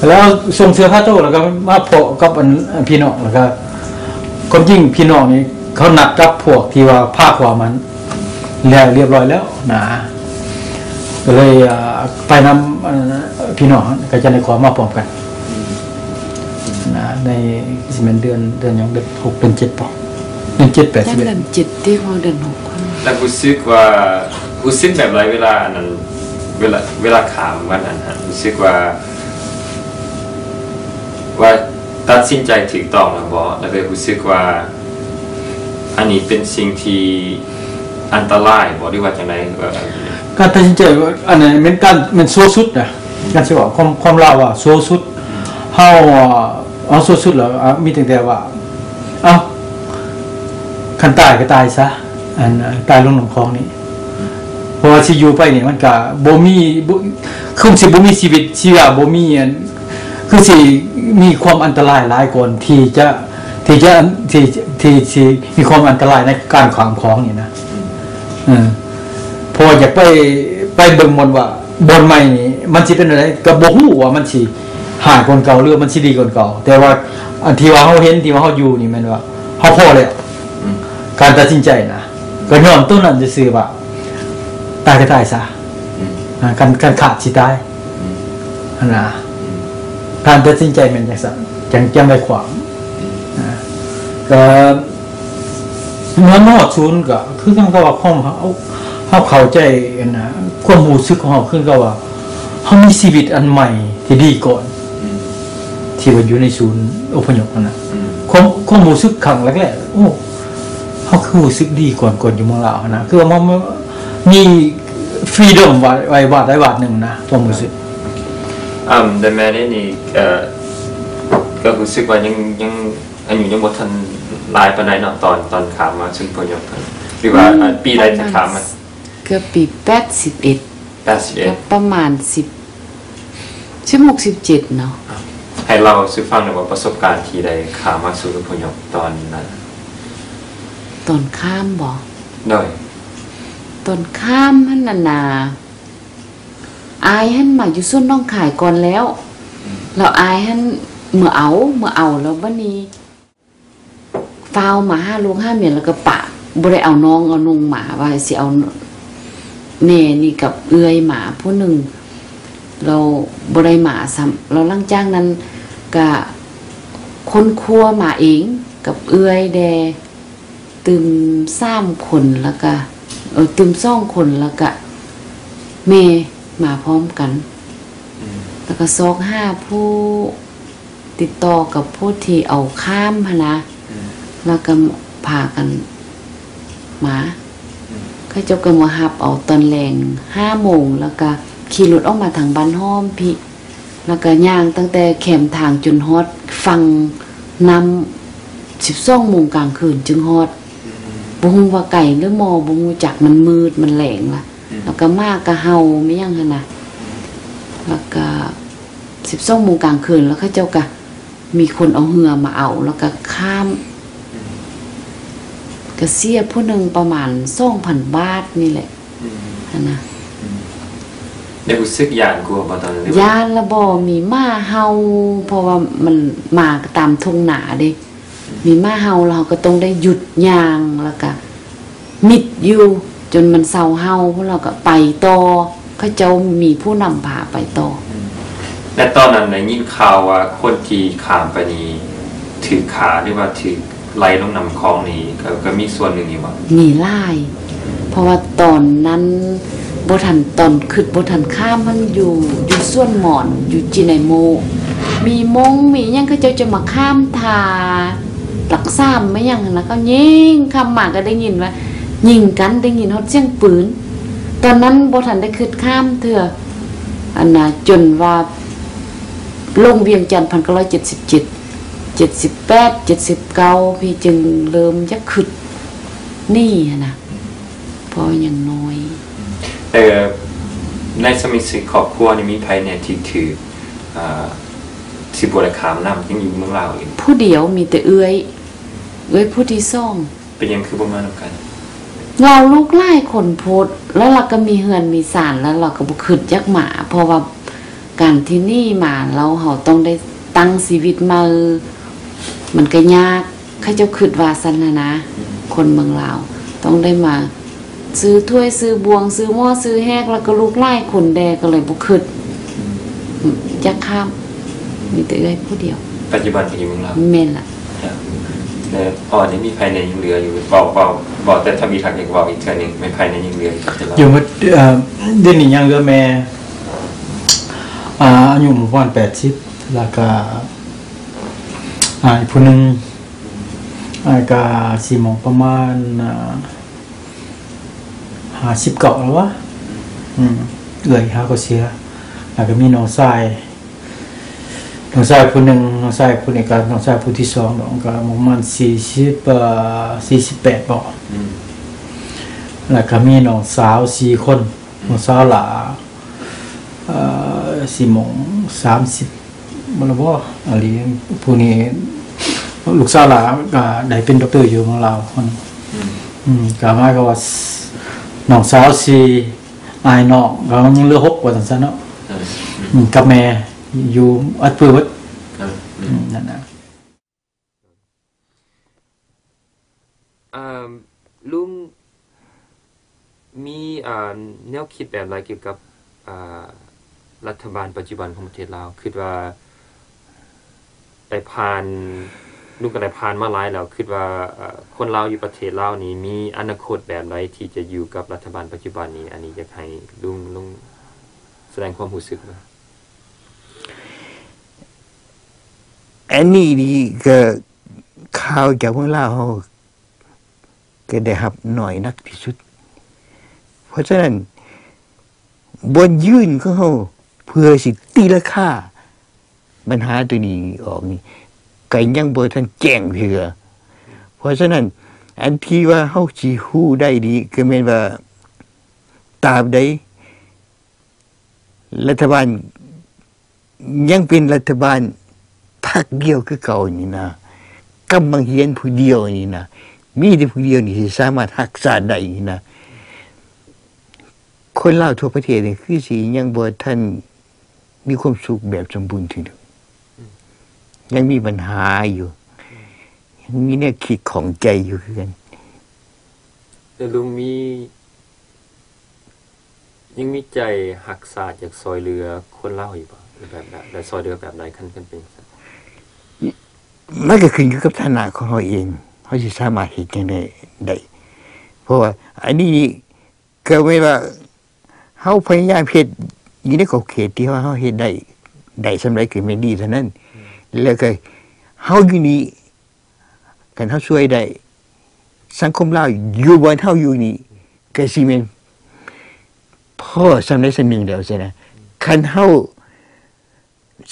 ແລ້ວສົ່ງເສື້ອຜ້າໂຕ ແລ້ວກໍມາພໍ້ກັບອັນ ພີ່ນ້ອງ ແລ້ວກໍ ຄວາມຈິງພີ່ນ້ອງນີ້ ເຂົານັດກັບພວກທີ່ວ່າພາຂວາມາແລ້ວ ລຽບຮ້ອຍແລ້ວນະ ກໍເລີຍ ອ່າ ໄປນຳ ອ່າ ພີ່ນ້ອງ ກໍຈະໄດ້ຂວາມາພ້ອມກັນນະ ໃນ ຊິແມ່ນເດືອນ ເດືອນຫຍັງ ເດືອນຫົກ ເດືອນເຈັດບໍ? ເດືອນເຈັດ ແປດ ສິບເອັດ ເດືອນເຈັດຕິ ຮອດເດືອນຫົກ. ແລ້ວຮູ້ສຶກວ່າ ຮູ້ສຶກແບບໃດເວລາອັນນັ້ນ ເວລາ ເວລາຂ້າມວັນນັ້ນ ຮູ້ສຶກວ່າ ວ່າຕັດສິນໃຈຖືກຕ້ອງແລ້ວບໍ່? ແລ້ວເລີຍຮູ້ສຶກວ່າ ອັນນີ້ເປັນສິ່ງທີ່ອັນຕະລາຍບໍ່ ຫຼືວ່າຈັ່ງໃດ? ການຕັດສິນໃຈ ອັນນັ້ນແມ່ນການ ແມ່ນຊົ່ວສຸດນະ ການຊິເວົ້າຄວາມ ຄວາມລາວວ່າຊົ່ວສຸດ. ເຮົາ ເຮົາຊົ່ວສຸດແລ້ວ ອ່າ ມີຕັ້ງແຕ່ວ່າ ເອົ້າ ຄັນຕາຍກໍຕາຍຊະ ອັນ ຕາຍລົງນ້ຳຂອງນີ້ ເພາະວ່າຊິຢູ່ໄປນີ້ມັນກະບໍ່ມີ ບໍ່ ຄືຊິບໍ່ມີຊີວິດຊີວາ ບໍ່ມີອັນ ຄືຊິມີຄວາມອັນຕະລາຍຫຼາຍກ່ອນທີ່ຈະ ທີ່ຈະ ທີ່ ທີ່ຊິມີຄວາມອັນຕະລາຍໃນການຂ້າມຂອງນີ້ນະ. ເອີ ເພາະວ່າຢາກໄປ ໄປເບິ່ງບ່ອນວ່າ ບ່ອນໃໝ່ນີ້ມັນຊິເປັນແນວໃດ ກໍບໍ່ຮູ້ວ່າມັນຊິຮ້າຍກວ່າເກົ່າ ຫຼືວ່າມັນຊິດີກວ່າເກົ່າ ແຕ່ວ່າອັນທີ່ວ່າເຮົາເຫັນ ທີ່ວ່າເຮົາຢູ່ນີ້ແມ່ນວ່າເຮົາພໍແລ້ວ. ອືມ ການຕັດສິນໃຈນະ ກໍຍ້ອນຕົວນັ້ນຊື່ໆ ວ່າຕາຍກໍຕາຍຊະ. ອືມ ອ່າ ຄັນ ຄັນຂາດຊິຕາຍ. ອືມ ຫັ້ນນະ. ອືມ ການຕັດສິນໃຈແມ່ນຈັ່ງຊັ້ນ ຈັ່ງ ຈັ່ງໄດ້ຄວາມ. ອືມ ອ່າ ກໍເມື່ອມາຮອດສູນກໍຄືກັນກັບວ່າຂອງເຮົາ ເຮົາເຂົ້າໃຈອັນນະ ຄວາມຮູ້ສຶກຂອງເຮົາຄືກັນວ່າເຮົາມີຊີວິດອັນໃໝ່ທີ່ດີກ່ອນ. ອືມ ທີ່ວ່າຢູ່ໃນສູນອົບພະຍົບຫັ້ນນະ. ອືມ ຄວາມ ຄວາມຮູ້ສຶກຄັ້ງແລກໆ ໂອ້ ເຮົາຄືຮູ້ສຶກດີກ່ອນ ກ່ອນຢູ່ເມືອງລາວຫັ້ນນະ ຄືວ່າມັນມີຟຣີດອມ ວາດ ວາດໃດວາດໜຶ່ງນະ ຄວາມຮູ້ສຶກ. ອືມ ແຕ່ແມ່ນີ້ ເອີ ກໍຮູ້ສຶກວ່າຍັງ ຍັງອາຍຸຍັງບໍ່ທັນຫຼາຍປານໃດເນາະ ຕອນ ຕອນຂ້າມມາສູນອົບພະຍົບ ຫຼືວ່າ ອືມ ອ່າ ປີໃດທີ່ຂ້າມມາ? ເກືອບປີແປດສິບເອັດ ແປດສິບເອັດ ກໍປະມານສິບ ສິບຫົກ ສິບເຈັດເນາະ. ໃຫ້ເລົ່າສູ່ຟັງໜ່ອຍວ່າປະສົບການທີ່ໄດ້ຂ້າມມາສູນອົບພະຍົບຕອນນັ້ນ. ຕອນຂ້າມບໍ? ໂດຍ ຕອນຂ້າມຫັ້ນນະນາ ອ້າຍຫັ້ນມາຢູ່ສວນໜອງຄາຍກ່ອນແລ້ວ. ອືມ ແລ້ວອ້າຍຫັ້ນເມືອເອົາ ເມືອເອົາ ແລ້ວບັດນີ້ ຟ້າວມາຫາລູກຫາເມຍ ແລ້ວກໍປະ ບໍ່ໄດ້ເອົານ້ອງເອົານຸ່ງມາ ວ່າຊິເອົາແມ່ນີ້ກັບເອື້ອຍມາຜູ້ໜຶ່ງ ແລ້ວບໍ່ໄດ້ມາຊ້ຳ. ແລ້ວຫຼັງຈາກນັ້ນກະຄົ້ນຄວ້າມາເອງກັບເອື້ອຍແດ່ ຕື່ມສາມຄົນ ແລ້ວກະ ເອີ ຕື່ມສອງຄົນ ແລ້ວກະແມ່ມາພ້ອມກັນ. ອືມ ແລ້ວກະຊອກຫາຜູ້ ຕິດຕໍ່ກັບຜູ້ທີ່ເອົາຂ້າມຫັ້ນນະ. ອືມ ແລ້ວກໍພາກັນມາ. ອືມ ເຂົາເຈົ້າກໍມາຮັບເອົາຕອນແລງຫ້າໂມງ ແລ້ວກໍຂີ່ລົດອອກມາທາງບ້ານຫ້ອມພີ້ ແລ້ວກໍຍ່າງຕັ້ງແຕ່ແຄມທາງຈົນຮອດຝັ່ງນ້ຳ ສິບສອງໂມງກາງຄືນຈຶ່ງຮອດ. ອືມ ບໍ່ຮູ້ວ່າໄກຫຼືບໍ່ ບໍ່ຮູ້ຈັກ ມັນມືດ ມັນແລງລະ. ອືມ ແລ້ວກໍໝາກໍເຫົ່າ ມີຫຍັງຫັ້ນນະ. ອືມ ແລ້ວກໍ ສິບສອງໂມງກາງຄືນ ແລ້ວເຂົາເຈົ້າກະ ມີຄົນເອົາເຮືອມາເອົາ ແລ້ວກໍຂ້າມ ກໍເສຍຜູ້ໜຶ່ງປະມານສອງພັນບາດນີ້ແຫຼະ ອືມ ຫັ້ນນະ ອືມ ໄດ້ຮູ້ສຶກຢ້ານກົວບໍ່ຕອນນັ້ນ? ຢ້ານລະບໍ່ ມີໝາເຫົ່າ ເພາະວ່າມັນມາຕາມທົ່ງນາເດ້ ອືມ ມີໝາເຫົ່າ ແລ້ວເຮົາກໍຕ້ອງໄດ້ຢຸດຍ່າງ ແລ້ວກໍມິດຢູ່ຈົນມັນເຊົາເຫົ່າ ແລ້ວກໍໄປຕໍ່ ເຂົາເຈົ້າມີຜູ້ນຳພາໄປຕໍ່ ອືມ ແລະ ຕອນນັ້ນໄດ້ຍິນຂ່າວວ່າຄົນທີ່ຂ້າມໄປນີ້ຖືກຂ້າ ຫຼືວ່າຖືກໄລ່ລົງນ້ຳຂອງນີ້ ກໍ ກໍມີສ່ວນໜຶ່ງຢູ່ບໍ່? ມີຫຼາຍ ເພາະວ່າຕອນນັ້ນບໍ່ທັນ ຕອນຄິດບໍ່ທັນຂ້າມຫັ້ນ ຢູ່ ຢູ່ສວນໝອນ ຢູ່ຈີນາໂມ ມີມົ້ງ ມີຫຍັງ ເຂົາເຈົ້າຈະມາຂ້າມທ່າຫຼັກສາມ ມາຫຍັງຫັ້ນນະ ເຂົາຍິງຂ້າມມາກໍໄດ້ຍິນວ່າຍິງກັນ ໄດ້ຍິນຮອດສຽງປືນ ຕອນນັ້ນບໍ່ທັນໄດ້ຄິດຂ້າມເທື່ອ ອັນນະ ຈົນວ່າລົງວຽງຈັນ ພັນເກົ້າຮ້ອຍເຈັດສິບເຈັດ ເຈັດສິບແປດ ເຈັດສິບເກົ້າ ພີ້ຈຶ່ງເລີ່ມຢາກຄິດໜີຫັ້ນນະ ເພາະວ່າຍັງນ້ອຍ ເອີ ໃນສະມາຊິກຄອບຄົວນີ້ມີໃຜແດ່ທີ່ຖືກ ອ່າ ທີ່ບໍ່ໄດ້ຂ້າມນ້ຳ ຍັງຢູ່ເມືອງລາວຢູ່? ຜູ້ດຽວ ມີແຕ່ເອື້ອຍ ເອື້ອຍຜູ້ທີສອງ. ເປັນຫຍັງຄືບໍ່ມານຳກັນ? ລາວລູກຫຼາຍຄົນໂພດ ແລ້ວລາວກໍມີເຮືອນມີຊານ ແລ້ວລາວກໍບໍ່ຄິດຢາກມາ ເພາະວ່າການທີ່ໜີມາແລ້ວ ເຮົາຕ້ອງໄດ້ຕັ້ງຊີວິດໃໝ່ ມັນກໍຍາກ ເຂົາເຈົ້າຄິດວ່າຊັ້ນຫັ້ນນະ ອືມ ຄົນເມືອງລາວ ຕ້ອງໄດ້ມາຊື້ຖ້ວຍ ຊື້ບ່ວງ ຊື້ໝໍ້ ຊື້ແຮກ ແລ້ວກໍລູກຫຼາຍຄົນແດ່ ກໍເລີຍບໍ່ຄິດ ອືມ ຢາກຂ້າມ ມີແຕ່ເອື້ອຍຜູ້ດຽວ. ປັດຈຸບັນກໍຢູ່ເມືອງລາວ? ແມ່ນລະ. ແລ້ວພໍ່ນີ້ມີໃຜແດ່ຍັງເຫຼືອຢູ່? ເວົ້າ ເວົ້າ ເວົ້າແຕ່ທຳອິດຮັກ ຢາກເວົ້າອີກເທື່ອໜຶ່ງ ແມ່ນໃຜແດ່ຍັງເຫຼືອຢູ່? ຢູ່ໝົດ ເອີ ດຽວນີ້ຍັງເຫຼືອແມ່ ອ່າ ອາຍຸປະມານແປດສິບ ແລ້ວກະ ອ່າ ອີກຜູ້ໜຶ່ງ ອ່າ ກະຊິໝ່ອງປະມານ ອ່າ ຫ້າສິບເກົ້າແລ້ວວະ ອືມ ເອື້ອຍເຮົາກໍເສຍ ແລ້ວກໍມີນ້ອງຊາຍ ນ້ອງຊາຍຜູ້ໜຶ່ງ ນ້ອງຊາຍຜູ້ນີ້ກໍ ນ້ອງຊາຍຜູ້ທີສອງເນາະ ກໍປະມານສີ່ສິບ ເອີ ສີ່ສິບແປດບໍ ອືມ ແລ້ວກໍມີນ້ອງສາວສີ່ຄົນ ອືມ ນ້ອງສາວຫຼ້າ ເອີ ຊິໝ່ອງສາມສິບ ບໍ່ລະບໍ່ ອາລີ ຜູ້ນີ້ ລູກສາວຫຼ້າກໍໄດ້ເປັນດັອກເຕີຢູ່ເມືອງລາວ ອືມ ອືມ ກໍໝາຍຄວາມວ່າ ນ້ອງສາວສີ່ ອ້າຍນ້ອງກໍຍັງເຫຼືອຫົກ ວ່າຊັ້ນຊະເນາະ ເອີ ອືມ ອືມ ກັບແມ່ຢູ່ອັດປຶຫມດ ເອີ ອືມ ອືມ ນັ້ນນະ. ເອີ ລຸງມີ ອ່າ ແນວຄິດແບບໃດກ່ຽວກັບ ອ່າ ລັດຖະບານປັດຈຸບັນຂອງປະເທດລາວ? ຄິດວ່າໄດ້ຜ່ານ ລຸງກໍໄດ້ຜ່ານມາຫຼາຍແລ້ວ ຄິດວ່າ ເອີ ຄົນລາວຢູ່ປະເທດລາວນີ້ມີອະນາຄົດແບບໃດທີ່ຈະຢູ່ກັບລັດຖະບານປັດຈຸບັນນີ້? ອັນນີ້ຢາກໃຫ້ລຸງ ລຸງສະແດງຄວາມຮູ້ສຶກມາ. ອັນນີ້ນີ້ກໍ ຂ່າວຈາກເມືອງລາວເຮົາກໍໄດ້ຮັບໜ້ອຍນັກທີ່ສຸດ. ເພາະສະນັ້ນ ບ່ອນຢືນຂອງເຮົາເພື່ອຊິຕີລາຄາບັນຫາໂຕນີ້ອອກນີ້ ກໍຍັງບໍ່ທັນແຈ້ງເທື່ອ. ເພາະສະນັ້ນ ອັນທີ່ວ່າເຮົາຊິຮູ້ໄດ້ນີ້ ກໍແມ່ນວ່າ ຕາບໃດ ລັດຖະບານຍັງເປັນລັດຖະບານພັກດຽວຄືເກົ່ານີ້ນະ, ກຳມະຫຽນຜູ້ດຽວນີ້ນະ, ມີແຕ່ຜູ້ດຽວນີ້ທີ່ສາມາດຮັກຊາດໄດ້ນີ້ນະ, ຄົນລາວທົ່ວປະເທດນີ້ຄືຊິຍັງບໍ່ທັນມີຄວາມສຸກແບບສົມບູນເທື່ອ, ຍັງມີບັນຫາຢູ່, ຍັງມີແນວຄິດຂ້ອງໃຈຢູ່ຄືກັນ. ແລ້ວລຸງມີ ຍັງມີໃຈຮັກຊາດ ຢາກຊ່ອຍເຫຼືອຄົນລາວຢູ່ບໍ່? ແບບໃດ ແລະ ຊ່ອຍເຫຼືອແບບໃດ? ຄັນ ຄັນເປັນ ມັນກໍຂຶ້ນຢູ່ກັບຖານະຂອງເຮົາເອງ, ເຮົາຊິສາມາດເຮັດຫຍັງໄດ້ ໄດ້. ເພາະວ່າອັນນີ້ນີ້ກໍແມ່ນວ່າເຮົາພະຍາຍາມເຮັດຢູ່ໃນຂອບເຂດທີ່ເຮົາ ເຮົາເຮັດໄດ້, ໄດ້ສ່ຳໃດກໍແມ່ນດີເທົ່ານັ້ນ. ແລ້ວກໍເຮົາຢູ່ນີ້ ຄັນເຮົາຊ່ວຍໄດ້ ສັງຄົມລາວຢູ່ບ່ອນເຮົາຢູ່ນີ້ ກໍຊິແມ່ນພໍສ່ຳໃດສ່ຳໜຶ່ງແລ້ວຊັ້ນນະ. ຄັນເຮົາ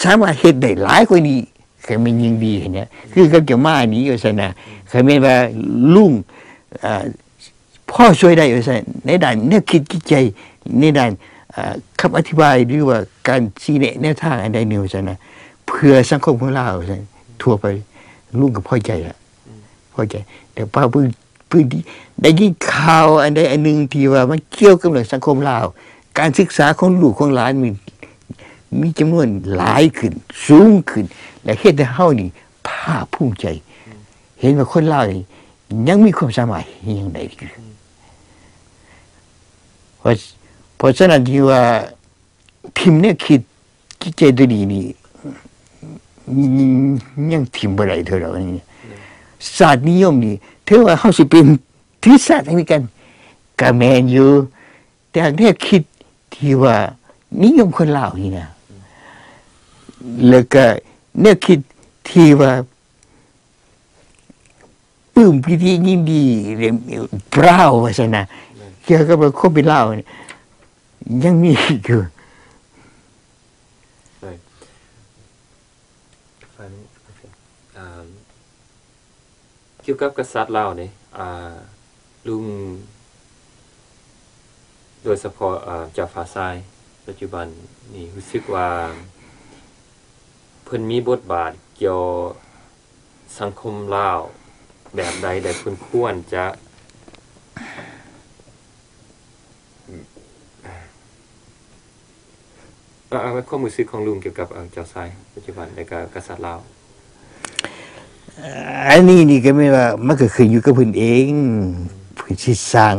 ສາມາດເຮັດໄດ້ຫຼາຍກວ່ານີ້ ກໍແມ່ນຍິ່ງດີຫັ້ນນະ. ຄືກັບເຈົ້າມານີ້ວ່າຊັ້ນນະ, ຄັນແມ່ນວ່າລຸງ ເອ່ອ ພໍຊ່ວຍໄດ້ວ່າຊັ້ນ, ໃນດ້ານແນວຄິດຈິດໃຈ, ໃນດ້ານ ເອີ ຄຳອະທິບາຍ ຫຼືວ່າການຊີ້ແນະແນວທາງອັນໃດໜຶ່ງວ່າຊັ້ນນະ, ເພື່ອສັງຄົມຂອງລາວວ່າຊັ້ນ, ທົ່ວໄປ ລຸງກໍພໍໃຈລະ ອືມ ພໍໃຈ. ແຕ່ວ່າພື້ນ ພື້ນທີ່ໄດ້ຍິນຂ່າວອັນໃດອັນໜຶ່ງທີ່ວ່າມັນກ່ຽວກັບເລື່ອງສັງຄົມລາວ, ການສຶກສາຂອງລູກຂອງຫຼານມີ ມີຈຳນວນຫຼາຍຂຶ້ນ, ສູງຂຶ້ນ ແລະ ເຮັດໃຫ້ເຮົານີ້ພາກພູມໃຈ, ເຫັນວ່າຄົນລາວນີ້ຍັງມີຄວາມສາມາດເຮັດຫຍັງໄດ້. ເພາະ ເພາະສະນັ້ນທີ່ວ່າ ຖິ້ມແນວຄິດຈິດໃຈຕົວນີ້ນີ້ ຍັງຖິ້ມບໍ່ໄດ້ເທື່ອດອກ. ອັນນີ້ ຊາດນິຍົມນີ້ ເຖິງວ່າເຮົາຊິເປັນ ຖືຊາດອາເມລິກັນ ກະແມ່ນຢູ່, ແຕ່ແນວຄິດທີ່ວ່ານິຍົມຄົນລາວນີ້ນະ ແລ້ວກະແນວຄິດທີ່ວ່າ ປຶ້ມປີຕິຍິນດີ proud ວ່າຊັ້ນນະ ແມ່ນ ກ່ຽວກັບຄວາມເປັນລາວນີ້ ຍັງມີຢູ່. ກ່ຽວກັບກະສັດລາວນີ້ ອ່າ ລຸງ ໂດຍສະເພາະ ອ່າ ເຈົ້າຟ້າຊາຍ ປັດຈຸບັນນີ້ ຮູ້ສຶກວ່າເພິ່ນມີບົດບາດກ່ຽວສັງຄົມລາວແບບໃດ ແລະ ເພິ່ນຄວນຈະ ເອີ ເອີ ຄວາມຮູ້ສຶກຂອງລຸງກ່ຽວກັບ ເອີ ເຈົ້າຊາຍປັດຈຸບັນ ແລະ ກະກະສັດລາວ? ອັນນີ້ນີ້ກໍແມ່ນວ່າ ມັນກໍຂຶ້ນຢູ່ກັບເພິ່ນເອງ, ເພິ່ນຊິສ້າງ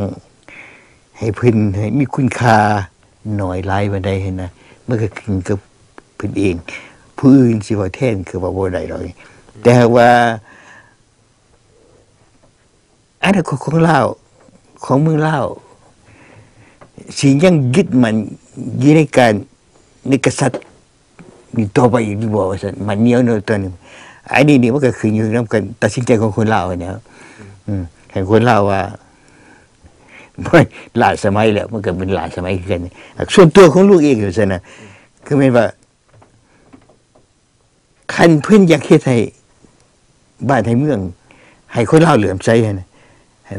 ໃຫ້ເພິ່ນໃຫ້ມີຄຸນຄ່າໜ້ອຍຫຼາຍປານໃດຫັ້ນນະ, ມັນກໍຂຶ້ນກັບເພິ່ນເອງ. ຜູ້ອື່ນຊິເວົ້າແທນກໍເວົ້າບໍ່ໄດ້ດອກ. ແຕ່ຫາກວ່າ ອະນາຄົດຂອງລາວ ຂອງເມືອງລາວ ຊິຍັງຍຶດໝັ້ນຢູ່ໃນການ ໃນກະສັດນີ້ຕໍ່ໄປອີກຫຼືບໍ່ ວ່າຊັ້ນ, ໝັ້ນໜຽວເນາະ ຕອນນີ້. ອັນນີ້ນີ້ມັນກໍຂຶ້ນຢູ່ນຳການຕັດສິນໃຈຂອງຄົນລາວຫັ້ນແຫຼະ. ອືມ ຄັນຄົນລາວວ່າ ລ້າສະໄໝແລ້ວ ມັນກໍເປັນລ້າສະໄໝຄືກັນ. ສ່ວນຕົວຂອງລູກເອງ ວ່າຊັ້ນນະ ຄືແມ່ນວ່າ ຄັນເພິ່ນຢາກເຮັດໃຫ້ບ້ານໃຫ້ເມືອງ ໃຫ້ຄົນລາວເຫຼື້ອມໃສຫັ້ນນະ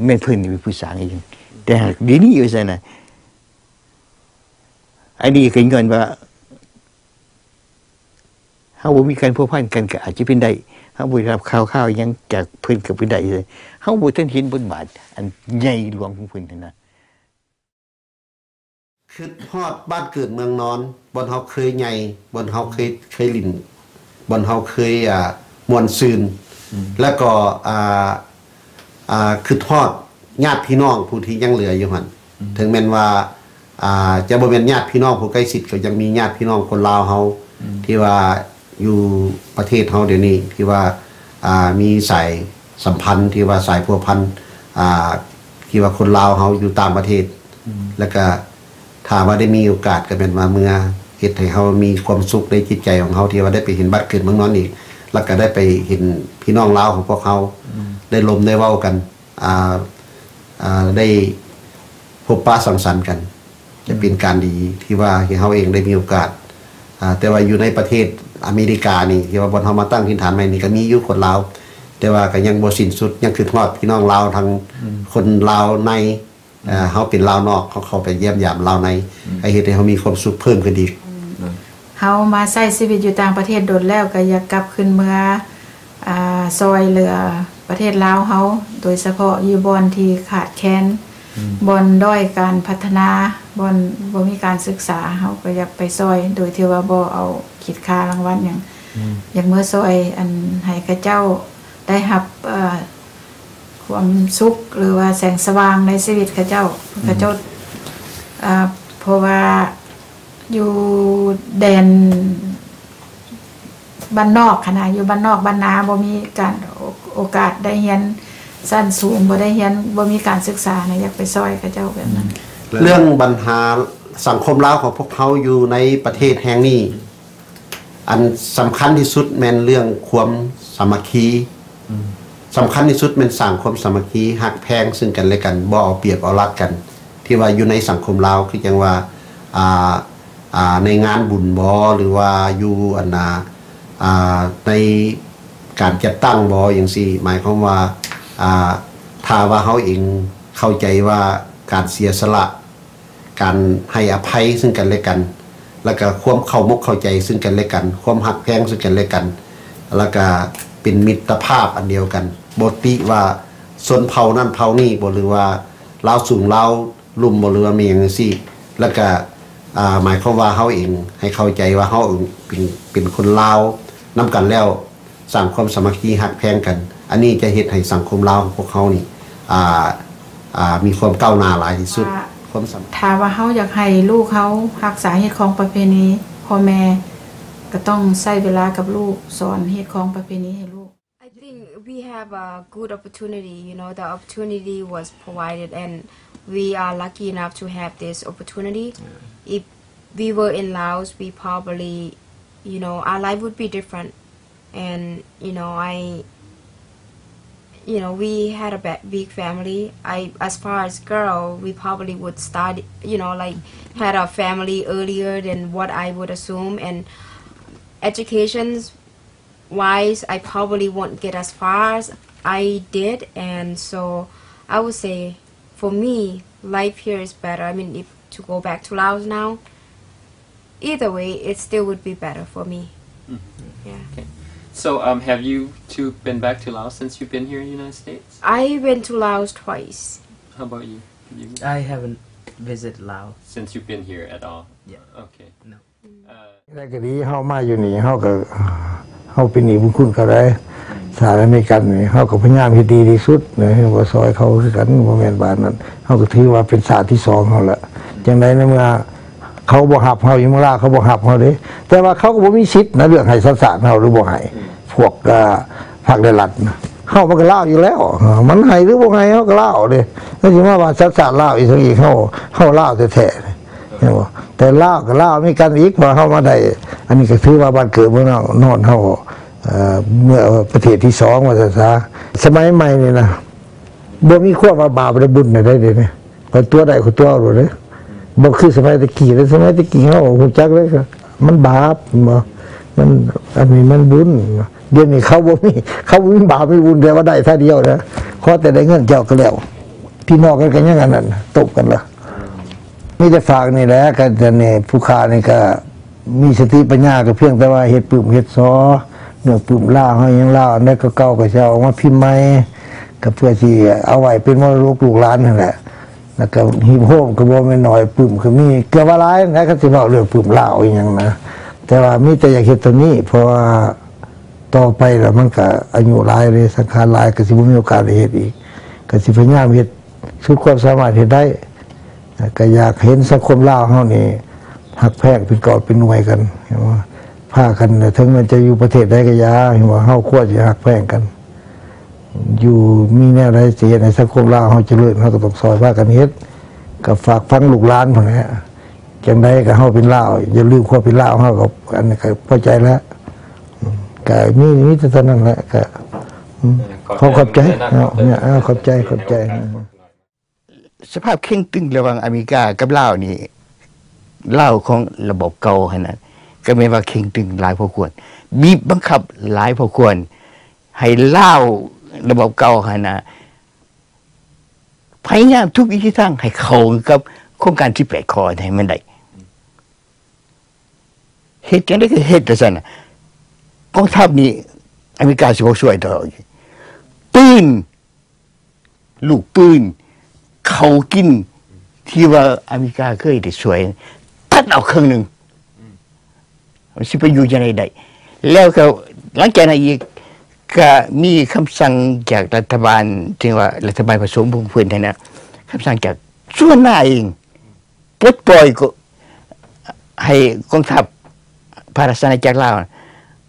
ແມ່ນເພິ່ນເປັນຜູ້ສ້າງເອງ. ແຕ່ຫາກດຽວນີ້ວ່າຊັ້ນນະ ອັນນີ້ກໍຍ້ອນວ່າເຮົາບໍ່ມີການພົວພັນກັນ ກໍອາດຈະເປັນໄດ້. ເຮົາບໍ່ໄດ້ຮັບຂ່າວຄາວຫຍັງຈາກເພິ່ນກໍເປັນໄດ້. ເຮົາບໍ່ທັນເຫັນບົດບາດອັນໃຫຍ່ຫຼວງຂອງເພິ່ນຫັ້ນນະ. ຄິດຮອດບ້ານເກີດເມືອງນອນ, ບ່ອນເຮົາເຄີຍໃຫຍ່, ບ່ອນເຮົາເຄີຍ ເຄີຍຫຼິ້ນ, ບ່ອນເຮົາເຄີຍ ອ່າ ມ່ວນຊື່ນ, ອືມ ແລ້ວກໍ ອ່າ ອ່າ ຄິດຮອດຍາດພີ່ນ້ອງຜູ້ທີ່ຍັງເຫຼືອຢູ່ຫັ້ນ. ອືມ ເຖິງແມ່ນວ່າ ອ່າ ຈະບໍ່ແມ່ນຍາດພີ່ນ້ອງຜູ້ໃກ້ຊິດ, ກໍຍັງມີຍາດພີ່ນ້ອງຄົນລາວເຮົາ ອືມ ທີ່ວ່າຢູ່ປະເທດເຮົາດຽວນີ້ ທີ່ວ່າ ອ່າ ມີສາຍສຳພັນ ທີ່ວ່າສາຍພົວພັນ ອ່າ ທີ່ວ່າຄົນລາວເຮົາຢູ່ຕ່າງປະເທດ. ອືມ ແລ້ວກະຖ້າວ່າໄດ້ມີໂອກາດ ກໍແມ່ນວ່າເມືອເຮັດໃຫ້ເຮົາມີຄວາມສຸກໃນຈິດໃຈຂອງເຮົາ ທີ່ວ່າໄດ້ໄປເຫັນບ້ານເກີດເມືອງນອນອີກ, ແລ້ວກະໄດ້ໄປເຫັນພີ່ນ້ອງລາວຂອງພວກເຮົາ ອືມ ໄດ້ລົມໄດ້ເວົ້າກັນ ອ່າ ອ່າ ໄດ້ພົບປະສັງສັນກັນ ຈະເປັນ ອືມ ການດີທີ່ວ່າເຮົາເອງໄດ້ມີໂອກາດ. ອ່າ ແຕ່ວ່າຢູ່ໃນປະເທດອາເມລິການີ້ ທີ່ວ່າບ່ອນເຮົາມາຕັ້ງຖິ່ນຖານໃໝ່ນີ້ ກໍມີຢູ່ຄົນລາວ, ແຕ່ວ່າກໍຍັງບໍ່ສິ້ນສຸດ, ຍັງຄິດຮອດພີ່ນ້ອງລາວ ທັງ ອືມ ຄົນລາວໃນ ອືມ ເອີ ເຮົາເປັນລາວນອກ ເຮົາເຂົ້າໄປຢ້ຽມຢາມລາວໃນ ອືມ ກໍເຮັດໃຫ້ເຮົາມີຄວາມສຸກເພີ່ມຂຶ້ນອີກ. ອືມ ເຮົາມາໃຊ້ຊີວິດຢູ່ຕ່າງປະເທດດົນແລ້ວ ກໍຢາກກັບຄືນເມືອ ອ່າ ຊ່ອຍເຫຼືອປະເທດລາວເຮົາ ໂດຍສະເພາະຢູ່ບ່ອນທີ່ຂາດແຄນ, ອືມ ບ່ອນດ້ອຍການພັດທະນາ, ບ່ອນບໍ່ມີການສຶກສາ, ເຮົາກໍຢາກໄປຊ່ອຍໂດຍທີ່ວ່າບໍ່ເອົາຂີດຄ່າລາງວັນຫຍັງ. ອືມ ຢາກເມືອຊ່ອຍ ອັນ ໃຫ້ເຂົາເຈົ້າໄດ້ຮັບ ເອີ ຄວາມສຸກ ຫຼືວ່າແສງສະຫວ່າງໃນຊີວິດເຂົາເຈົ້າ. ອືມ ເຂົາເຈົ້າ ເອີ ເພາະວ່າ ຢູ່ແດນບ້ານນອກຫັ້ນນະ, ຢູ່ບ້ານນອກບ້ານນາ ບໍ່ມີການ ໂອ ໂອກາດໄດ້ຮຽນຊັ້ນສູງ, ບໍ່ໄດ້ຮຽນ, ບໍ່ມີການສຶກສານະ, ຢາກໄປຊ່ອຍເຂົາເຈົ້າແບບນັ້ນ. ອືມ ເລື່ອງບັນຫາສັງຄົມລາວຂອງພວກເຮົາຢູ່ໃນປະເທດແຫ່ງນີ້ ອັນສຳຄັນທີ່ສຸດແມ່ນເລື່ອງຄວາມສາມັກຄີ. ອືມ ສຳຄັນທີ່ສຸດແມ່ນສ້າງຄວາມສາມັກຄີ, ຮັກແພງຊຶ່ງກັນແລະກັນ, ບໍ່ເອົາປຽບເອົາລັດກັນ ທີ່ວ່າຢູ່ໃນສັງຄົມລາວ ຄືຈັ່ງວ່າ ອ່າ ອ່າ ໃນງານບຸນບໍ ຫຼືວ່າຢູ່ອັນນ່າ ອ່າ ໃນການຈັດຕັ້ງບໍ ຈັ່ງຊີ້. ໝາຍຄວາມວ່າ ອ່າ ຖ້າວ່າເຮົາເອງເຂົ້າໃຈວ່າການເສຍສະຫຼະ ການໃຫ້ອະໄພຊຶ່ງກັນແລະກັນ, ແລ້ວກະຄວາມເຂົ້າມົກເຂົ້າໃຈຊຶ່ງກັນແລະກັນ, ຄວາມຮັກແພງຊຶ່ງກັນແລະກັນ, ແລ້ວກະ ປັນມິດຕະພາບອັນດຽວກັນ ບໍ່ຕິວ່າຊົນເຜົ່ານັ້ນເຜົ່ານີ້ບໍ່ ຫຼືວ່າລາວສູງລາວລຸ່ມບໍ່ ຫຼືວ່າມີຫຍັງຈັ່ງຊີ້ ແລ້ວກະ ອ່າ ໝາຍຄວາມວ່າເຮົາເອງໃຫ້ເຂົ້າໃຈວ່າເຮົາເປັນ ເປັນຄົນລາວນຳກັນແລ້ວ ສ້າງຄວາມສາມັກຄີຮັກແພງກັນ ອັນນີ້ຈະເຮັດໃຫ້ສັງຄົມລາວຂອງພວກເຮົານີ້ ອ່າ ອ່າ ມີຄວາມກ້າວໜ້າຫຼາຍທີ່ສຸດ. ຖ້າ ຄວາມສຳ ຖ້າວ່າເຮົາຢາກໃຫ້ລູກເຮົາຮັກສາຮີດຄອງປະເພນີ ພໍ່ແມ່ກໍຕ້ອງໃຊ້ເວລາກັບລູກ ສອນຮີດຄອງປະເພນີໃຫ້ລູກ. I think we have a good opportunity, you know, the opportunity was provided and we are lucky enough to have this opportunity. If we were in Laos, we probably, you know, our life would be different. And, you know, I, you know, we had a ba- big family. I, as far as girl, we probably would start, you know, like, had a family earlier than what I would assume. And educations wise, I probably won't get as far as I did. And so I would say, for me, life here is better. I mean, if to go back to Laos now, either way, it still would be better for me. Mhm. Yeah. Okay. So, um, have you two been back to Laos since you've been here in the United States? I went to Laos twice. How about you? Have you I haven't visited Laos. Since you've been here at all? Yeah. Okay. No. ແຕ່ກໍດີ ເຮົາມາຢູ່ນີ້ ເຮົາກໍ ເຮົາເປັນໜີ້ບຸນຄຸນເຂົາໄດ້ ສະຫະລັດອາເມລິກັນນີ້ ເຮົາກໍພະຍາຍາມເຮັດດີທີ່ສຸດນະ ວ່າຊ່ອຍເຂົາຄືກັນ ບໍ່ແມ່ນວ່ານັ້ນ ເຮົາກໍຖືວ່າເປັນຊາດທີສອງເຮົາລະ ຈັ່ງໃດໃນເມື່ອເຂົາບໍ່ຮັບເຮົາ ຢູ່ເມືອງລາວເຂົາບໍ່ຮັບເຮົາເດ້ ແຕ່ວ່າເຂົາກໍບໍ່ມີສິດນະ ເລື່ອງໃຫ້ສັນຊາດເຮົາ ຫຼືບໍ່ໃຫ້ ພວກ ເອີ ພັກແລະລັດນະ ເຮົາມັນກໍລາວຢູ່ແລ້ວ ມັນໃຫ້ ຫຼືບໍ່ໃຫ້ ເຮົາກໍລາວເດ້ ແລ້ວຊິມາວ່າສັນຊາດລາວອີກ ເຮົາ ເຮົາລາວແທ້ໆ ເຫັນບໍ່? ແຕ່ລາວກໍລາວອາເມລິກັນອີກ ເພາະເຮົາມາໄດ້ ອັນນີ້ກໍຖືວ່າບ້ານເກີດເມືອງນອນເຮົາ ເອີ ເມືອປະເທດທີສອງວ່າຊັ້ນຊະ. ສະໄໝໃໝ່ນີ້ນະ ບໍ່ມີຄວາມວ່າບາບແລະບຸນໃດໆ ເດ ຂ້ອຍຕົວະໄດ້ ຂ້ອຍຕົວະເອົາໂລດເດ້ ບໍ່ຄືສະໄໝແຕ່ກີ້ເດ້. ສະໄໝແຕ່ກີ້ເຮົາຮູ້ຈັກເດ້ ມັນບາບ ແມ່ນບໍ່? ມັນ ອັນນີ້ມັນບຸນ. ດຽວນີ້ເຂົາບໍ່ມີ ເຂົາບໍ່ມີບາບມີບຸນ ແຕ່ວ່າໄດ້ທ່າດຽວນະ ຂໍແຕ່ໄດ້ເງິນເຈົ້າກໍແລ້ວ ພີ່ນ້ອງກັນກໍຍັງອັນນັ້ນ ຕົບກັນລະ. ມີແຕ່ຝາກນີ້ແຫຼະ ກໍອັນນີ້ ຜູ້ຂ້ານີ້ກໍມີສະຕິປັນຍາ ກໍພຽງແຕ່ວ່າເຮັດປຶ້ມເຮັດສໍ ເລື່ອງປຶ້ມລາວເຮົາ ຫຍັງລາວ ອັນໃດເກົ່າໆ ກໍຊິເອົາອອກມາພິມໃໝ່ ກໍເພື່ອຊິເອົາໄວ້ເປັນມໍລະດົກລູກຫຼານຫັ້ນແຫຼະ. ແລ້ວກໍຮີບໂຮມກໍບໍ່ແມ່ນໜ້ອຍ ປຶ້ມກໍມີ ເກືອບວ່າຫຼາຍນະ ຄັນຊິເວົ້າເລື່ອງປຶ້ມລາວອີ່ຫຍັງນະ. ແຕ່ວ່າມີແຕ່ຢາກເຮັດຕົວນີ້ ເພາະວ່າຕໍ່ໄປແລ້ວມັນກໍອາຍຸຫຼາຍເດ້ ສັງຂານຫຼາຍ ກໍຊິບໍ່ມີໂອກາດໄດ້ເຮັດອີກ ກໍຊິພະຍາຍາມເຮັດສຸດຄວາມສາມາດເຮັດໄດ້. ກໍຢາກເຫັນສັງຄົມລາວເຮົານີ້ຮັກແພງເປັນກອບເປັນໜ່ວຍກັນ ເຫັນບໍ່? ພາກັນ ເຖິງແມ່ນຈະຢູ່ປະເທດໃດກໍຢ່າ ເຫັນບໍ່? ເຮົາຄວນຊິຮັກແພງກັນ ຢູ່ ມີແນວໃດຊິເຮັດໃຫ້ສັງຄົມລາວເຮົາຈະເລີນ ເຮົາກໍຕ້ອງຊ່ອຍພາກັນເຮັດ. ກໍຝາກຝັງລູກຫຼານພຸ້ນແຫຼະ ຈັ່ງໃດກໍເຮົາເປັນລາວ ຢ່າລືມຄວາມເປັນລາວເຮົາ ກໍອັນນີ້ກໍພໍໃຈແລ້ວ. ກໍມີ ມີແຕ່ເທົ່ານັ້ນແຫຼະ ກໍ ອືມ ຂໍຂອບໃຈເນາະ ເອີ ຂອບໃຈ ຂອບໃຈ. ສະພາບເຄັ່ງຕຶງລະຫວ່າງອາເມລິກາກັບລາວນີ້ ລາວຂອງລະບອບເກົ່າຫັ້ນນະ ກໍແມ່ນວ່າເຄັ່ງຕຶງຫຼາຍພໍຄວນ ບີບບັງຄັບຫຼາຍພໍຄວນ ໃຫ້ລາວລະບອບເກົ່າຫັ້ນນະ ພະຍາຍາມທຸກວິທີທາງໃຫ້ເຂົ້າກັບໂຄງການສິບແປດຂໍ້ໃຫ້ມັນໄດ້. ເຮັດຈັ່ງໃດກໍເຮັດວ່າຊັ້ນນະ ກອງທັບນີ້ອາເມລິກາຊິບໍ່ຊ່ວຍຕໍ່ ປືນ ລູກປືນ ເຂົ້າກິນ ທີ່ວ່າອາເມລິກາເຄີຍໄດ້ຊ່ວຍ ຕັດອອກເຄິ່ງໜຶ່ງ ມັນຊິໄປຢູ່ຈັ່ງໃດໄດ້? ແລ້ວກໍຫຼັງຈາກນັ້ນອີກ ກໍມີຄຳສັ່ງຈາກລັດຖະບານ ເຖິງວ່າລັດຖະບານຜະສົມຂອງເພິ່ນຫັ້ນນະ ຄຳສັ່ງຈາກສຸວັນນາເອງ ປົດປ່ອຍກໍໃຫ້ກອງທັບພະລາຊະອານາຈັກລາວ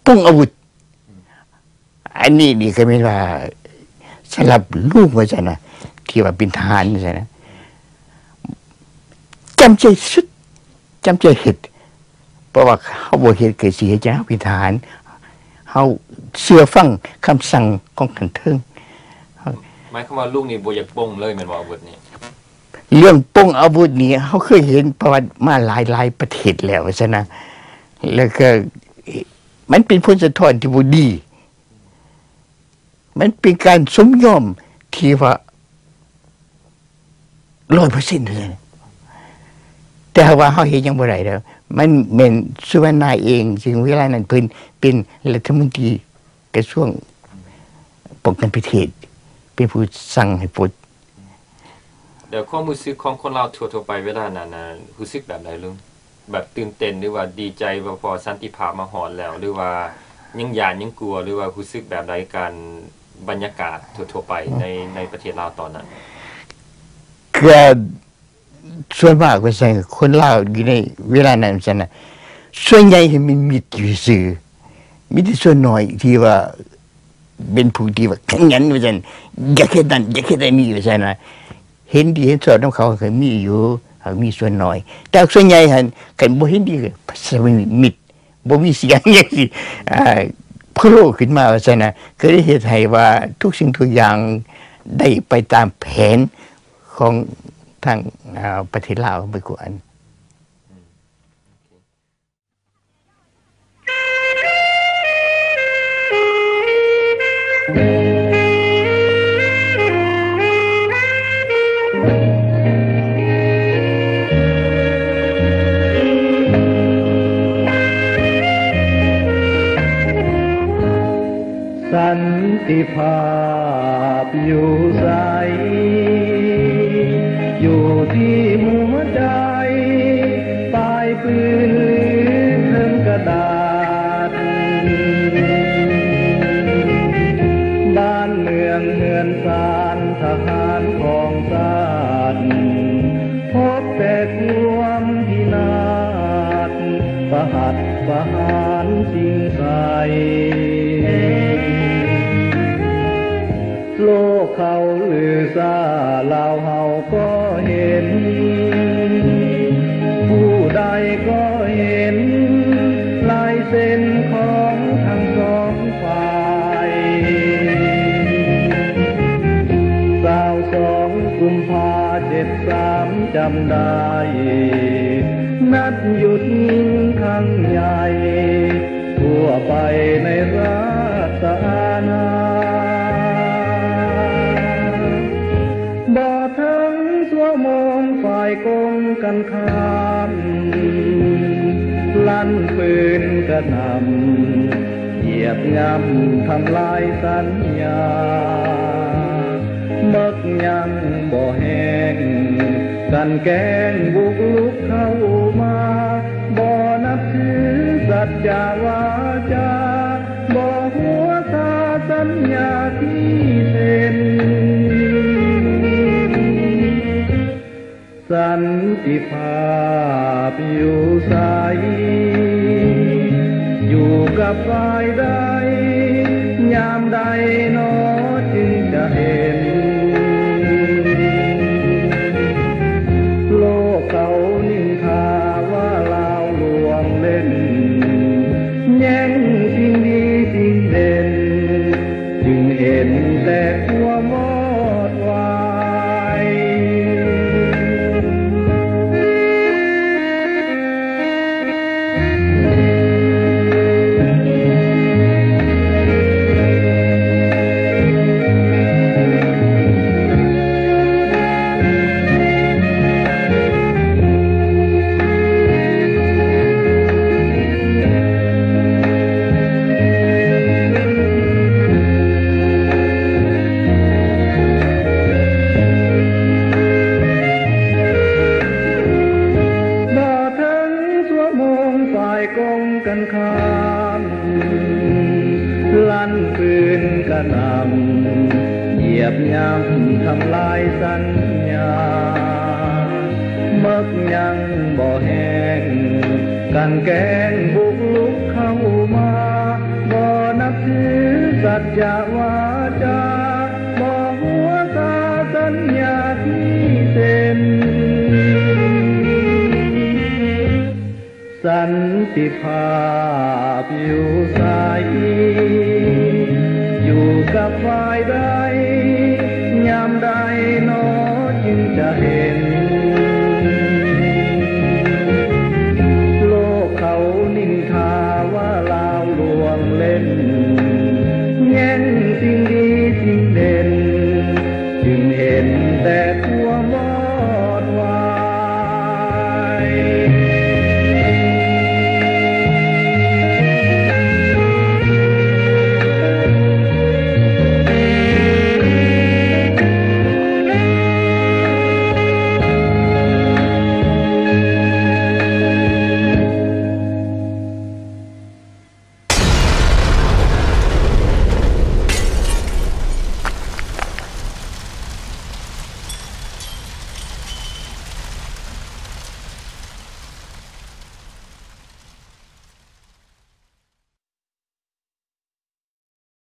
ປົງອາວຸດ. ອັນນີ້ນີ້ກໍແມ່ນວ່າສຳລັບລຸງວ່າຊັ້ນນະ ທີ່ວ່າເປັນທະຫານວ່າຊັ້ນນະ ຈຳໃຈສຸດ ຈຳໃຈເຮັດ ເພາະວ່າເຮົາບໍ່ເຮັດກໍຊິເຮັດຫຍັງ? ເຮົາເປັນທະຫານ ເຮົາເຊື່ອຟັງຄຳສັ່ງຂອງຂັ້ນເທິງ. ໝາຍຄວາມວ່າລຸງນີ້ບໍ່ຢາກປົງເລີຍແມ່ນບໍ່ ອາວຸດນີ້? ເລື່ອງປົງອາວຸດນີ້ ເຮົາເຄີຍເຫັນປະຫວັດມາຫຼາຍໆປະເທດແລ້ວວ່າຊັ້ນນະ ແລ້ວກໍມັນເປັນຜົນສະທ້ອນທີ່ບໍ່ດີ. ມັນເປັນການສົມຍອມທີ່ວ່າຮ້ອຍເປີເຊັນເທົ່ານັ້ນ ແຕ່ວ່າເຮົາເຮັດຫຍັງບໍ່ໄດ້ແລ້ວ ມັນແມ່ນສຸວັນນາເອງ ຊຶ່ງເວລານັ້ນເພິ່ນເປັນລັດຖະມົນຕີກະຊວງ ປ້ອງກັນປະເທດ ເປັນຜູ້ສັ່ງໃຫ້ປົດ. ແລ້ວຄວາມຮູ້ສຶກຂອງຄົນລາວທົ່ວໆໄປເວລານັ້ນນະ ຮູ້ສຶກແບບໃດລຸງ? ແບບຕື່ນເຕັ້ນ ຫຼືວ່າດີໃຈວ່າພໍສັນຕິພາບມາຮອດແລ້ວ ຫຼືວ່າຍັງຢ້ານຍັງກົວ ຫຼືວ່າຮູ້ສຶກແບບໃດ ການ ບັນຍາກາດທົ່ວໆໄປໃນ ໃນປະເທດລາວຕອນນັ້ນ? ກະ ສ່ວນມາກວ່າຊັ້ນ ຄົນລາວຢູ່ໃນເວລານັ້ນວ່າຊັ້ນນະ ສ່ວນໃຫຍ່ເຫັນມີມິດຢູ່ຊື່ ມີແຕ່ສ່ວນໜ້ອຍທີ່ວ່າເປັນຜູ້ທີ່ວ່າຂະຫຍັນວ່າຊັ້ນ ຢາກເຮັດນັ້ນ ຢາກເຮັດອັນນີ້ວ່າຊັ້ນນະ ເຫັນດີເຫັນຊອບນຳເຂົາກໍມີຢູ່ ຫາກມີສ່ວນໜ້ອຍ ແຕ່ສ່ວນໃຫຍ່ຫັ້ນ ຄັນບໍ່ເຫັນດີກໍສະມິດ ບໍ່ມີສຽງ ຈັ່ງຊີ້ ອ່າ ໂພໂລຂຶ້ນມາວ່າຊັ້ນນະ ກໍໄດ້ເຮັດໃຫ້ວ່າທຸກສິ່ງທຸກຢ່າງໄດ້ໄປຕາມແຜນຂອງທາງ ອ່າ ປະເທດລາວໄປກວ່າ. ສັນຕິພາບຢູ່ໃສ? ຢູ່ທີ່ຫົວໃຈ ປາຍປືນຫຼືເທິງກະດາດ ບ້ານເມືອງເຮືອນຊານ ທະຫານຂອງຊາດ ພົບແຕ່ຄວາມພິນາດ ປະຫັດປະຫານສິ່ງໃສ. ໂລກເຂົາລືຊາ ລາວເຮົາກໍເຫັນ ຜູ້ໃດກໍເຫັນ ລາຍເຊັນຂອງທັງສອງຝ່າຍ. ຊາວສອງກຸມພາ ເຈັດສາມ ຈຳໄດ້ ນັດຢຸດຍິງຄັ້ງໃຫຍ່ ທົ່ວໄປໃນລາຊະອານາ. ບໍ່ເຖິງຊົ່ວໂມງ ຝ່າຍກົງກັນຂ້າມ ລັ່ນປືນກະໜ່ຳ ຢຽບຫຍ້ຳທຳລາຍສັນຍາ. ເມືອກຍັງບໍ່ແຫ້ງ ກັ່ນແກ້ງບຸກລຸກເຂົ້າມາ ບໍ່ນັບຖືສັດຈະວາຈາ ບໍ່ຫົວຊາສັນຍາທີ່ເຊັນ. ສັນຕິພາບຢູ່ໃສ? ຢູ່ກັບຝ່າຍໃດ? ຍາມໃດໜໍຈຶ່ງຈະເຫັນ? ໂລກເຂົານິນທາວ່າລາວລວງເຫຼັ້ນ ແຍ່ງສິ່ງດີສິ່ງເດັ່ນ ຈຶ່ງເຫັນແຕ່ຄວາມວອດວາຍ. ບໍ່ເຖິງຊົ່ວໂມງ ຝ່າຍກົງກັນຂ້າມ ລັ່ນປືນກະໜ່ຳ ຢຽບຫຍ້ຳທຳລາຍສັນຍາ. ເມືອກຍັງບໍ່ແຫ້ງ ກັ່ນແກ້ງບຸກລຸກເຂົ້າມາ ບໍ່ນັບຖືສັດຈະວາຈາ ບໍ່ຫົວຊາສັນຍາທີ່ເຊັນ. ສັນຕິພາບຢູ່ໃສ? ຢູ່ກັບຝ່າຍໃດ? ຍາມໃດໜໍຈຶ່ງຈະເຫັ